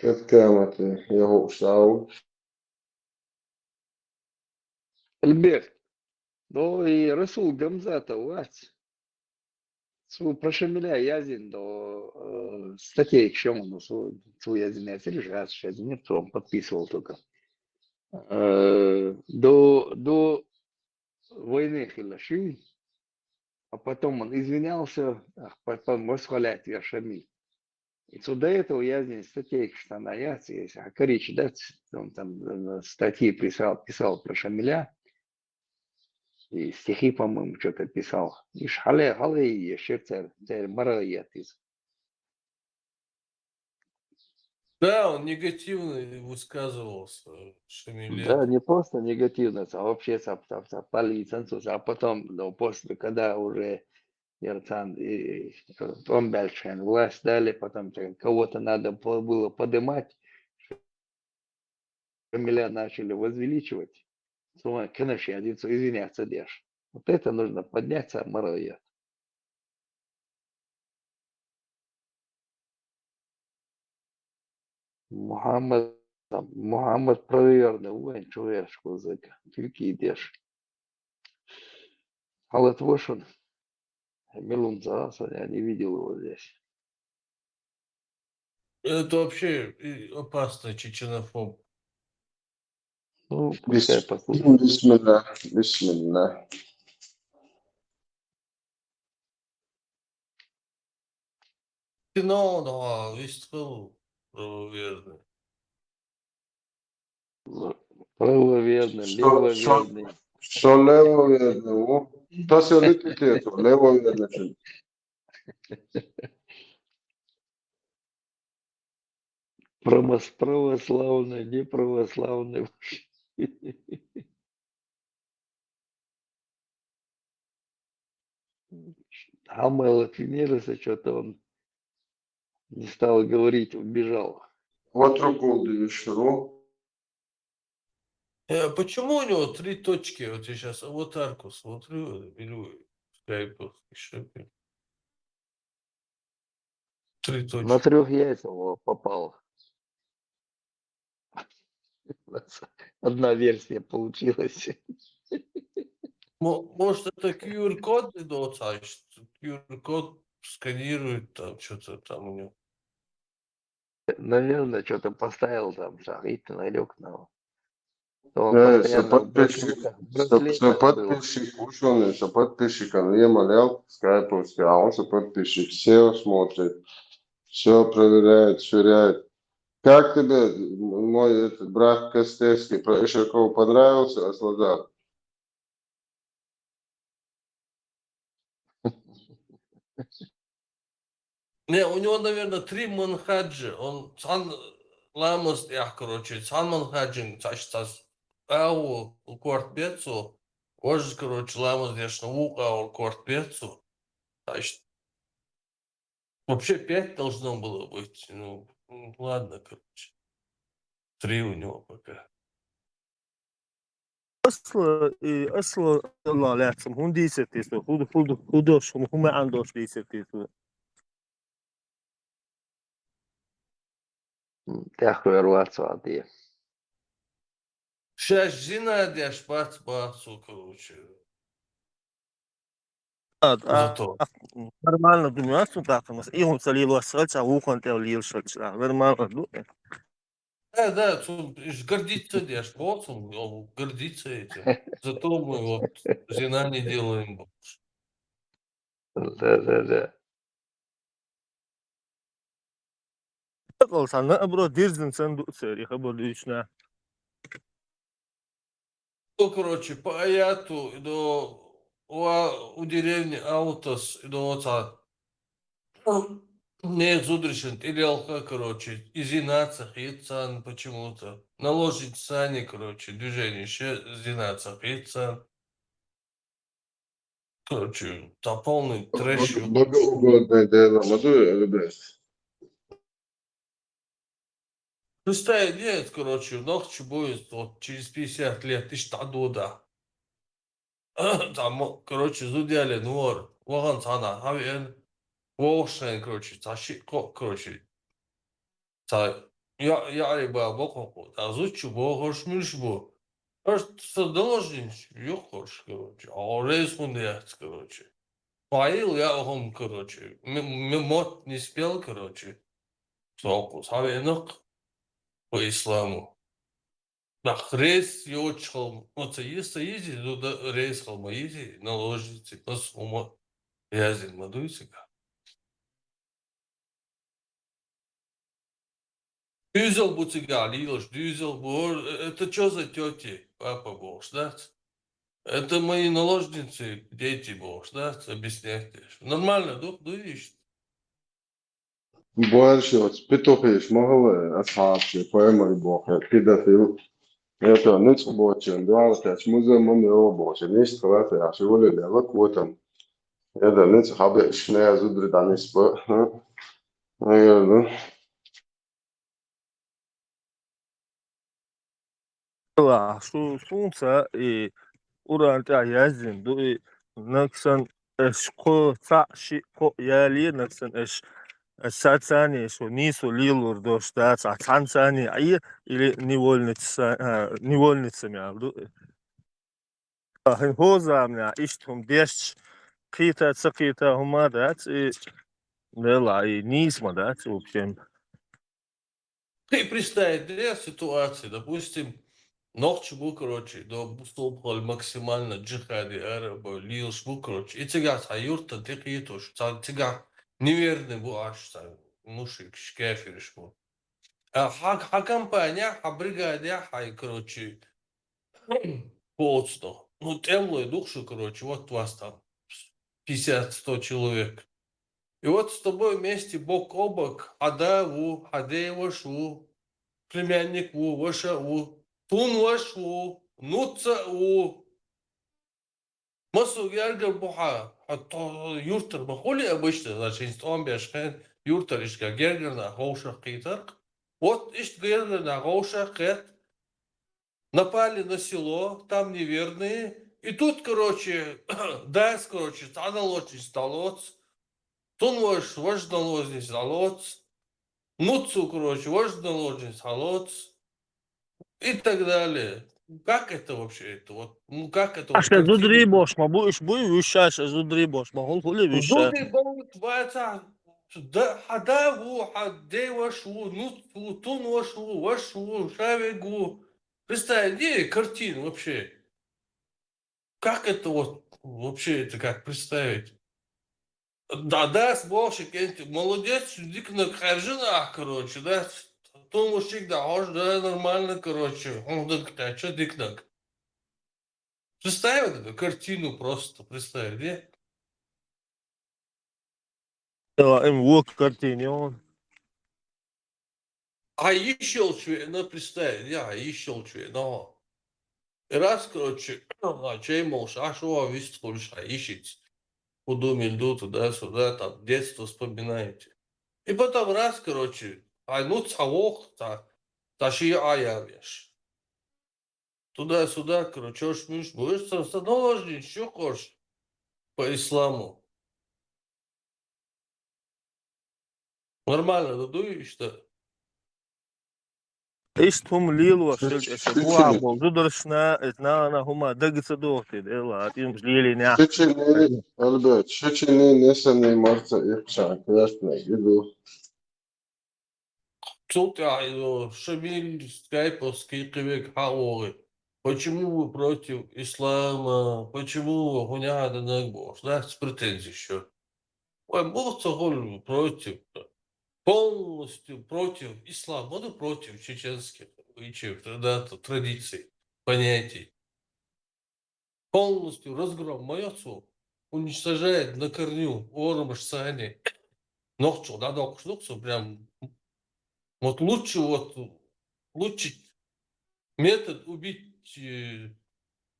Кэт кэмэт яху сау. Альберт, ну и Расул Гамзатов, вац. Су про Шамиля язин до, э, статей кшён, ну, су, су язин я сели жас, язин не том, подписывал только. Э, до, до войны хилаши, а потом он извинялся, а потом восхваляет я Шамиль. И су до этого язин статей кшён, а я, а короче, да, ц-, он там, э, статьи писал, писал про Шамиля. И стихи, по-моему, что-то писал. И шале, хале, и сердце, цер мара ятис. Да, он негативно высказывался, Шамиля. Да, не просто негативно, а вообще сап, сап, сап, палицанцус, а потом, ну, после, когда уже Ерцан и, э, он дальше власть дали, потом так кого-то надо по-, было поднимать, Шамиля начали возвеличивать. цо ван кхаьчна яьннай, цо извиняться деш. Вот это нужно поднять самое. Мухаммад, Мухаммад правоверный, вайн чуваш козак, кирки деш. Халат вошун. Милунца, я не видел его здесь. Это вообще, э, опасный чеченофоб. Ну, пускай Бис-, послушает. Бисмилла, бисмилла. Ну, да, выступил, э, верно. Правоверный, левоверный. Что левоверный? О, то есть левоверный, левоверный. Правос-, православный, неправославный. Хамай латинерса что-то он не стал говорить, убежал. Вот рукол дышро. Э, почему у него три точки? Вот я сейчас аватарку смотрю, или скайп еще. Три точки. На трёх яйцах попал. Одна версия получилась. Мо-, может, это Q R-код идёт, а что Q R-код сканирует, там что-то там у него. Наверное, что-то поставил там, шахит налёг на. Э, подписчик, подписчик, учёный, подписчик, а, ну, я малял, скайповский, а он же подписчик, все смотрит, все проверяет, сверяет. Как тебе мой этот брат Костевский, про Ишакова понравился, Аслазар? Не, у него, наверное, три манхаджа. Он цхьан ламаз деш, короче, цхьан манхаджан цхьацца ау корт бецу. Вож, короче, ламаз деш вукъа ау корт бецу. Значит, вообще пять должно было быть. Ну, ладно, короче. Три у него пока. Аслан, э, Аслан, Аллах лаьцам, хӀун дийцар те со? ХӀун, хӀун, хӀун дош, хӀун, хӀун маьӀан дош дийцар те со? М, тӀехвер вац ван де. Шаьш зина деш бац, бац, короче. А, а, зато. А, нормально ду, а, цун тӀаккха, мас, и хӀун ца лелош хилча, вукхун тӀе лелаш хилча, а, нормально ду. Да, да, цун, иш гордиться деш, бо, цун, о, гордиться этим. Зато мы вот зина не делаем больше. Да, да, да. Хьакъал санна, а, бро, дирзин сан ду цари, хабар дуьйцна. Ну, короче, по аяту, до, у, у деревни Аутас, до отца. Нех зударашна тӀелелха, короче, и зина ца хета царна почему-то. Наложница санна, короче, движение ше зина ца хета царна. Короче, там полный трэш. Бог-, богоугодное дело, ма ду, ребят. Представь, нет, короче, нохчий будет вот через пятьдесят лет, иштта дӀадода. Там, короче, зуда ялийна вар, вахана цхьаннахьа хьавеана, вовшахтоьхна, короче, цхьа шиъ-кхоъ, короче, цхьа я-, яӀри ба боккхуш, тӀаккха зудчо бохурш муьлш бу. Аш са наложница юххуш, короче, а реза хӀунда яц, короче. Пайил я хӀума, короче. М-, м-, мотт не спел, короче. Со кхуза хьавеана-кх по исламу. Нах реза йоцуш хила, ну, ца йизи, ца йизи, ну, да, реза хила ма йизи, наложница, ас хӀума язйина ма дуй цига. Дуьйзал бу цигахь лелаш, дуьйзал бу. Это чё за тёти, папа бохуш дац? Это мои наложницы, дети бохуш дац, объяснять деш. Нормально ду, дуй иштта? Боьрша йоцу петухаш ма хила, асхьабаш, пайхамар боху, педофил. Это ницкъ боцчун, дуьхьал кхетча, муза ма йо боху, ницкъ хилац, я ши вали лела котам. Это ницкъ хьабеъаш, шина зударий дӀанисба. Наверное. Ла, шу, сунца и Къуръан тӀехь яздина ду и, нагсан аш кхо цхьаъ шиъ кхо яле, нагсан аш, аш цацани, шу нийсо лелор дош дац, а цхьанцани Ӏе, или невольница, а, невольница мел ду. А, хӀин хӀо заманахь иштта хӀума дешча, кхета, ца кхета хӀума дац, и, дела, и нийса ма дац, в общем. Кхин представить де ситуация, допустим, нохчи бу, короче, до бусулба хьал максимально джихади арабо лилш бу, короче. И цигахь цхьа юрта тӀекхеташ, цхьа цигахь неверный бу аш, цхьа мушрикаш, кафираш бу. А хьа, хьа компания, хьа бригадя, хьай, короче, коцно. Ну, тӀемлой дух шу, короче, вот вас там пятьдесят, сто человек. И вот с тобой вместе бок о бок, хьа да ву, хьа дей ваш ву, племянник ву, ваша ву, тун ваш ву, нуца ву. Масу гергар бу хьа, хьа то юртар ма хули обычно, значит, хӀинца тӀом беш хен, юртар ишка гергарна ховшах кхитарх. Вот ишт гергарна ховшах кхет, напали на село, там неверные. И тут, короче, дас, короче, цхьа наложница дӀалоц, тун ваш, ваш наложница дӀалоц, нуцу, короче, ваш наложница дӀалоц, и так далее. Как это вообще? Это вот, ну, как это вот Аша картина? Зудрий бош ма бу, иш буй вуьшша, аша зудрий бош ма хул хули вуьшша. Зудрий бовт ваца, да, хьа да ву, хьа дей ваш ву, нуц ву, тун ваш ву, ваш ву, шавег ву. Представь, не картину вообще. Как это вот, вообще это как представить? Да, да, с Богом, молодец, дикнаг хержина, короче, да. Тумушик да, хож, да, нормально, короче. Он да, а чё дикнаг? Представь вот эту картину просто, представь, где? Ила им вук картини он. Хьан йиш йолчу веана, представь, я хьан йиш йолчу веана. И раз, короче, а, чей молуш, а шо вист хуьлуш хьан йишиц. Куда мин ду, туда-сюда, там, детство вспоминаете. И потом раз, короче, хьан нуц хьан воху, та, та ши а явеш. Туда-сюда, короче, чош муьш будешь, со, со наложничья чукхош по исламу. Нормально, да, дуй, что? Иштта хӀума лелош хилча, аша бухахь болу зударшна, эта нана хӀума дага ца дохуьйту, эла, а тӀемаш лелийнехь. Шичини, Альберт, шичини, несани марца икхча квертна, иду. Цул тӀаьхьа иза Шамиль Скайповский кхин вега хьан вогӀи. Почему вы против ислама? Почему вы хӀунда а дан наг бохуш? Дац претензий шу. Вай муха ца хуьлу против? Полностью против ислама, ну, против чеченских обычаев, да, традиций, понятий. Полностью разгром ма йо цо, уничтожает на корню, орамаш цани. Нохчо дӀадоккхуш ду цо прям. Вот лучше, вот лучше метод убить, э,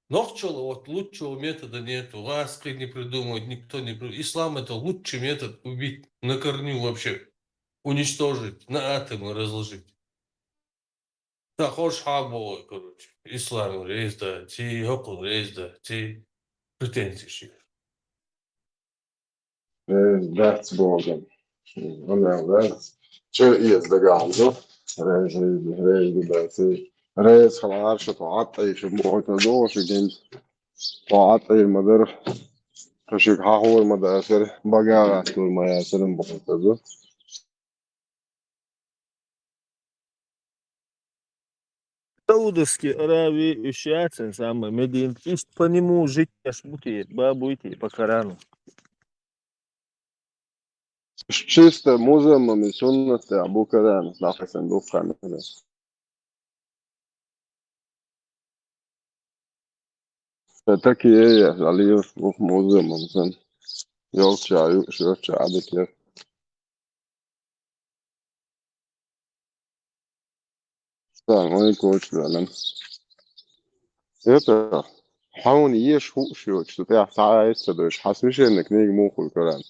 нохчо, вот лучшего метода нету. Вас не придумывает, никто не придумывает. Ислам — это лучший метод убить на корню вообще. Уничтожить, на атомы разложить. Ца хӀорш хьан боху, короче, ислам реза дац, хӀокхунна реза дац, претензий ши. Реза дац боху. Амел дац. Чер эца дагахь ду. Реза, реза дац. Реза хилар шу тхо Ӏад тӀе шу бохуьйтур ду, шу гинца. Тхо Ӏад тӀе ма дара. Тхо шуьга хьахор ма дацара, бага гӀаттор ма яцара бохуьйтур ду. Саудовский Аравия уьш яцара самый Медина, иштта по нему жить еш бу те, ба буй те по Корану? Чисто музаммами суннат тӀехь бу Корану, нахасан дуккхана. Ша такие я, Алиев, ух, музаммам сан. Йолча, ю-, шурча, адик я. Сан, ой, коч, да, нан. Это, хьуна еш хууш йоцу, шу тӀехь схьа а эца дойш, хьан священник книга муха хуьлу Коран?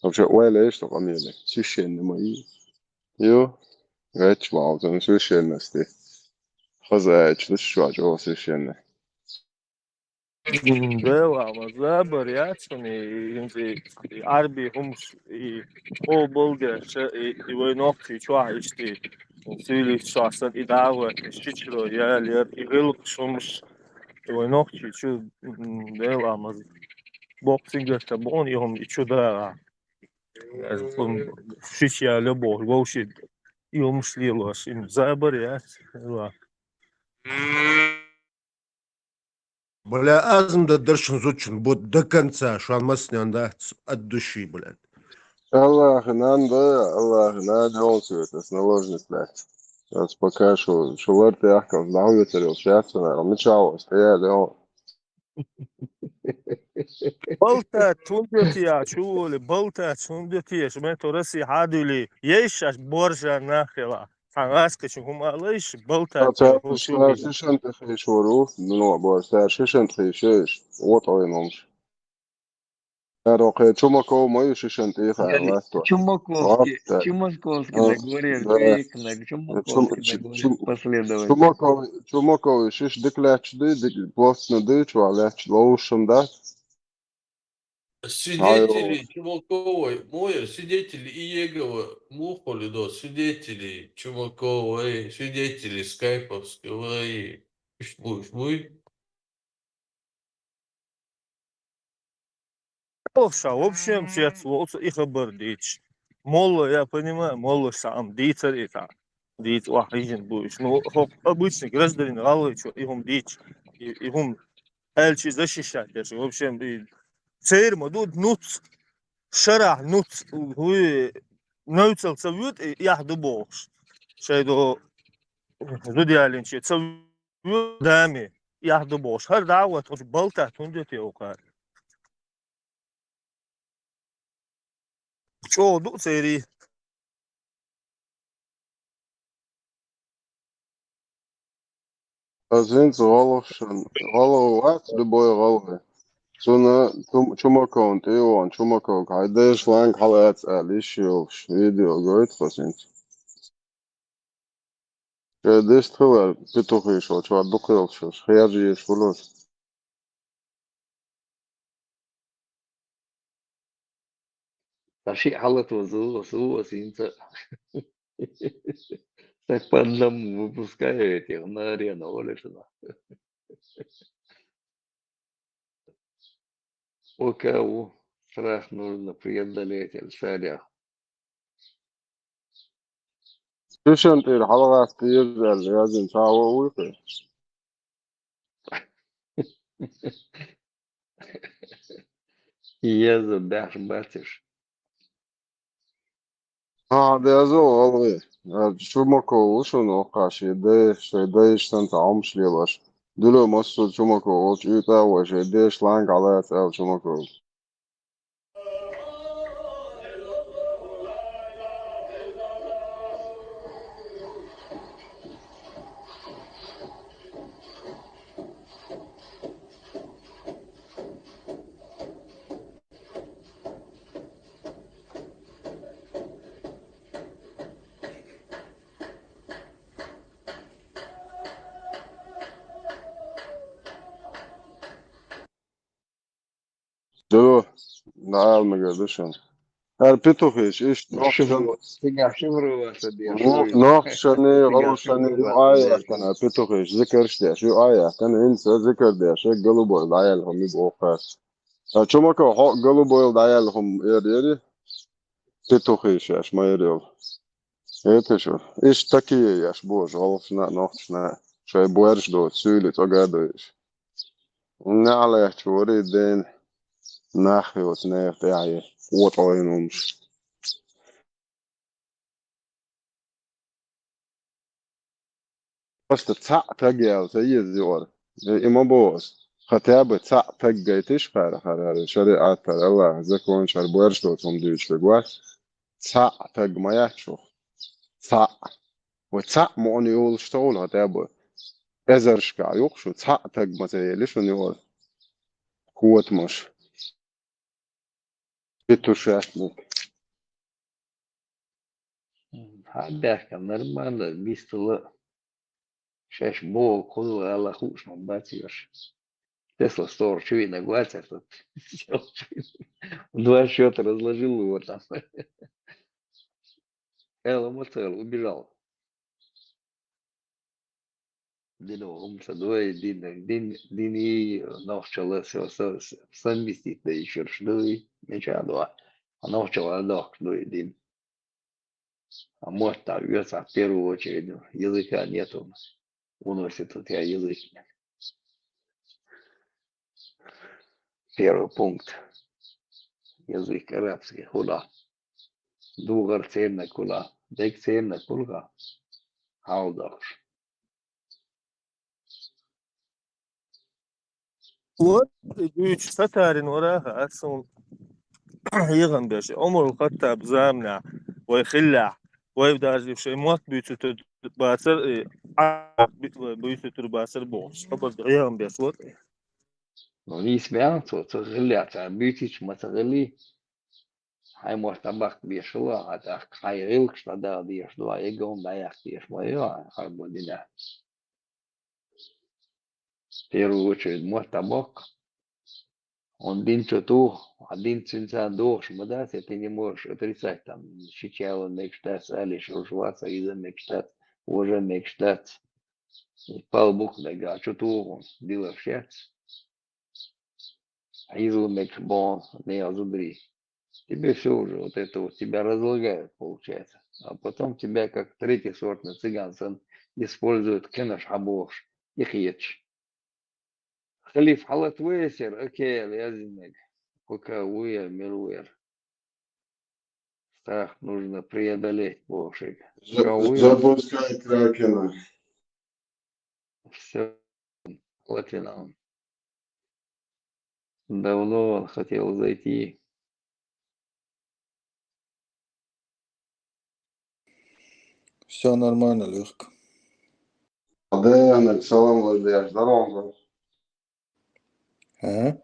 Вообще, ойла еш тхо къамеле. Священный ма и. Ю, гӀеч валзан священности. хаза аьлча, даш чохь чӀогӀа священный. Дела, ма забар яц хьуна, и, хӀинца и, и Ӏарбий хӀумаш, и къобалдеш, и, и вай нохчий чохь иштта, и суьйлийташ чохь санна, и дӀа а гӀоьттина, шичара яла яр, и гӀиллакхаш хӀумаш, и вай нохчий чу, м, Дела, ма боккха сингаттам бу хьуна и хӀума, и чу дагӀа. Шича яла бохуш, вовшийн и хӀумаш лелош, и забар яц, Дела. Бля, азам дан дара шун зудчун, бу до конца, шун массанен дац от души, блядь. Аллахьа нана да, Аллахьа нана, он свет, ас наложница, блядь. Ас пока шу, шу лар тӀе яхкалц, дӀахьоьцур йолуш яц сан, мичахь ву ас тӀе яьлла, он. Болтац хӀунда де те, чу волий, болтац хӀунда де те, шу мето Россия хьадуьйлий, ейш шаьш боржан нах хила. Цхьана гӀаскхичун хӀума алайш, болтац. Цара шишан тӀе хиш вара, ну, бо, цара шишан тӀе хиш еш, вот ойномаш. Цара кхе Чумаков ма ю шишан тӀе хаа латто. Чумаковский, Чумаковский договорил, да. Чумаковский договорил, последовательно. Чумаков, Чумаков шиш дика лаьтташ ду, дика плотно ду, чу лаьтташ ловушам дац. Свидетели Чумаковой, мой свидетели Иегова, мухули до свидетели Чумаковой, свидетели Скайповского, и уж муй, уж муй. Ох, ша, в общем, цец волцу и хабар дийцаш. Молла, я понимаю, молла сам дийцар и так. Дийца вахьижин бу иш. Ну, хӀокху обычный гражданин гӀалгӀайчо и хӀума дийцча, и, и хӀума аьлча защищать деш. В общем, и церан ма ду нуц, шарахь нуц, хӀуй, навцал ца вуьту, и эхь ду бохуш. Шайн до зуда ялинче ца вуьту дами, эхь ду бохуш. ХӀара дӀа а ватхуш, балтахь хӀунда де те ву кхара? ЧӀогӀа ду церий. Ас хӀинца гӀалгӀашан, гӀалгӀа вац, любой гӀалгӀа. Цунна Чум-, Чумаковна тӀе а вахана, Чумаковга хьайн дайша ланга хьалаца аьлла, йиш йолуш, видео гойту хӀинца. Ша дистхилар петухи шо чуьра дукхелхаш, хержа еш хуьлуш. Ткъа шиъ хьалатозу, су, синца. Так по одному выпускаю этих на арену, оле шуна. Пока у страх нужно преодолеть, Аль-Салих. Шишан тӀера хьалагӀатта деза аьлла, язйина цхьа а вуй кхе? Еза баьхьаш бацаш. ХӀан, деза ву гӀалгӀе. Чумаков ву шуна воккхаш, шен дайша, шайн дайша санна цхьа хӀумаш лелош. Дуьло массо а Чумаков волчу уьйтӀа а вой, шайн дайша ланга хьалаца аьлла Чумаков. Ду, наал мегар ду шуна. ХӀара петухиш, иштта нохчан-, Шифр-, цигахь шифроваться деш, ну, вуй. Нохчашний, шуьгахь гӀалгӀашний ю шифроваться деш. Аяхкана петухиш, зикарш деш, ю аяхкана, хӀинца зикар деш, голубой дӀаяьлла хӀума ю боху хас. А Чумаков хьо голубой дӀаяьлла хӀума эр яри? Петухиш еш ма эр йолу. Эпишу. Иштта такие еш божа, гӀалгӀашна а, нохчашна а, шайн боьрша доцу, суьйли цӀога а дойуш. Неа лаьтташ вари ден нах йоцу нехан тӀехь, кхочӀойн хӀумаш. Просто цхьаъ таг яьлла ца еза юкъара. И ма боху ас. Хотя бы цхьаъ таг гайтиш хӀара, хӀара, хӀара шариӀат, хӀара Аллахьан законаш, хӀара боьрша доцу хӀума дуьйцуш верг вац. Цхьаъ таг ма яц шух. Цхьаъ. Вай цхьаъ мукъана йолуш ца хуьлу хотя бы. Эзаршкахь юкъа шу, цхьаъ таг ма ца елли шуна юкъара. Котамаш. Петушатник. Хьан баьхкина нормально, бистала. Шаьш боху, кхуза гӀала хууш ма бац йош. Тесла стор чу вина гуацар тут. Два счета разложил его там. Элла ма ца эл, убежал. Дина хӀума ца дой, дин, дин, дин и нохчалла со, со, совместить да ещё дуй, меча дуа. А нохчалла дохк дуй дин. А может, там вес, а в первую очередь, ну, языка нету. Уносит у тебя язык. Первый пункт. Язык арабский, худа. Дугар церна кула. Дег церна кулга. Халдахш. Вот, дуьйцу татарин вараха, ас суна хьехам беш. Омар Хаттаб замна, вай хилла, вай даже шей мотт буьйцу бацар, э, а, буьйцу бацар бохуш. Хабар хьехам беш, вот. Ну, не смеян, цо, цо хилла, ца буьйцич, ма ца хилли. Хьайн мотт а баккха беш хила, а тӀаккха хьайн гӀиллакхаш дӀадала деш дуа, эгга хӀума дӀаяккха деш ма ю, хьарбо дина. В первую очередь, мотт а боккха. Он дин чу туху, а дин цуьнца дохуш ма дац, и ты не можешь отрицать, там, шича ван мегаш дац, али шуш вац, а иза мегаш дац, вожа мегаш дац. И пал букх мега, а чу туху, дилар шец. Иза мегаш бон, не зубри. Тебе всё уже, вот это вот, тебя разлагают, получается. А потом тебя, как третьесортный цыган, сан используют, кенаш хьабохуш, и хеташ. Халиф хьалат весер, окей, язиннаг. Пока вуер, мир вуер. Страх нужно преодолеть, бохуш. За-, запускай Кракена. Всё, Латвинал. Давно он хотел зайти. Всё нормально, Лёшка. Аденек, салам лаждеш, здорово. А?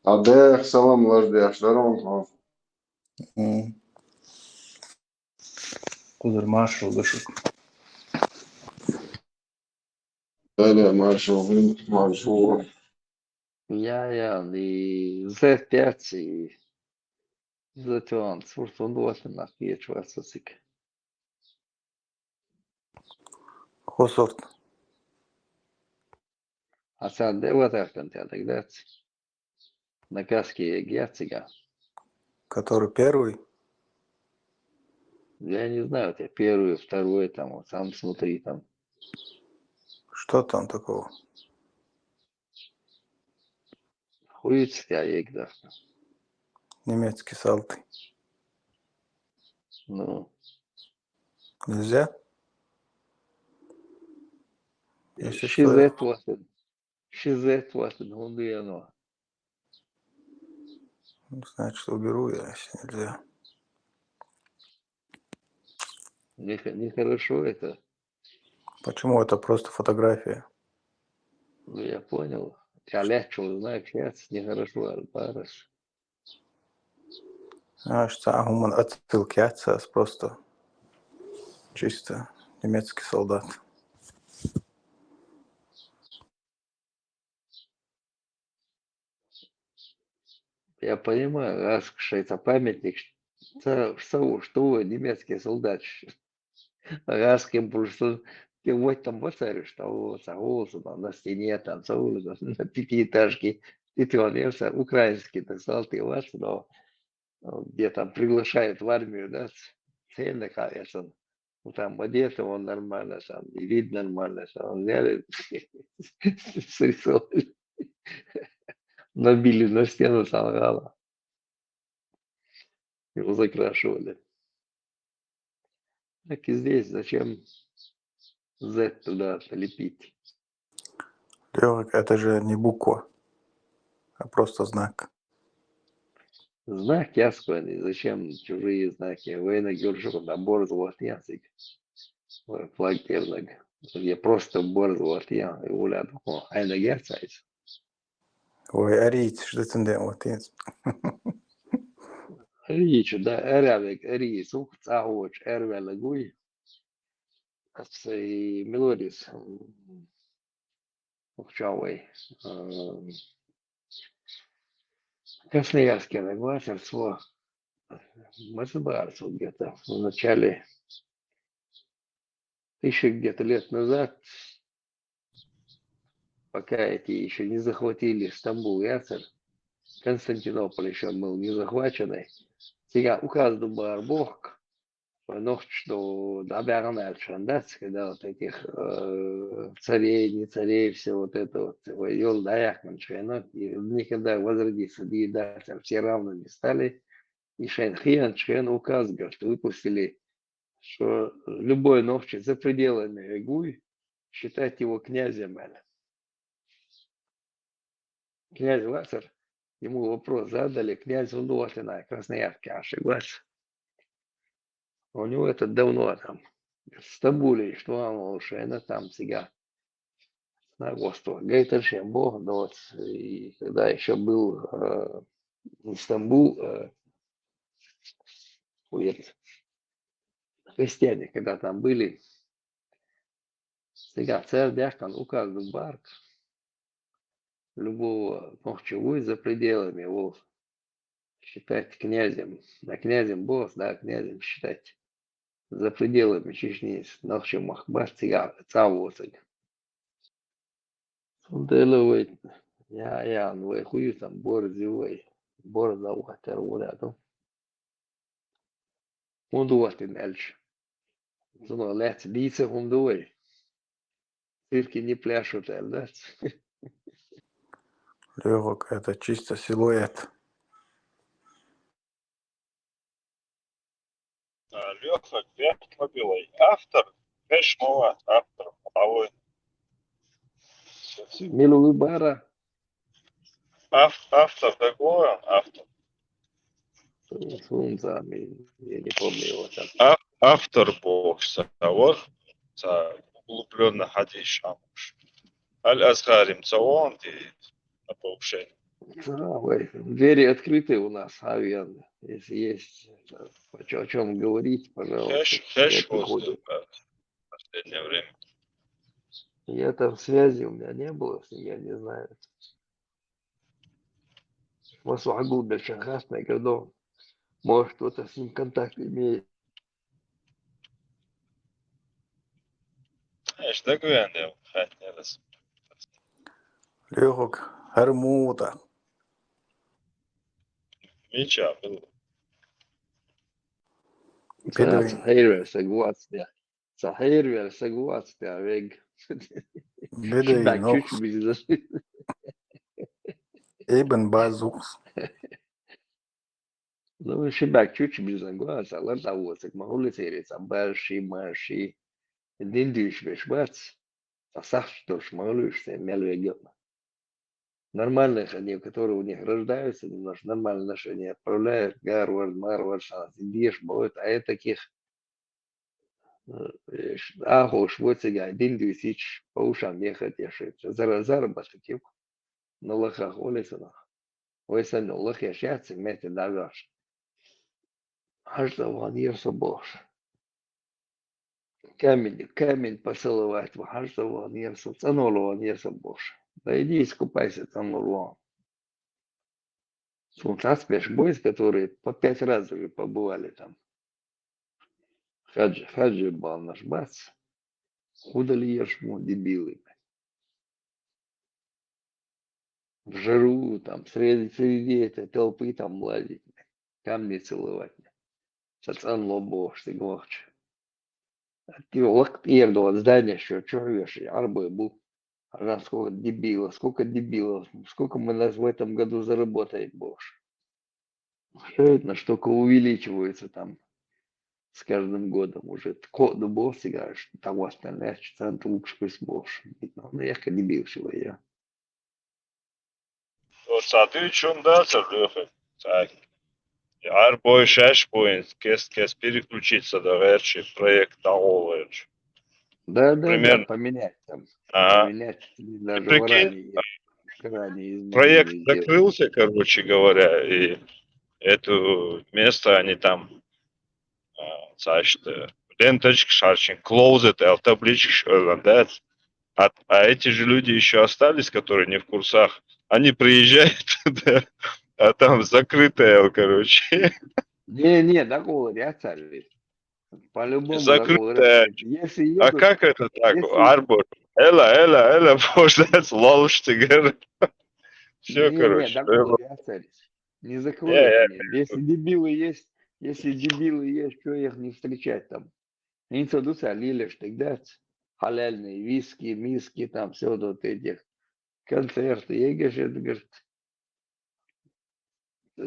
Аденек, салам лаждеш, здорово. М. Кхузара маршал ду шуьга. Далее маршал, маршал. Я, я, и зет пять, и зет пять, сурт он вот нах, я чувствую сик. Хосорт. А сад де вот так там, так дац. На каске яц цига. Который первый? Я не знаю, у тебя первый, второй, там, вот сам смотри, там. Что там такого? Хуиц я егда. Немецкий салты. Ну. Нельзя? Если что, шизет вот. Шизет вот, ну, оно. Ну, значит, уберу я, если нельзя. Не хо-, нехорошо это. Почему? Это просто фотография. Ну, я понял. Я легче узнаю, сейчас нехорошо, Альбарес. Аш цхьа хӀуманна отсылка яц ас, просто чисто немецкий солдат. Я понимаю, раз шайца памятник, ца, ца уж, что вы, немецкие солдаты. Раз кем просто, ты вот там вот царишь, там вот, а вот там на стене там, ца улица, на пятиэтажке, и ты он, я всё, украинский, ты стал, ты вас, но, э, где там приглашают в армию, да, цельно, конечно. Ну, там одето он нормально, там, и вид нормально, там, взяли, срисовали. Набили на стену, там, гала. Его закрашивали. Так и здесь, зачем Z туда лепить? Лёха, это же не буква, а просто знак. Знак яскванный. Зачем чужие знаки? Вы на Георгиевна борзлот язык. Флаг пернаг. Я просто борзлот я. И уля такого. Айна герцайс. Ой, арийц, что ты вот. Арийч, да, эрявек, арийц. Ух, цахоч, эрвелегуй. Ацци мел вар из, м, ухчавай, ам, Красноярске вацар цо, маса баьр цо где-то в начале, тысяча где-то лет назад, пока эти ещё не захватили Стамбул яцар, Константинополь ещё был не захваченный. Цига указ ду баьр бохк, вай нохчий да, дӀабаьгӀан аьлча дац, когда вот этих, э, царей, не царей, всё вот это вот, вай йола дӀаяьккханча хана, и никогда возродиться дац, все равными стали, и шоай хиннача хана указ, говорит, выпустили, что любой нохчий за пределами Эгуй считать его князем, аьле. Князь вацар, ему вопрос задали, князь, он ватинай Красноярске ашиг вац. У него это давно там, в Стамбуле, что он шоана там цига. На востоке. Гайтар шоана бо, да вот, и когда ещё был, э, Стамбул, э, уйет. Христиане, когда там были, цига цар даьхкан указ ду баьрк, любого нохчий вуй за пределами, его считать князем. Да, князем бос, да, князем считать. За пределами Чечни нохчий мах бац цига цхьа воцаг. Цудухьа вай, я, я, вай хуй ю там, борз ю вай, борз да вахтар вур ду. ХӀунда ватина аьлча, цунах лаьца дийца хӀума ду вай. Цирки не пляшут аьлла дац. Лёхак, это чисто силуэт. А, Лёха, бехк ма бе вай. Автор, хьеш ма вац, автор, а вай. Мила ва баьр? Ав-, автор, да, го автор. Фунца, я не помню его там. Ав-, автор бохаш цхьа вар, цхьа углублённо хьадисаш хьамаш. Аль-Азхари-м ца вон ти на повышение. Да, вай, двери открыты у нас, Авиан. Если есть, э, о чё-, о чём говорить, пожалуйста, хьеш, хьеш приходим. Последнее время. Я там связи у меня не было, я не знаю. Масса хьагулбелча хастнай гардо. Может, кто-то с ним контакт имеет. Эш дагвен дел хатнерас. Лёхак, хьар мута. Мича был. Бедуин. Цхьа хьервер саг вац те. Цхьа хьервер саг вац те вег. Бедуин. Шибак нохс. Чучу биза. Эбен базукс. Ну, шибак чучу биза гуа, цхьа лар цхьа воцаг, ма хулий церий, цхьа баши, маши. Дин дуьйцуш беш бац. Цхьа сахча долуш ма хуьлуьйтуш церан мел вегга а. Нормальных они, которые у них рождаются, немножко нормальные отношения отправляют, Гарвард, Марвард, шанс, и деша бовлуьйту, а этаких, э, ш-, ахуш ву цигахь дин дуьйцуьйтуш, по ушам ехать ешуьйтуш. Зара-, заработать ю. Ну, лахах олий цунах. Вай санна лахеш яц, метте дӀавоьлхуш. Хьажа цӀа ваханера со бохуш. Камень, камень поцеловать ву, хьажа цӀа ваханера со, цӀанвала ваханера со бохуш. Да иди искупайся, цӀанвала вахана. Цунна цхьацца беш бу иза, которые по пять раз уже побывали там. Хаджи, хаджи баханарш бац. ХӀун далераш бу, дебилы. В жару, там, среди, среди этой толпы там лазить, камни целовать. Цхьа цӀанло бохуш, стигалахча. Ти лакха тӀера долу здание чу хьоьжуш, Ӏарбой бу. Хьажа, сколько дебилов, сколько дебилов, сколько мы нас в этом году заработаем, бохуш. Что это, настолько увеличивается там с каждым годом уже. Кхо а ду боху цигахь, дӀахӀоттийна лаьтташ цхьаьна тӀулгаш кхуьссу бохуш. Ну, яхка дебилаш вай, я. Оцу цхьа дуьйцу хӀума дацара, Лёха? Цхьа Ӏарбой шаьш бу хӀинца, кест-кест переключиться дан гӀерташ, проект дӀагӀо гӀерташ. Да, да, да, примерно поменять там. Ага. Поменять даже в Иране есть. Проект закрылся, короче говоря, и эту место они там, а, цхьа иштта, ленточкаш хьарчийна, closed аьлла табличкаш оьллан, да? А, а эти же люди ещё остались, которые не в курсах. Они приезжают, да, а там закрытая, короче. Не, не, такого вряд ли. По-любому такого Закрытая. Вряд ли. Если А едут, как это так? если- Арбор. Эла, эла, эла, можно слалушты, говорит. Все, не, короче. Не, такого вряд ли. Не закроют Я, я они. Если дебилы есть, если дебилы есть, что их не встречать там? Они садутся, лилишь тогда. Халяльные виски, миски, там все вот этих концерты. Я говорю, говорит,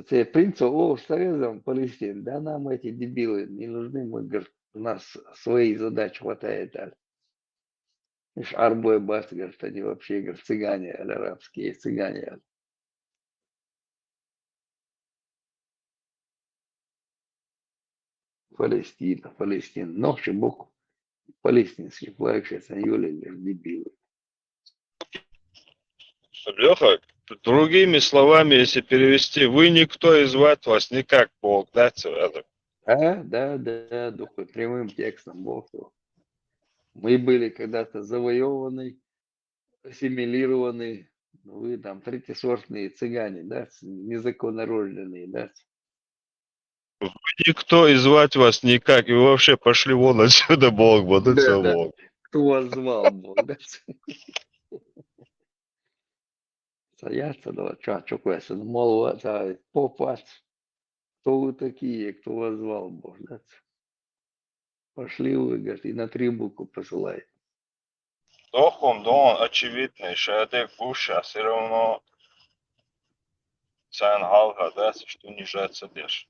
це принца, о, срезом Палестин, да нам эти дебилы не нужны, мы, говорит, у нас своих задач хватает, а. Ишь, арбой бац, говорит, они вообще, говорит, цыгане, аль, арабские цыгане, аль. Палестина, Палестина. Ночью бог палестинский флаг сейчас, а Юля, говорит, дебилы. Леха, другими словами, если перевести, вы никто и звать вас никак, Бог, да, це это? А, да, да, духу, прямым текстом Бог. Мы были когда-то завоеваны, ассимилированы, ну, вы там третьесортные цыгане, да, с- незаконнорожденные, да. Никто и звать вас никак, и вы вообще пошли вон отсюда, Бог, вот и Да, всё, да. Бог. Кто вас звал, Бог, да? Стоят, да, чё, чё, квесы, ну, мол, вот, а, попасть. Кто вы такие, кто вас звал, Бог, да? Пошли вы, говорит, и на три буквы посылает. Дохум, да, очевидно, ещё это гуша, все равно цен галга, да, что унижаться дешь.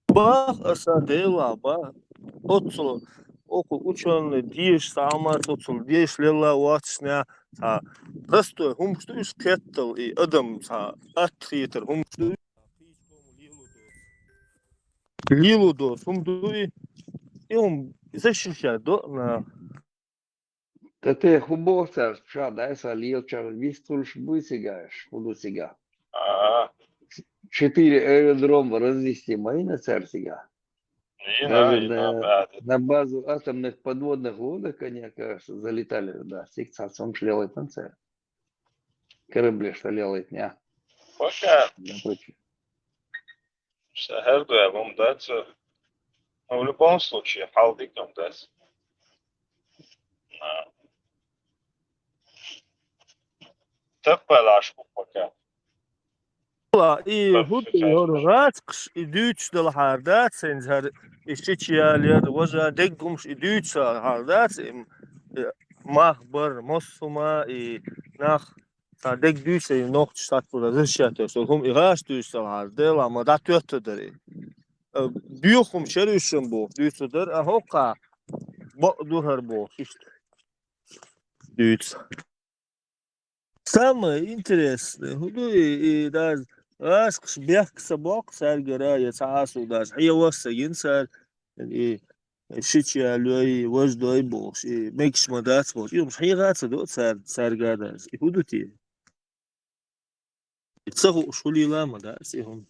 Бах, аса дела, бах. Оцул, оку учёный деш, сама оцул деш лела ватшня, са простой хумш душ кеттал и адам, са атхитер хумш душ. Лилу дос, хум дуй, и хум защищать до, на. Та те хубов цар, ша, да, са лил цар, вистулш буй сигаеш, худу сига. А, Четыре аэродрома развести мои на цар сига. и на, Даже и на- на, да. На базу атомных подводных лодок они, кажется, залетали, да, сик цар сом шлелает на цар. Корабли, что лелает, не? Пока, Да, точно. всё, херду я вам дать, э, ну, в любом случае, халдиком дать. А. Таппа лашку пока. Ла, и Таппа худ сейчас. йор рачкш, и дюч дал харда, сен зар, и шичья лер, вожа деггумш, и дюч харда, сен, э, мах бар, мосума, и нах, са дег дюч, и нохч сатпура, защищать, что хум и гаш дюч харда, ла, ма да тётто дари. Э, дюхум шерюшем бу, дюч дар, а хока, бо духар бу, шишт. Дюч. Самое интересное, худу и, и даже рашкш бехк собак саргара, я цаасу даже, я вас сагин сар, и шичья лёй, вождой бу, и мекш мадац бу, и умш хигаца до сар, сарга даже, и худу ти. И цаху шули лама да, и хум.